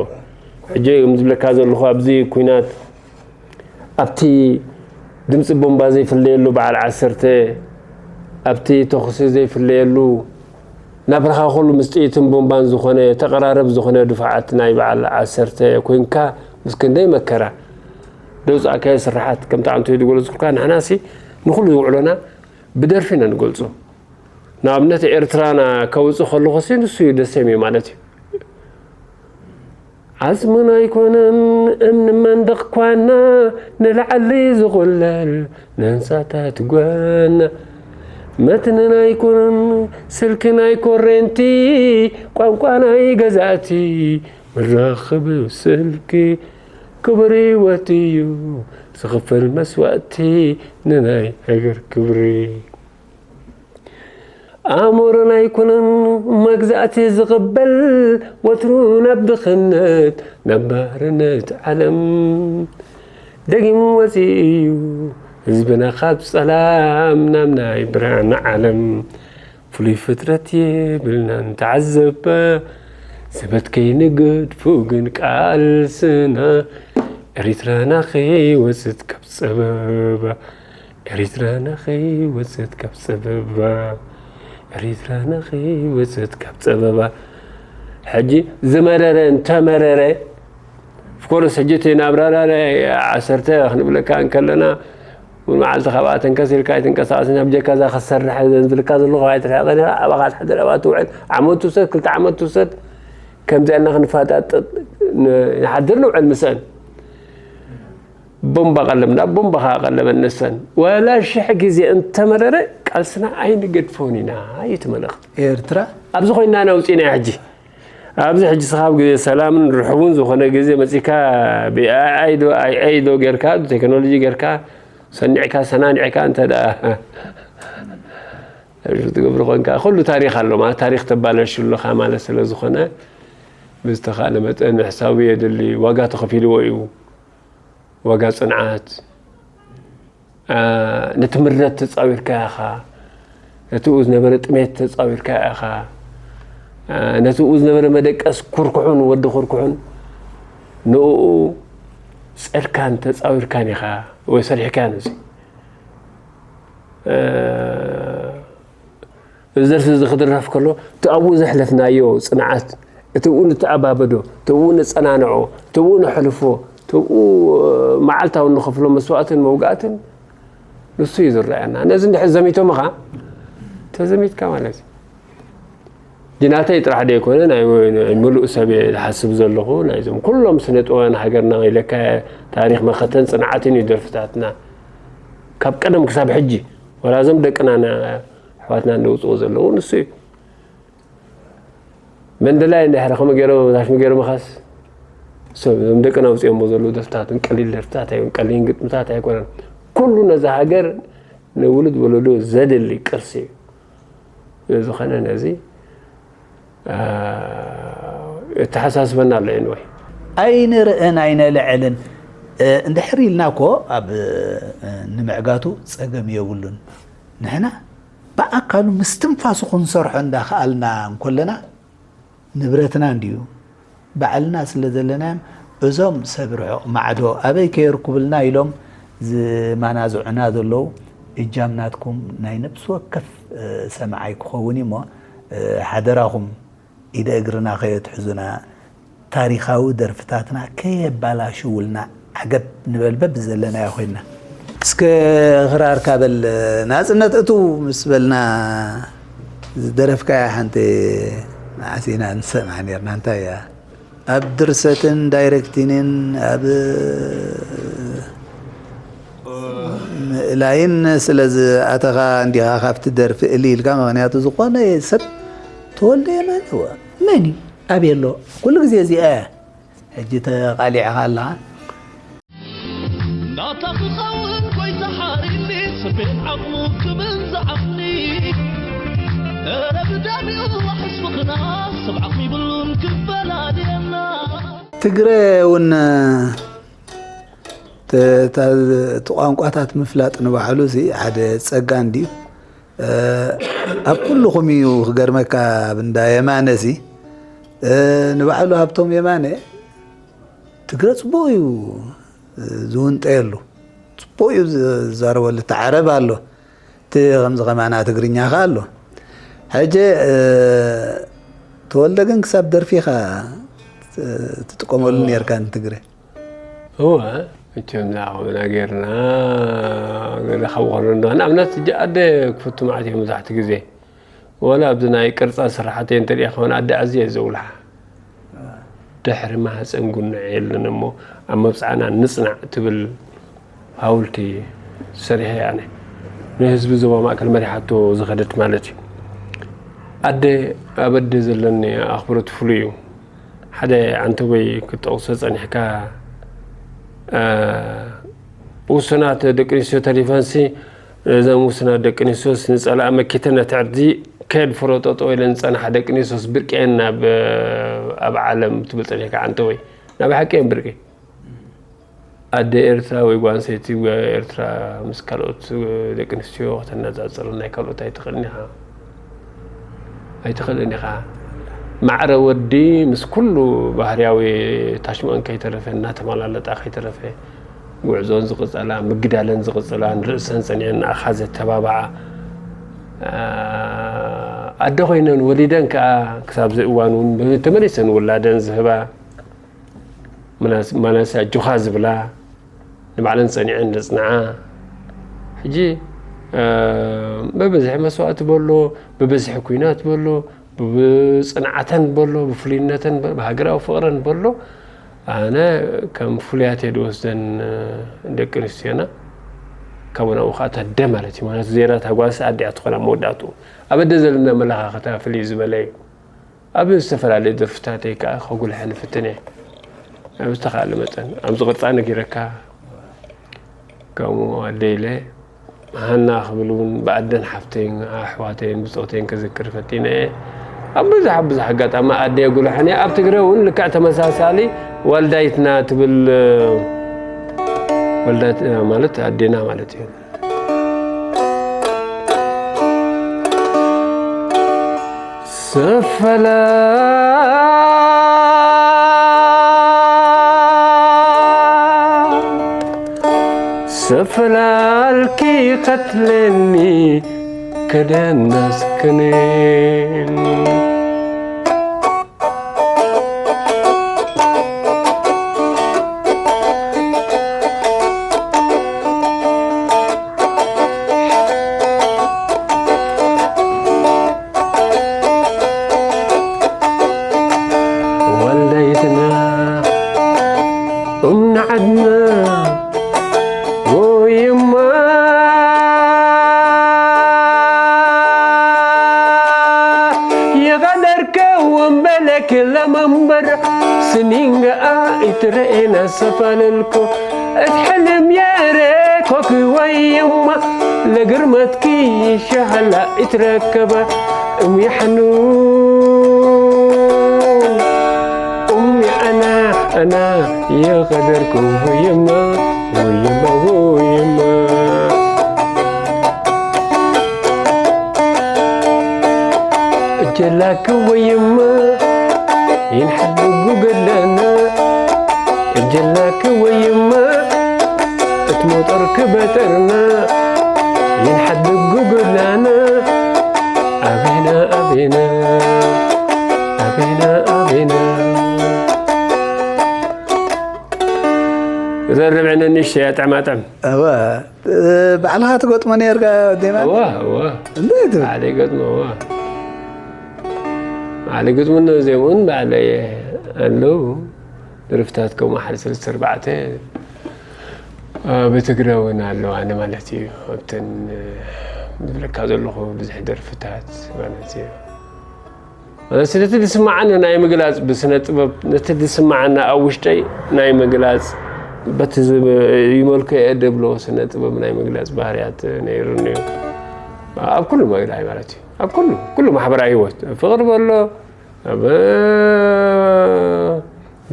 ሕጂ ከም ዝብለካ ዘለኹ ኣብዚ ኩናት ኣብቲ ድምፂ ቦምባ ዘይፍለየሉ በዓል ዓሰርተ ኣብቲ ተኹሲ ዘይፍለየሉ ናብርኻ ኩሉ ምስ ጥይትን ቦምባን ዝኾነ ተቐራረብ ዝኾነ ድፋዓት ናይ በዓል ዓሰርተ ኮይንካ ምስ ክንደይ መከራ ደውፃእካዮ ስርሓት ከምቲ ኣንቶይ ዝገለፅኩልካ ንሕናሲ ንኩሉ ዝውዕሎና ብደርፊ ኢና ንገልፆ። ንኣብነት ኤርትራና ከውፅእ ከለኹ ሲ ንሱ እዩ ደስ የሚል ማለት እዩ። ዓፅምና ኣይኮነን እምኒ መንደቕ ኳና ንላዕሊ ዝቑለል ንህንፃታት ጓና መትንና ኣይኮነን ስልኪ ናይ ኮሬንቲ ቋንቋ ናይ ገዛእቲ መራኽቢ ስልኪ ክቡር ህይወት እዩ ዝኽፈል መስዋእቲ ንናይ ሃገር ክብሪ። ኣእምሮን ኣይኮነን መግዛእቲ ዝቕበል ወትሩ ናብ ድኽነት ናብ ባርነት ዓለም ደጊሙ ወፂኡ እዩ ህዝብና ካብ ፀላም ናብ ናይ ብርሃን ዓለም ፍሉይ ፍጥረት የብልናን ተዓዘባ ዘበት ከይንገድፎ ግን ቃልስና ኤሪትራና ከይወፅት ካብ ፀበባ ኤሪትራና ከይወፅት ካብ ፀበባ ኤሪትራና ከይወፅት ካብ ፀበባ ሕጂ ዝመረረ እንተመረረ ፍኮርስ ሕጂ እቲ ናብራና ናይ ዓሰርተ ክንብለካ እንከለና እውን መዓልቲ ካብኣ ተንከስ ኢልካ ኣይትንቀሳቐስን ኣብ ጀካ እዛ ከሰርሕ ዘንዝልካ ዘለኹ ኣይትርሕቕን ኢኻ ኣባኻ ትሕደር ኣብኣ ትውዕል ዓመት ትውሰድ ክልተ ዓመት ትውሰድ ከምዚኣና ክንፋጣጠጥ ንሓድር ንውዕል ምስአን። ቦምባ ቀለምና፣ ቦምባ ከዓ ቀለመን ንሰን። ወላ ሽሕ ግዜ እንተመረረ ቃልስና ኣይንገድፎን ኢና እዩ እቲ መልእኽቲ። ኤርትራ ኣብዚ ኮይና ነውፂና ሕጂ። ኣብዚ ሕጂ ስኻ ኣብ ግዜ ሰላምን ርሑውን ዝኾነ ግዜ መፂካ ብኤኣይ ዶ ኣይኣይ ዶ ጌርካ፣ ቴክኖሎጂ ጌርካ፣ ሰኒዕካ፣ ሰናኒዕካ እንተ ደኣ ትገብር ኮንካ፣ ኩሉ ታሪኽ ኣሎ ማለት፣ ታሪኽ ተባላሽለኻ ማለት ስለ ዝኾነ፣ ብዝተኻእለ መጠን ምሕሳቡ የድሊ። ዋጋ ተኸፊልዎ እዩ። ዋጋ ጽንዓት፣ አ፣ ነቲ ምረት ተጻዊርካ ኢኻ፣ ነቲ ዝነበረ ጥሜት ተጻዊርካ ኢኻ፣ አ፣ ነቲ ዝነበረ መደቀስ ኩርኩሑን ወዲ ኩርኩሑን ንኡ ጸርካን ተጻዊርካን ኢኻ ወይ ሰሪሕካን እዚ። አ፣ እዚ ደርፊ እዚ ክድረፍ ከሎ፣ እቲ ኣብኡ ዘሕለፍናዮ ጽንዓት፣ እቲ ኣብኡ ንተኣባበዶ፣ እቲ ኣብኡ ነጸናንዖ፣ እቲ ኣብኡ ነሕልፎ፣ እቲ ኣብኡ መዓልታዊ ንኸፍሎ መስዋእትን መውጋእትን፣ ንሱ እዩ ዝረኣየና። ነዚ እንድሕር ዘሚቶምኻ፣ ተዘሚትካ ማለት እዩ። ናተይ ጥራሕ ደይኮነ፣ ናይ፣ ናይ ምሉእ ሰብ እየ ዝሓስብ ዘለኹ። ናይዞም ኩሎም ስነ ጥበባውያን ሃገርና ኢለካ፣ ታሪኽ መኸተን ጽንዓትን እዩ ደርፍታትና። ካብ ቀደም ክሳብ ሕጂ፣ ወላ እዞም ደቅና ና-፣ ኣሕዋትና እንደውፅዎ ዘለዉ ንሱ እዩ። መንደላይ እንድሕር ከምኡ ገይሮም፣ ዛሽሚ ገይሮም ኻስ፣ ሰብ፣ እዞም ደቅና ኣውፅኦሞ ዘለዉ ደርፍታት፣ ቀሊል ደርፍታት ኣይኮነን፣ ቀሊል ግጥምታት ኣይኮነን። ኩሉ ነዛ ሃገር ንውሉድ ወለዶ ዘድሊ ቅርሲ እዩ። ስለ ዝኾነ ነዚ፣ አ፣ የተሓሳስበና ኣሎ። ኤንወይ። ኣይንርእን ኣይነልዕልን፣ እ፣ እንድሕር ኢልና እኮ ኣብ፣ እ፣ ንምዕጋቱ ጸገም የብሉን። ንሕና ብኣካሉ ምስትንፋሱ ክንሰርሖ እንዳኸኣልና እንኮለና፣ ንብረትና እንድዩ፣ ባዕልና ስለ ዘለናዮም፣ እዞም ሰብ ርሑቕ ማዕዶ ኣበይ ከየርኩብልና ኢሎም ዝማናዝዑና ዘለዉ፣ እጃም ናትኩም ናይ ነፍሲ ወከፍ፣ እ፣ ሰማዓይ ክኸውን እዩ እሞ፣ እ፣ ሓደራኹም ኢደ እግርና ከየትሕዙና፣ ታሪኻዊ ደርፍታትና ከየባላሽውልና፣ ዓገብ ንበል በብዘለናዮ ኮይንና። እስከ ክራርካ በል ናጽነት እትው ምስ በልና ዝደረፍካያ ሓንቲ መዓስ ኢና ንሰምዓ ኔርና? እንታይ እያ? ኣብ ድርሰትን ዳይሬክቲንን ኣብ ምእላይን ስለ ዝኣተኻ እንዲኻ ካብቲ ደርፊ እልይ ኢልካ፣ ምኽንያቱ ዝኾነ ሰብ ተወልደ የማነ ወ-፣ መን እዩ? ኣበይ ኣሎ? ኩሉ ግዜ እዚኣ እያ። ሕጂ ተቓሊዕኻ ኣለኻ። ናታ ክኸውን ጎይታ ሓሪኒ፣ ስቤት ዓቕሙ ክብል ዝዓቕኒ። እረ ብደም ይዋሕስ ምኽና፣ ሰብ ዓቕሚ ይብሉን ክፈላልየና። ትግረ እውን ተ-፣ ታ-፣ እቲ ቋንቋታት ምፍላጥ ንባዕሉ እዚ ሓደ ጸጋ እንድዩ። እ፣ ኣብ ኩልኹም እዩ ክገርመካ፣ ኣብ እንዳ የማነ እዚ፣ እ፣ ንባዕሉ ሃብቶም የማነ ትግረ ጽቡቕ እዩ ዝውንጠየሉ። ጽቡቕ እዩ ዝዛረበሉ። እቲ ዓረብ ኣሎ፣ እቲ ከምዚ ከማና ትግርኛ ከ ኣሎ። ሕጂ፣ እ፣ ተወልደ ግን ክሳብ ደርፊኻ ት-፣ ትጥቀመሉ እወ። ኔርካ ንትግረ። እወ፣ መቸም ንዓኹምና ጌርና ገለ ካብ ኾነ እንዶ ንኣብነት ሕጂ ኣደ ክፈቱ መዓት እዮም መብዛሕትኡ ግዜ። ወላ ኣብዚ ናይ ቅርጻ ስራሓተይ እንተሪኣ ከሆነ ኣደ ኣዝየ እየ ዘውልሓ። ድሕሪ ማህፀን ጉንዕ የለን እሞ ኣብ መብጽዓና ንጽናዕ ትብል ሃውልቲ ሰሪሐ እየ ኣነ። ንህዝቢ ዞባ ማእከል መሪሓቶ ዝኸደት ማለት እዩ። ኣደ ኣብ ኣደ ዘለኒ ኣኽብሮት ፍሉይ እዩ። ሓደ ዓንተቦይ ክትጠቕሶ ጸኒሕካ፣ እ፣ ውሱናት ደቂ ኣንስትዮ ተሪፈንሲ፣ እዘን ውሱናት ደቂ ኣንስትዮስ ንጸላኢ መኪተን ነቲ ዕርዲ ከየድፈረጠጦ ኢለን ዝጸንሓ ደቂ ኣንስትዮስ ብርቂ እየን ኣብ፣ ኣብ ዓለም ትብል ጸኒሕካ ዓንተቦይ። ናይ ብሓቂ እየን ብርቂ። ኣደ ኤርትራ ወይ ጓል ኣንስተይቲ ኤርትራ ምስ ካልኦት ደቂ ኣንስትዮ ከተነጻጽር ናይ ካልኦት ኣይትኽእልን ኢኻ። ኣይትኽእልን ኢኻ። ማዕረ ወዲ ምስ ኩሉ ባህርያዊ ታሽመኦን ከይተረፈ፣ እናተመላለጣ ከይተረፈ፣ ጉዕዞን ዝቕጸላ፣ ምግዳለን ዝቕጸላ፣ ንርእሰን ጸኒዐን ንኣኻ ዘተባብዓ፣ ኣ-፣ ኣደ ኮይነን ወሊደን ከኣ ክሳብ እዚ እዋን እውን ተመሊሰን ውላደን ዝህባ፣ መናስ-፣ ማናስ ኣጆኻ ዝብላ፣ ንባዕለን ጸኒዐን ዘጽንዓ። ሕጂ፣ እ፣ ብብዝሒ መስዋእቲ በሎ፣ ብብዝሒ ኲናት በሎ፣ ብጽንዓተን በሎ፣ ብፍሉይነተን በሎ፣ ብሃገራዊ ፍቕረን በሎ፣ ኣነ ከም ፍሉያት እየ ዝወስደን ደቂ ኣንስትዮና። ካብኡ ናብኡ ከዓ እታ ኣደ ማለት እዩ። ማለት ዜና እታ ጓልስ ኣደ እያ ትኾን ኣብ መወዳእትኡ። ኣብ ኣደ ዘለና ኣመለኻኽታ ፍልይ ዝበለ እዩ። ኣብ ዝተፈላለዩ ደርፍታተይ ከዓ ከጉልሐ ንፍትን እየ። ኣብ ዝተኻእለ መጠን ኣብዚ ቅርጻ ነጊረካ፣ ከምኡ ኣደ ኢለ ሃና ክብል እውን ብኣደን ሓፍተይን ኣሕዋተይን ብጾተይን ከዘክር ፈቲነ እየ። ኣብ ብዙሕ ኣብ ብዙሕ ኣጋጣሚ ኣደ የጉልሐን እየ። ኣብ ትግረ እውን ልክዕ ተመሳሳሊ ዋልዳይትና ትብል፣ ወልዳት ማለት ኣዴና ማለት እዩ። ሰፈላ ሰፈላልኪ ቀትለኒ ከደናስከኔን ወለይትና እምኒ ዓድና ወይማ የቐደርከ ወንበለክ ለመንበር ስኒንገኣ ይትረኤና ሰፋለልኮ እትሕልም የረ ኮክ ወይማ ለግርመትኪ ይሻሃላ ይትረከበ እም ይሓኑ እም ኣና ኣና የቐደርኩ ወይማ ወይማ ወይማ እጀላክ ወይማ ይንሓድጉ ገለና እጀላክ ወይማ እትሞጠርክ በጠርና ይንሓድጉ ገለና ኣቤና ኣቤና ኣቤና ኣቤና እዘን ርብዕነ ንእሽተይ እያ ጥዕማጥዕም። እወ፣ ባዕልኻ ትገጥሞ ነርካ ዴማ? እወ፣ እወ። እንዴት? ባዕለይ ገጥሞ፣ እወ። ባዕለይ ግጥሙን ዜምኡን ባዕለይ ኣለዉ። ደርፍታት ከምኡ ሓደ ሰለስተ ኣርባዕተ፣ እ፣ ብትግረ እውን ኣለዋኒ ማለት እዩ። ኣብተን፣ እ፣ ዝብለካ ዘለኹ ብዙሕ ደርፍታት ማለት እዩ። ስለቲ ዝስምዓኒ ናይ ምግላጽ ብስነ ጥበብ፣ ነቲ ዝስምዓኒ ኣብ ውሽጠይ ናይ ምግላጽ፣ በቲ ዝ-፣ ይመልኮ እየ ደብሎ ስነ ጥበብ ናይ ምግላጽ ባህርያት ነይሩኒ እዩ። ኣብ ኩሉ መግላይ ማለት እዩ። ኣብ ኩሉ፣ ኩሉ ማሕበራዊ ህይወት፣ ፍቕሪ በሎ፣ ኣብ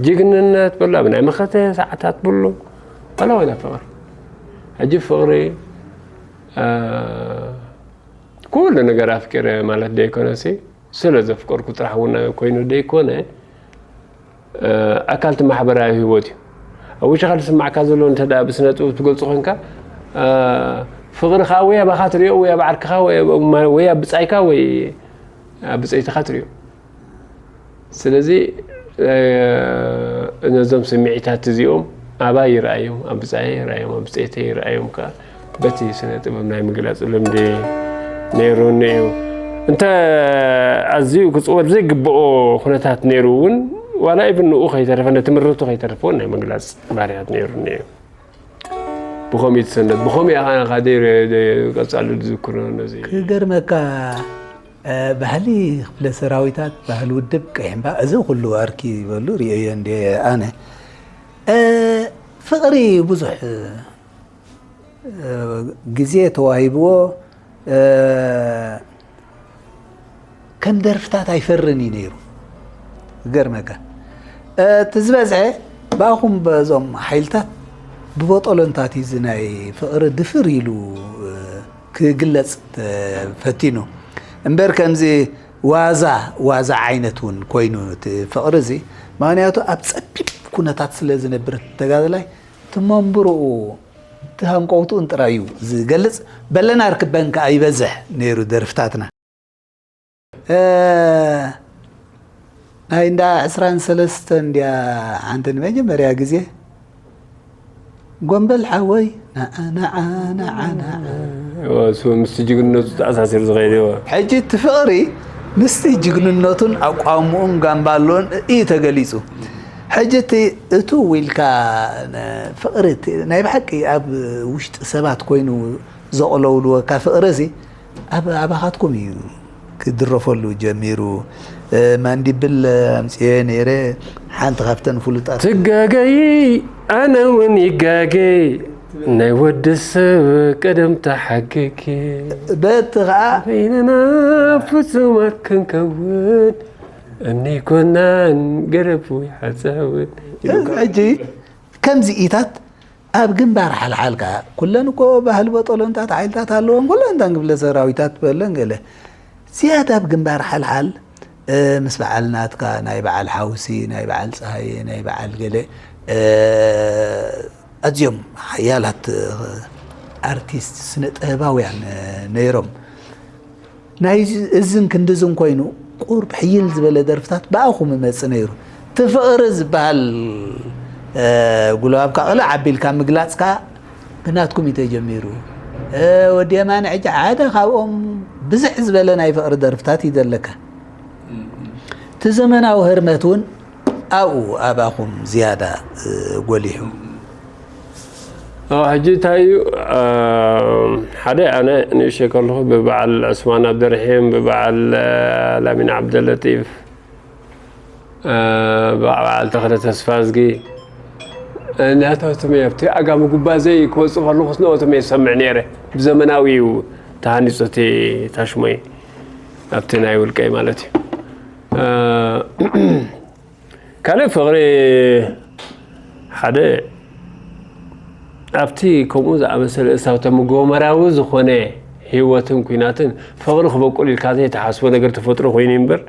ጅግንነት በሎ፣ ኣብ ናይ መኸተ ሰዓታት በሎ፣ ዋላ ዋላ ፍቕሪ። ሕጂ ፍቕሪ፣ እ፣ ኩሉ ነገር ኣፍቂረ ማለት ደይኮነሲ፣ ስለ ዘፍቀርኩ ጥራሕ እውን ኮይኑ ደይኮነ፣ እ፣ ኣካል እቲ ማሕበራዊ ህይወት እዩ። ኣብ ውሽኻ ዝስማዕካ ዘሎ እንተ ደኣ ብስነ ጥበብ ትገልጾ ኮንካ፣ እ፣ ፍቕሪ ከኣ ወይ ኣባኻ ትሪኦ፣ ወይ ኣብ ዓርክኻ፣ ወይ ኣብ፣ ወይ ኣብ ብጻይካ፣ ወይ ኣብ ብጸይትኻ ትሪኦ። ስለዚ፣ እ፣ ነዞም ስምዒታት እዚኦም ኣባይ ይረኣዮም፣ ኣብ ብጻየይ ይረኣዮም፣ ኣብ ብጸይተይ ይረኣዮም ከኣ በቲ ስነ ጥበብ ናይ ምግላጽ ልምዲ ነይሩኒ እዩ። እንተ ኣዝዩ ክጽወር ዘይግብኦ ኩነታት ነይሩ እውን፣ ዋላ ኢቭን ንኡ ከይተረፈ፣ ነቲ ምርቱ ከይተረፈ እውን ናይ ምግላጽ ባህርያት ነይሩኒ እዩ። ብኸምኡ እዩ ትሰነድ፣ ብኸምኡ እያ ኸዓ ደይ-፣ ደይ-፣ ቀጻሉ ዝዝክሮ ነዚ። ክገርመካ፣ እ፣ ባህሊ ክፍለ ሰራዊታት፣ ባህሊ ውድብ ቀይሕምባ፣ እዚ ኩሉ ኣርኪ ዝበሉ ርእዮ እንደ ኣነ። እ፣ ፍቕሪ ብዙሕ፣ እ፣ ግዜ ተዋሂብዎ፣ እ፣ ከም ደርፍታት ኣይፈርን እዩ ነይሩ። ክገርመካ። እ፣ እቲ ዝበዝሐ ብኣኹም በዞም ሓይልታት ብቦጦሎንታት እዩ እዚ ናይ ፍቕሪ ድፍር ኢሉ፣ እ፣ ክግለጽ ተፈቲኑ። እምበር ከምዚ ዋዛ፣ ዋዛ ዓይነት እውን ኮይኑ እቲ ፍቕሪ እዚ፣ ምኽንያቱ ኣብ ጸቢብ ኩነታት ስለ ዝነብር እቲ ተጋዳላይ፣ እቲ መንብርኡ፣ እቲ ሃንቀውትኡን ጥራይ እዩ ዝገልጽ። በለና ርክበን ከኣ ይበዝሕ ነይሩ ደርፍታትና። እ፣ ናይ እንዳ ዕስራን ሰለስተን እንድያ ሓንቲ ንመጀመርያ ግዜ፣ ጎምበል ሓወይ፣ ናዓ፣ ናዓ፣ ናዓ፣ ናዓ። እወ፣ እሱ ምስቲ ጅግንነቱ ተኣሳሲሩ ዝኸይድ፣ እወ። ሕጂ እቲ ፍቕሪ ምስቲ ጅግንነቱን ኣቋምኡን ጋምባሎን እዩ ተገሊጹ። ሕጂ እቲ እትው ኢልካ ፍቕሪ ናይ ብሓቂ ኣብ ውሽጢ ሰባት ኮይኑ ዘቕለውልወካ ፍቕሪ እዚ ኣብ ኣባኻትኩም እዩ ክድረፈሉ ጀሚሩ። ማንዲብል ኣምፅኤ ነይረ። ሓንቲ ካብተን ፍሉጣት ትጋገይ ኣነ እውን ይጋገይ ናይ ወዲ ሰብ ቀደም ተሓገኪ በቲ ከዓ በይንና ፍጹማት ክንከውን እምኒ ኮናን ገረቡ ይሓፀውን ሕጂ ከምዚ ኢታት ኣብ ግንባር ሓልሓል ከዓ ኩለን እኮ ባህሊ በጠሎንታት ሓይልታት ኣለዎም። ኩለን እተን ክፍለ ሰራዊታት በለን ገለ ዝያዳ ኣብ ግንባር ሓልሓል ምስ በዓል ናትካ ናይ በዓል ሓውሲ ናይ በዓል ፀሃየ ናይ በዓል ገለ ኣዝዮም ሓያላት ኣርቲስት ስነ ጥበባውያን ነይሮም። ናይ እዝን ክንድዝን ኮይኑ ቁርብ ሕይል ዝበለ ደርፍታት ብኣኹም እመፅ ነይሩ። እቲ ፍቕሪ ዝበሃል ጉልባብካ ቅልዕ ኣቢልካ ምግላፅካ ብናትኩም እዩ ተጀሚሩ። ወዲ የማነ ሕጂ ሓደ ካብኦም ብዝሕ ዝበለ ናይ ፍቕሪ ደርፍታት እዩ ዘለካ። እቲ ዘመናዊ ህርመት እውን ኣብኡ ኣባኹም ዝያዳ ጎሊሑ። ሕጂ እንታይ እዩ ሓደ ኣነ ንእሽተይ ከለኹ ብበዓል ዑስማን ኣብደርሒም ብበዓል ላሚን ዓብደለጢፍ በዓል ተኽለ ተስፋዝጊ ናታቶም ኣብቲ ኣጋሚ ጉባዘይ ክወፅእ ከለኹስ ንኦቶም እየ ዝሰምዕ ነይረ። ብዘመናዊ እዩ ተሃኒፁ እቲ ታሽሞይ ኣብቲ ናይ ውልቀይ ማለት እዩ። ካልእ ፍቕሪ ሓደ ኣብቲ ከምኡ ዝኣመሰለ እሳተ ጎመራዊ ዝኾነ ህይወትን ኲናትን ፍቕሪ ክበቁል ኢልካ ዘይትሓስቦ ነገር ተፈጥሮ ኮይኑ እምበር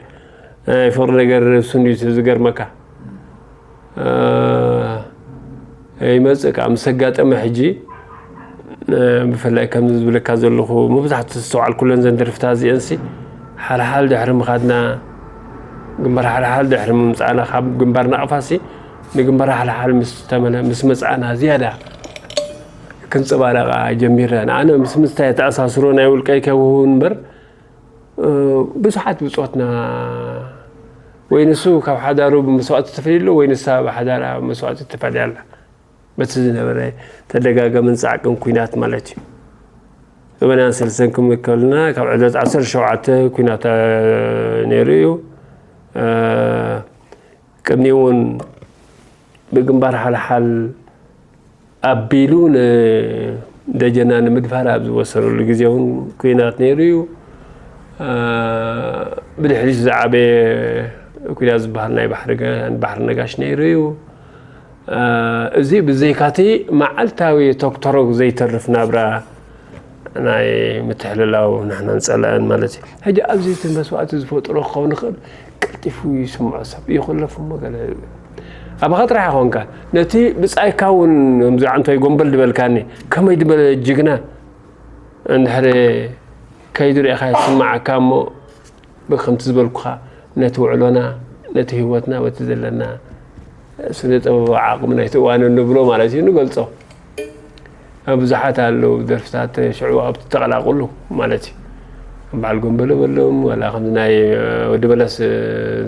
ናይ ፍቕሪ ነገር እሱ እንድዩ ዝገርመካ። ይመፅእ ከዓ ምስ ኣጋጠመ ሕጂ ብፍላይ ከምዚ ዝብለካ ዘለኹ መብዛሕትኡ ዝተስተውዓልኩለን ዘን ደርፍታት እዚአንሲ ሓልሓል ድሕሪ ምኻድና ግንባር ሓልሓል ድሕሪ ምምፃእና ካብ ግንባር ናቕፋሲ ንግንባር ሓልሓል ምስ ተመለ ምስ መፃእና ዝያዳ ክንፀባረቃ ጀሚረ ንኣነ ምስ ምስታይ ተኣሳስሮ ናይ ውልቀይ ከብህው እምበር ብዙሓት ብፆትና ወይ ንሱ ካብ ሓዳሩ ብመስዋእቲ ተፈልዩ ኣሎ ወይ ንሳ ብሓዳራ መስዋእቲ ተፈልያ ኣላ። በቲ ዝነበረ ተደጋገምን ፃዕቅን ኲናት ማለት እዩ። ሰማንያን ሰለስተን ክምከልና ካብ ዕለት ዓሰርተ ሸውዓተ ኲናት ነይሩ እዩ። ቅድሚኡ እውን ብግንባር ሓልሓል ኣቢሉ ንደጀና ንምድፋር ኣብ ዝወሰነሉ ግዜ እውን ኲናት ነይሩ እዩ። ብድሕሪት ዝዓበየ ኲናት ዝበሃል ናይ ባሕሪ ነጋሽ ነይሩ እዩ። እዚ ብዘይካቲ መዓልታዊ ቶክቶሮግ ዘይተርፍ ናብራ ናይ ምትሕልላው ንሕናን ጸላእን ማለት እዩ። ሕጂ ኣብዚ እቲ መስዋእቲ ዝፈጥሮ ክኸውን ይኽእል፣ ቀልጢፉ ይስምዖ ሰብ ይኹለፍ እሞ ገለ ኣባኻ ጥራሕ ኣይኮንካ ነቲ ብጻይካ እውን ከምዚ ዓንቶይ ጎንበል ድበልካኒ ከመይ ድበለ ጅግና እንድሕሪ ከይዱ ርኢኻ ይስምዓካ እሞ ብከምቲ ዝበልኩኻ ነቲ ውዕሎና ነቲ ህይወትና በቲ ዘለና ስነ ጥበባዊ ዓቕሚ ናይቲ እዋን እንብሎ ማለት እዩ ንገልጾ። ብዙሓት ኣለዉ ደርፍታት ሽዑ ኣብቲ ተቐላቕሉ ማለት እዩ። በዓል ጎንበሎ በሎም ዋላ ከምዚ ናይ ወዲ በለስ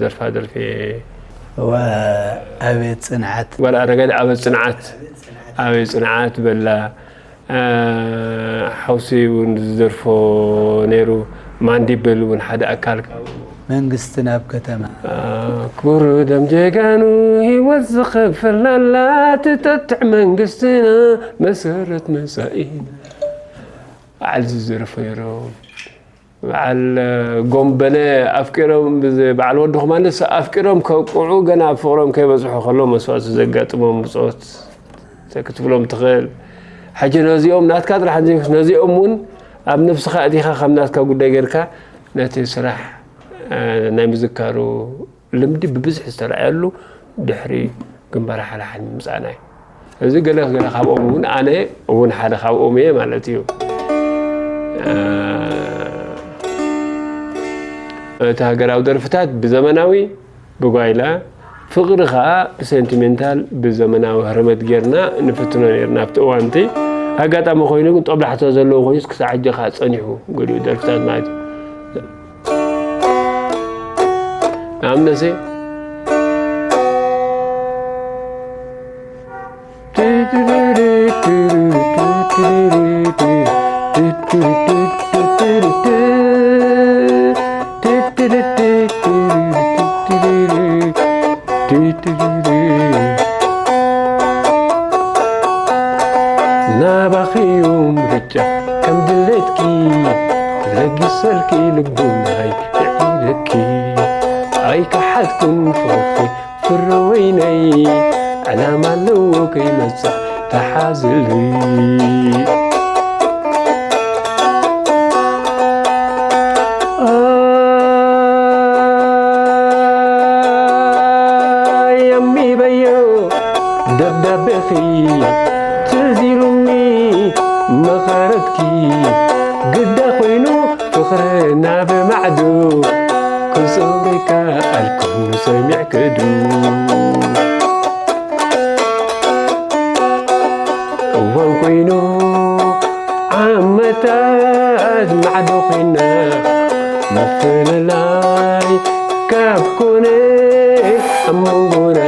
ደርፋ ደርፊ ወ- ኣቤት ጽንዓት ጓል ኣረጋይ ኣበ ጽንዓት ኣበ ጽንዓት በላ ሓውሲ እውን ዝደርፎ ነይሩ። ማንዲብል እውን ሓደ ኣካል መንግስቲ ናብ ከተማ ክቡር ደም ጀጋኑ ህይወት ዝኸፈላላ ትጠትዕ መንግስትና መሰረት መጻኢና በዓል ዝዝርፉ ነይሮም። በዓል ጎንበለ ኣፍቂሮም በዓል ወዲ ኹማንስ ኣፍቂሮም ከብቅዑ ገና ኣብ ፍቕሮም ከይበፅሑ ከሎ መስዋእቲ ዘጋጥሞም ብፆት ክትብሎም ትኽእል። ሕጂ ነዚኦም ናትካ ጥራሕ ዘይኮነስ ነዚኦም እውን ኣብ ነብስኻ ኣእቲኻ ከም ናትካ ጉዳይ ጌርካ ነቲ ስራሕ ናይ ምዝካሩ ልምዲ ብብዝሒ ዝተረኣየሉ ድሕሪ ግንባር ሓልሓል ምምፃእና እዩ። እዚ ገለ ገለ ካብኦም እውን ኣነ እውን ሓደ ካብኦም እየ ማለት እዩ። እቲ ሃገራዊ ደርፍታት ብዘመናዊ ብጓይላ ፍቕሪ ኸዓ ብሴንቲሜንታል ብዘመናዊ ህርመት ጌርና ንፍትኖ ኔርና ኣብቲ እዋን እቲ ኣጋጣሚ ኮይኑ ግን ጦብላሕታ ዘለዎ ኮይኑስ ክሳዕ ሕጂ ኸዓ ጸኒሑ ገሊኡ ደርፍታት ማለት እዩ ንኣብነሴ ኣይከሓድኩን ፍቕርኺ ፍረ ወይነይ፣ ዕላማ ኣለዎ ከይመጽእ ተሓዝለይ። ኣይ ኣንቢበዮ ደብዳቤኺ፣ ትዝ ኢሉኒ መቐረትኪ፣ ግዳ ኮይኑ ፍቕርና ብማዕዶ፣ ክጸውረካ ኣልኩም ሰሚዕክዱ። እዋን ኮይኑ ዓመታት ማዕዶ ኮይና፣ ምፍልላይ ካብ ኮነ ኣብ መንጎና፣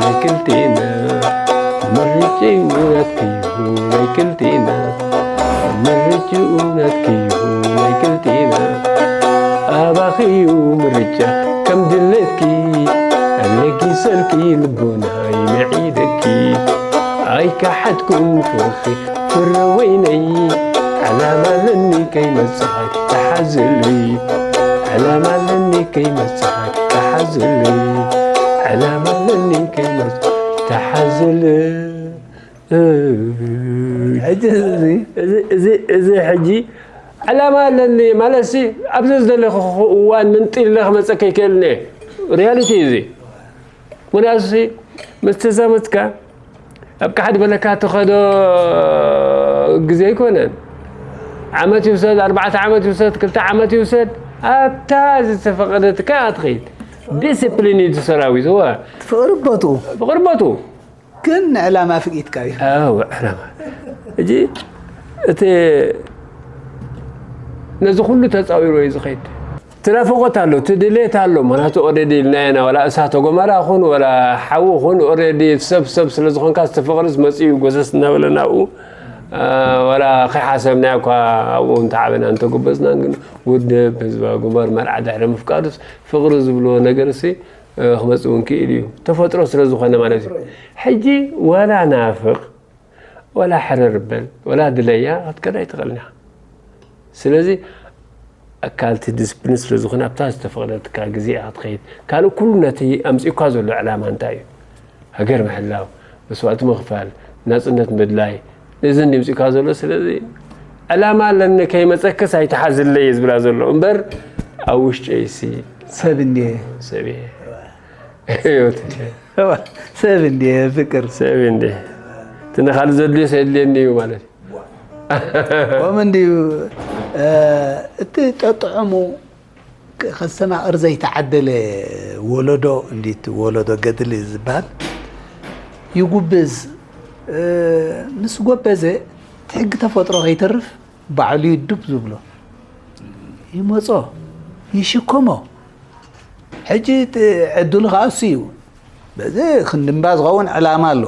ናይ ክልቴና፣ መርጭ ናትኪ ናይ ክልቴና፣ መርጭ ናትኪ ናይ ክልቴና፣ ኣባኺዩ ምርጫ ከም ድሌትኪ፣ ለጊሰልኪ ልቦናይ መዒደኪ፣ ኣይከሓድኩን ፍቕርኺ ፍረ ወይነይ፣ ዕላማ ኣለኒ ከይመጽኻ ተሓዝለይ፣ ዕላማ ኣለኒ ከይመጽኻ ተሓዝለይ፣ ዕላማ ኣለኒ ከይመጽኻ ተሓዝለይ። ሕጂ እዚ እዚ እዚ እዚ ሕጂ ዕላማ ኣለኒ ማለት ሲ፣ ኣብዚ ዝደለኹ እዋን ምንጢለ ክመጸካ ይክእልኒ። ሪያሊቲ እዚ። ምክንያቱ ሲ፣ ምስ ተዛመድካ ኣብ ካሕድ በለካ ትኸዶ ግዜ ኣይኮነን። ዓመት ይውሰድ፣ ኣርባዕተ ዓመት ይውሰድ፣ ክልተ ዓመት ይውሰድ፣ ኣብታ ዝተፈቐደትካ ትኸይድ። ዲስፕሊን እዩ እቲ ሰራዊት። እወ። ፍቕሪ ቦትኡ። ፍቕሪ ቦትኡ። ግን ንዕላማ ፍቂድካ እዩ። ኣዎ፣ ዕላማ። ሕጂ እቲ ነዚ ኩሉ ተጻዊሩ እዩ ዝኸይድ። እቲ ናፍቖት ኣሎ፣ እቲ ድሌት ኣሎ። ምኽንያቱ ኦልሬዲ ኢልና ኢና፣ ዋላ እሳተ ጎመራ ኹን፣ ዋላ ሓዊ ኹን፣ ኦልሬዲ ሰብ ሰብ ስለ ዝኾንካ፣ እቲ ፍቕሪ ዝመጽእ እዩ፣ ጎሰስ እናበለ ናብኡ፣ አ፣ ዋላ ከይሓሰብናዮ እኳ ኣብኡ እንተዓበና እንተጎበዝናን፣ ግን ውድብ፣ ህዝባዊ ግንባር፣ መርዓ ድሕሪ ምፍቃዱስ፣ ፍቕሪ ዝብልዎ ነገርሲ፣ እ፣ ክመጽእ እውን ክኢሉ እዩ። ተፈጥሮ ስለ ዝኾነ ማለት እዩ። ሕጂ ዋላ ናፍቕ፣ ዋላ ሕርር በል፣ ዋላ ድለያ ክትከዳ ኣይትኽእልን ኢኻ። ስለዚ ኣካልቲ ዲስፕሊን ስለ ዝኾነ ኣብታ ዝተፈቕደትካ ግዜ ኢኻ ትኸይድ። ካልእ ኩሉ ነቲ ኣምጺኡካ ዘሎ ዕላማ እንታይ እዩ? ሃገር ምሕላው፣ መስዋእቲ ምኽፋል፣ ናጽነት ምድላይ፣ እዚ እንዲ ኣምጺኡካ ዘሎ። ስለዚ ዕላማ ኣለኒ ከይመጸክስ ኣይትሓዝለይ እየ ዝብላ ዘሎ እምበር ኣብ ውሽጠይሲ ሰብ እንድየ። ሰብ እየ። ህይወት። እዋ፣ ሰብ እንድየ ፍቅር። ሰብ እንድየ። እቲ ንኻልእ ዘድልዮ ሰየድልየኒ እዩ ማለት እዩ። ከምኡ እንድዩ፣ እ፣ እቲ ጠጥዑሙ ክ-፣ ከስተማቕር ዘይተዓደለ ወለዶ፣ እንዲት ወለዶ ገድሊ ዝበሃል ይጉብዝ። እ፣ ምስ ጎበዘ፣ እቲ ሕጊ ተፈጥሮ ከይተርፍ ባዕሉ እዩ ዱብ ዝብሎ። ይመጾ፣ ይሽከሞ። ሕጂ እቲ ዕድሉ ከኣ እሱ እዩ። በዚ ክንዲ እምባ ዝኸውን ዕላማ ኣሎ።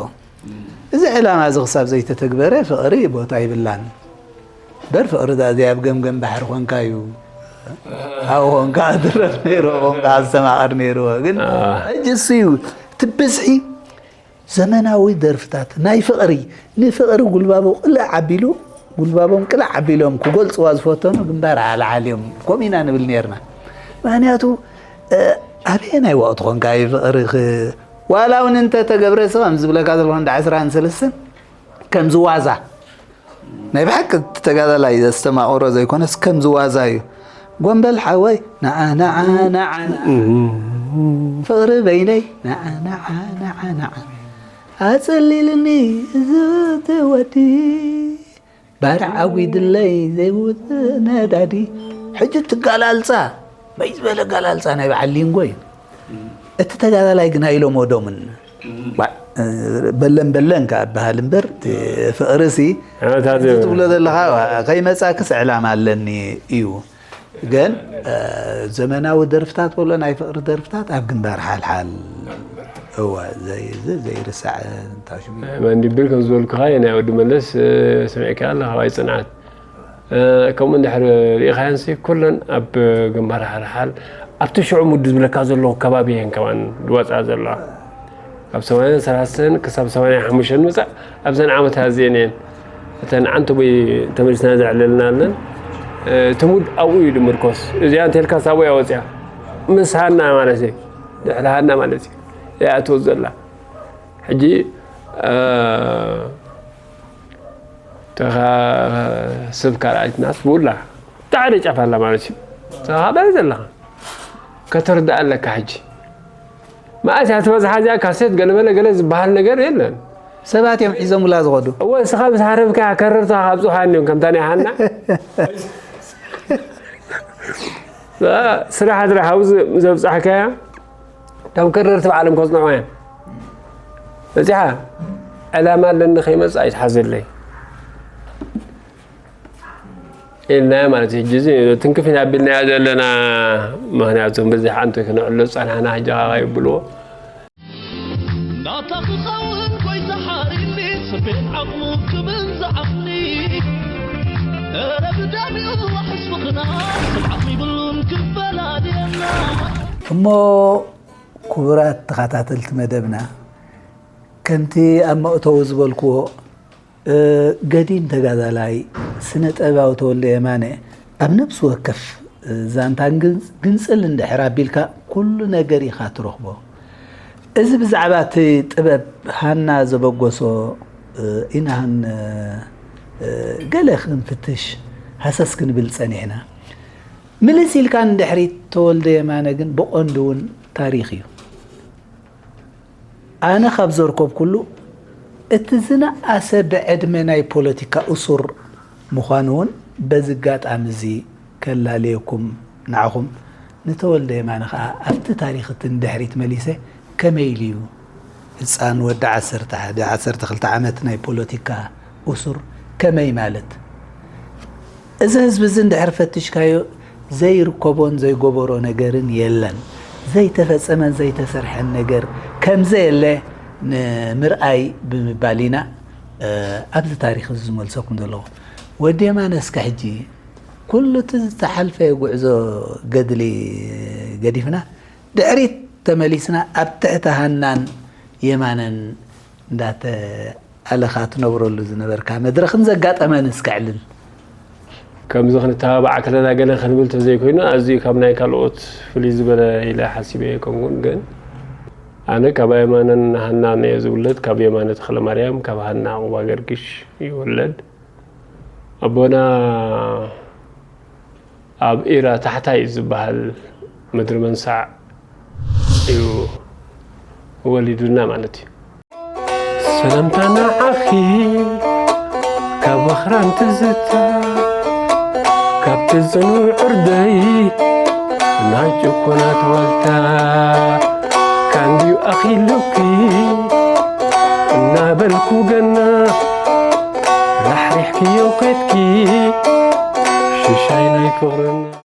እዚ ዕላማ እዚ ክሳብ ዘይተተግበረ ፍቕሪ ቦታ ይብላን። እምበር ፍቕሪ ዛዚ ኣብ ገምገም ባሕሪ ኮንካ እዩ። ኣብኡ ኮንካ ትረፍ ነይርዎ፣ ኮንካ ኣስተማቕር ነይርዎ። ግን ኣዎ። ሕጂ እሱ እዩ። እቲ ብዝሒ ዘመናዊ ደርፍታት ናይ ፍቕሪ፣ ንፍቕሪ ጉልባቦ ቅልዕ ኣቢሉ፣ ጉልባቦም ቅልዕ ኣቢሎም ክገልጽዋ ዝፈተኑ ግንባር ኣልዓል እዮም። ከምኡ ኢና ንብል ነርና። ምኽንያቱ፣ እ፣ ኣበየናይ ወቕቲ ኮንካ እዩ ፍቕሪ ክ-፣ ዋላ እውን እንተ ተገብረ ሲ፣ ከም ዝብለካ ዘለኹ እንዳ ዕስራን ሰለስተን፣ ከምዚ ዋዛ፣ ናይ ብሓቂ እቲ ተጋዳላይ ዘስተማቕሮ ዘይኮነስ ከምዚ ዋዛ እዩ። ጎንበል ሓወይ፣ ንዓ፣ ንዓ፣ ንዓ፣ ንዓ። ፍቕሪ በይነይ፣ ንዓ፣ ንዓ፣ ንዓ፣ ንዓ። ኣጸሊልኒ እዚ ወዲ፣ ባርዕ ኣጒድለይ ዘይውጽእ ነዳዲ። ሕጂ እቲ ጋላልጻ፣ መይ ዝበለ ጋላልጻ ናይ በዓል ሊንጎ እዩ። እቲ ተጋዳላይ ግና ኢሎሞዶምን። ዋ፣ በለን በለን ከኣ እበሃል እምበር፣ እቲ ፍቕርሲ፣ ዓመታት እዚ ትብሎ ዘለኻ፣ ከይመጻክስ ዕላማ ኣለኒ እዩ። ግን፣ እ፣ ዘመናዊ ደርፍታት በሎ፣ ናይ ፍቕሪ ደርፍታት ኣብ ግንባር ሓልሓል። እወ፣ ዘይ-፣ ዘይ-፣ ዘይርሳዕ፣ እንታይ ሽሙ? ማንዲብል ከም ዝበልኩኻ፣ ናይ ወዲ መለስ፣ እ፣ ሰሚዕካ ኣለኻ፣ ዋይ ጽንዓት። እ፣ ከምኡ እንድሕር ርኢኻየንሲ፣ ኩለን ኣብ ግንባር ሓልሓል፣ ኣብቲ ሽዑ ሙድ ዝብለካ ዘለኹ ከባቢ እየን ከማን ዝወፅኣ ዘለዋ። ካብ ሰማንያን ሰላሳን ክሳብ ሰማንያን ሓሙሽተን ምጻእ ኣብዘን ዓመታት እዚኤን እየን። እተን ዓንተቦይ ተመሊስና ዘዕለልና ኣለን። ትሙድ ኣብኡ እዩ ድምርኮስ። እዚኣ እንተልካ ሳቦ እያ ወፅያ። ምስ ሃና ማለት እዩ። ድሕሪ ሃና ማለት እዩ። እያ እትወፅ ዘላ። ሕጂ፣ እ፣ ተኻ-፣ ስብ ካልኣይትናስ ብውላ። ጣዕደ ጫፍ ኣላ ማለት እዩ። ተኻባይ ዘለኻ። ከተርድኣ ኣለካ ሕጂ። መኣስ እያ ትበዝሓ እዚኣ ካሴት ገለመለ ገለ ዝበሃል ነገር የለን። ሰባት እዮም ሒዞምላ ዝኸዱ። እወ፣ እስኻ ምስ ሃረምካ ከረርታ ካብ ጽውሓ እንዲዮም ከምታ ናይ ሃና። ስራሕ ድረ ሓውዚ ዘብጻሕካያ፣ እቶም ከረርቲ ባዕሎም ከጽንዑ እዮም። በጺሓ፣ ዕላማ ኣለኒ ከይመጽእ ኣይትሓዘለይ። ኢልናዮ ማለት እዩ። ሕጂ እዚ ትንክፍ ኢና ኣቢልናዮ ዘለና፣ ምኽንያቱ ብዝሕ ኣንተ ክንዕሎ ጸናሕና ሕጂ ኻኻ ይብልዎ። ናታ ክኸውን ጎይታ ሓሪኒ፣ ስፔን ዓቕሙ ክብል ዝዓቕኒ። እረ ብዳሚኡ ዋሕስ ፍቕርና፣ ስም ዓቕሚ ይብሉን ክፈላልየና። እሞ ክቡራት ተኸታተልቲ መደብና፣ ከምቲ ኣብ መእተዊ ዝበልክዎ፣ እ፣ ገዲም ተጋዳላይ ስነ ጥበባዊ ተወልደ የማነ ኣብ ነብሲ ወከፍ፣ እ፣ ዛንታን ግን-፣ ግንጽል እንድሕር ኣቢልካ ኩሉ ነገር ኢኻ ትረኽቦ። እዚ ብዛዕባ እቲ ጥበብ ሃና ዘበገሶ፣ እ፣ ኢና ን-፣ እ፣ ገለ ክንፍትሽ ሃሰስ ክንብል ጸኒሕና። ምልስ ኢልካ ንድሕሪት ተወልደ የማነ ግን ብቐንዱ እውን ታሪኽ እዩ። ኣነ ካብ ዘርከብኩሉ እቲ ዝነኣሰ ብዕድመ ናይ ፖለቲካ እሱር ምዃኑ እውን በዚ ኣጋጣሚ እዚ ከላልየኩም ንዓኹም ንተወልደ የማነ ኸኣ ኣብቲ ታሪኽ እቲ ንድሕሪት መሊሰ ከመይ ኢሉ እዩ ህጻን ወዲ ዓሰርተ ሓደ ዓሰርተ ክልተ ዓመት ናይ ፖለቲካ እሱር ከመይ ማለት? እዚ ህዝቢ እዚ እንድሕር ፈቲሽካዮ ዘይርከቦን ዘይገበሮ ነገርን የለን። ዘይተፈጸመን ዘይተሰርሐን ነገር ከም ዘየለ ንምርኣይ ብምባል ኢና፣ እ፣ ኣብዚ ታሪኽ እዚ ዝመልሰኩም ዘለኹ። ወዲ የማነ እስከ ሕጂ ኩሉ እቲ ዝተሓልፈ ጉዕዞ ገድሊ ገዲፍና ድሕሪት ተመሊስና ኣብ ትሕቲ ሃናን የማነን እንዳተኣለኻ ትነብረሉ ዝነበርካ መድረኽን ዘጋጠመን እስከ ዕልል። ከምዚ ክንተባባዕ ከለና ገለ ክንብል ተዘይኮይኑ ኣዝዩ ካብ ናይ ካልኦት ፍልይ ዝበለ ኢለ ሓሲበ ኣይኮንኩን። ግን ኣነ ካብ የማነን ሃናን እየ ዝውለድ፣ ካብ የማነ ተኽለማርያም፣ ካብ ሃና ቁባ ገርግሽ ይውለድ። ኣቦና ኣብ ኢራ ታሕታይ ዝበሃል ምድሪ መንሳዕ እዩ ወሊዱና ማለት እዩ። ሰላምታ ንዓኺ ካብ ኣኽራን ትዝታ፣ ካብቲ ጽኑዕ ዕርደይ ናይ ጭኮናት ዋልታ፣ ካንድዩ ኣኺሉኪ እናበልኩ ገና ራሕሪሕክዮ ኬድኪ ሽሻይ ናይ ፍቕርና።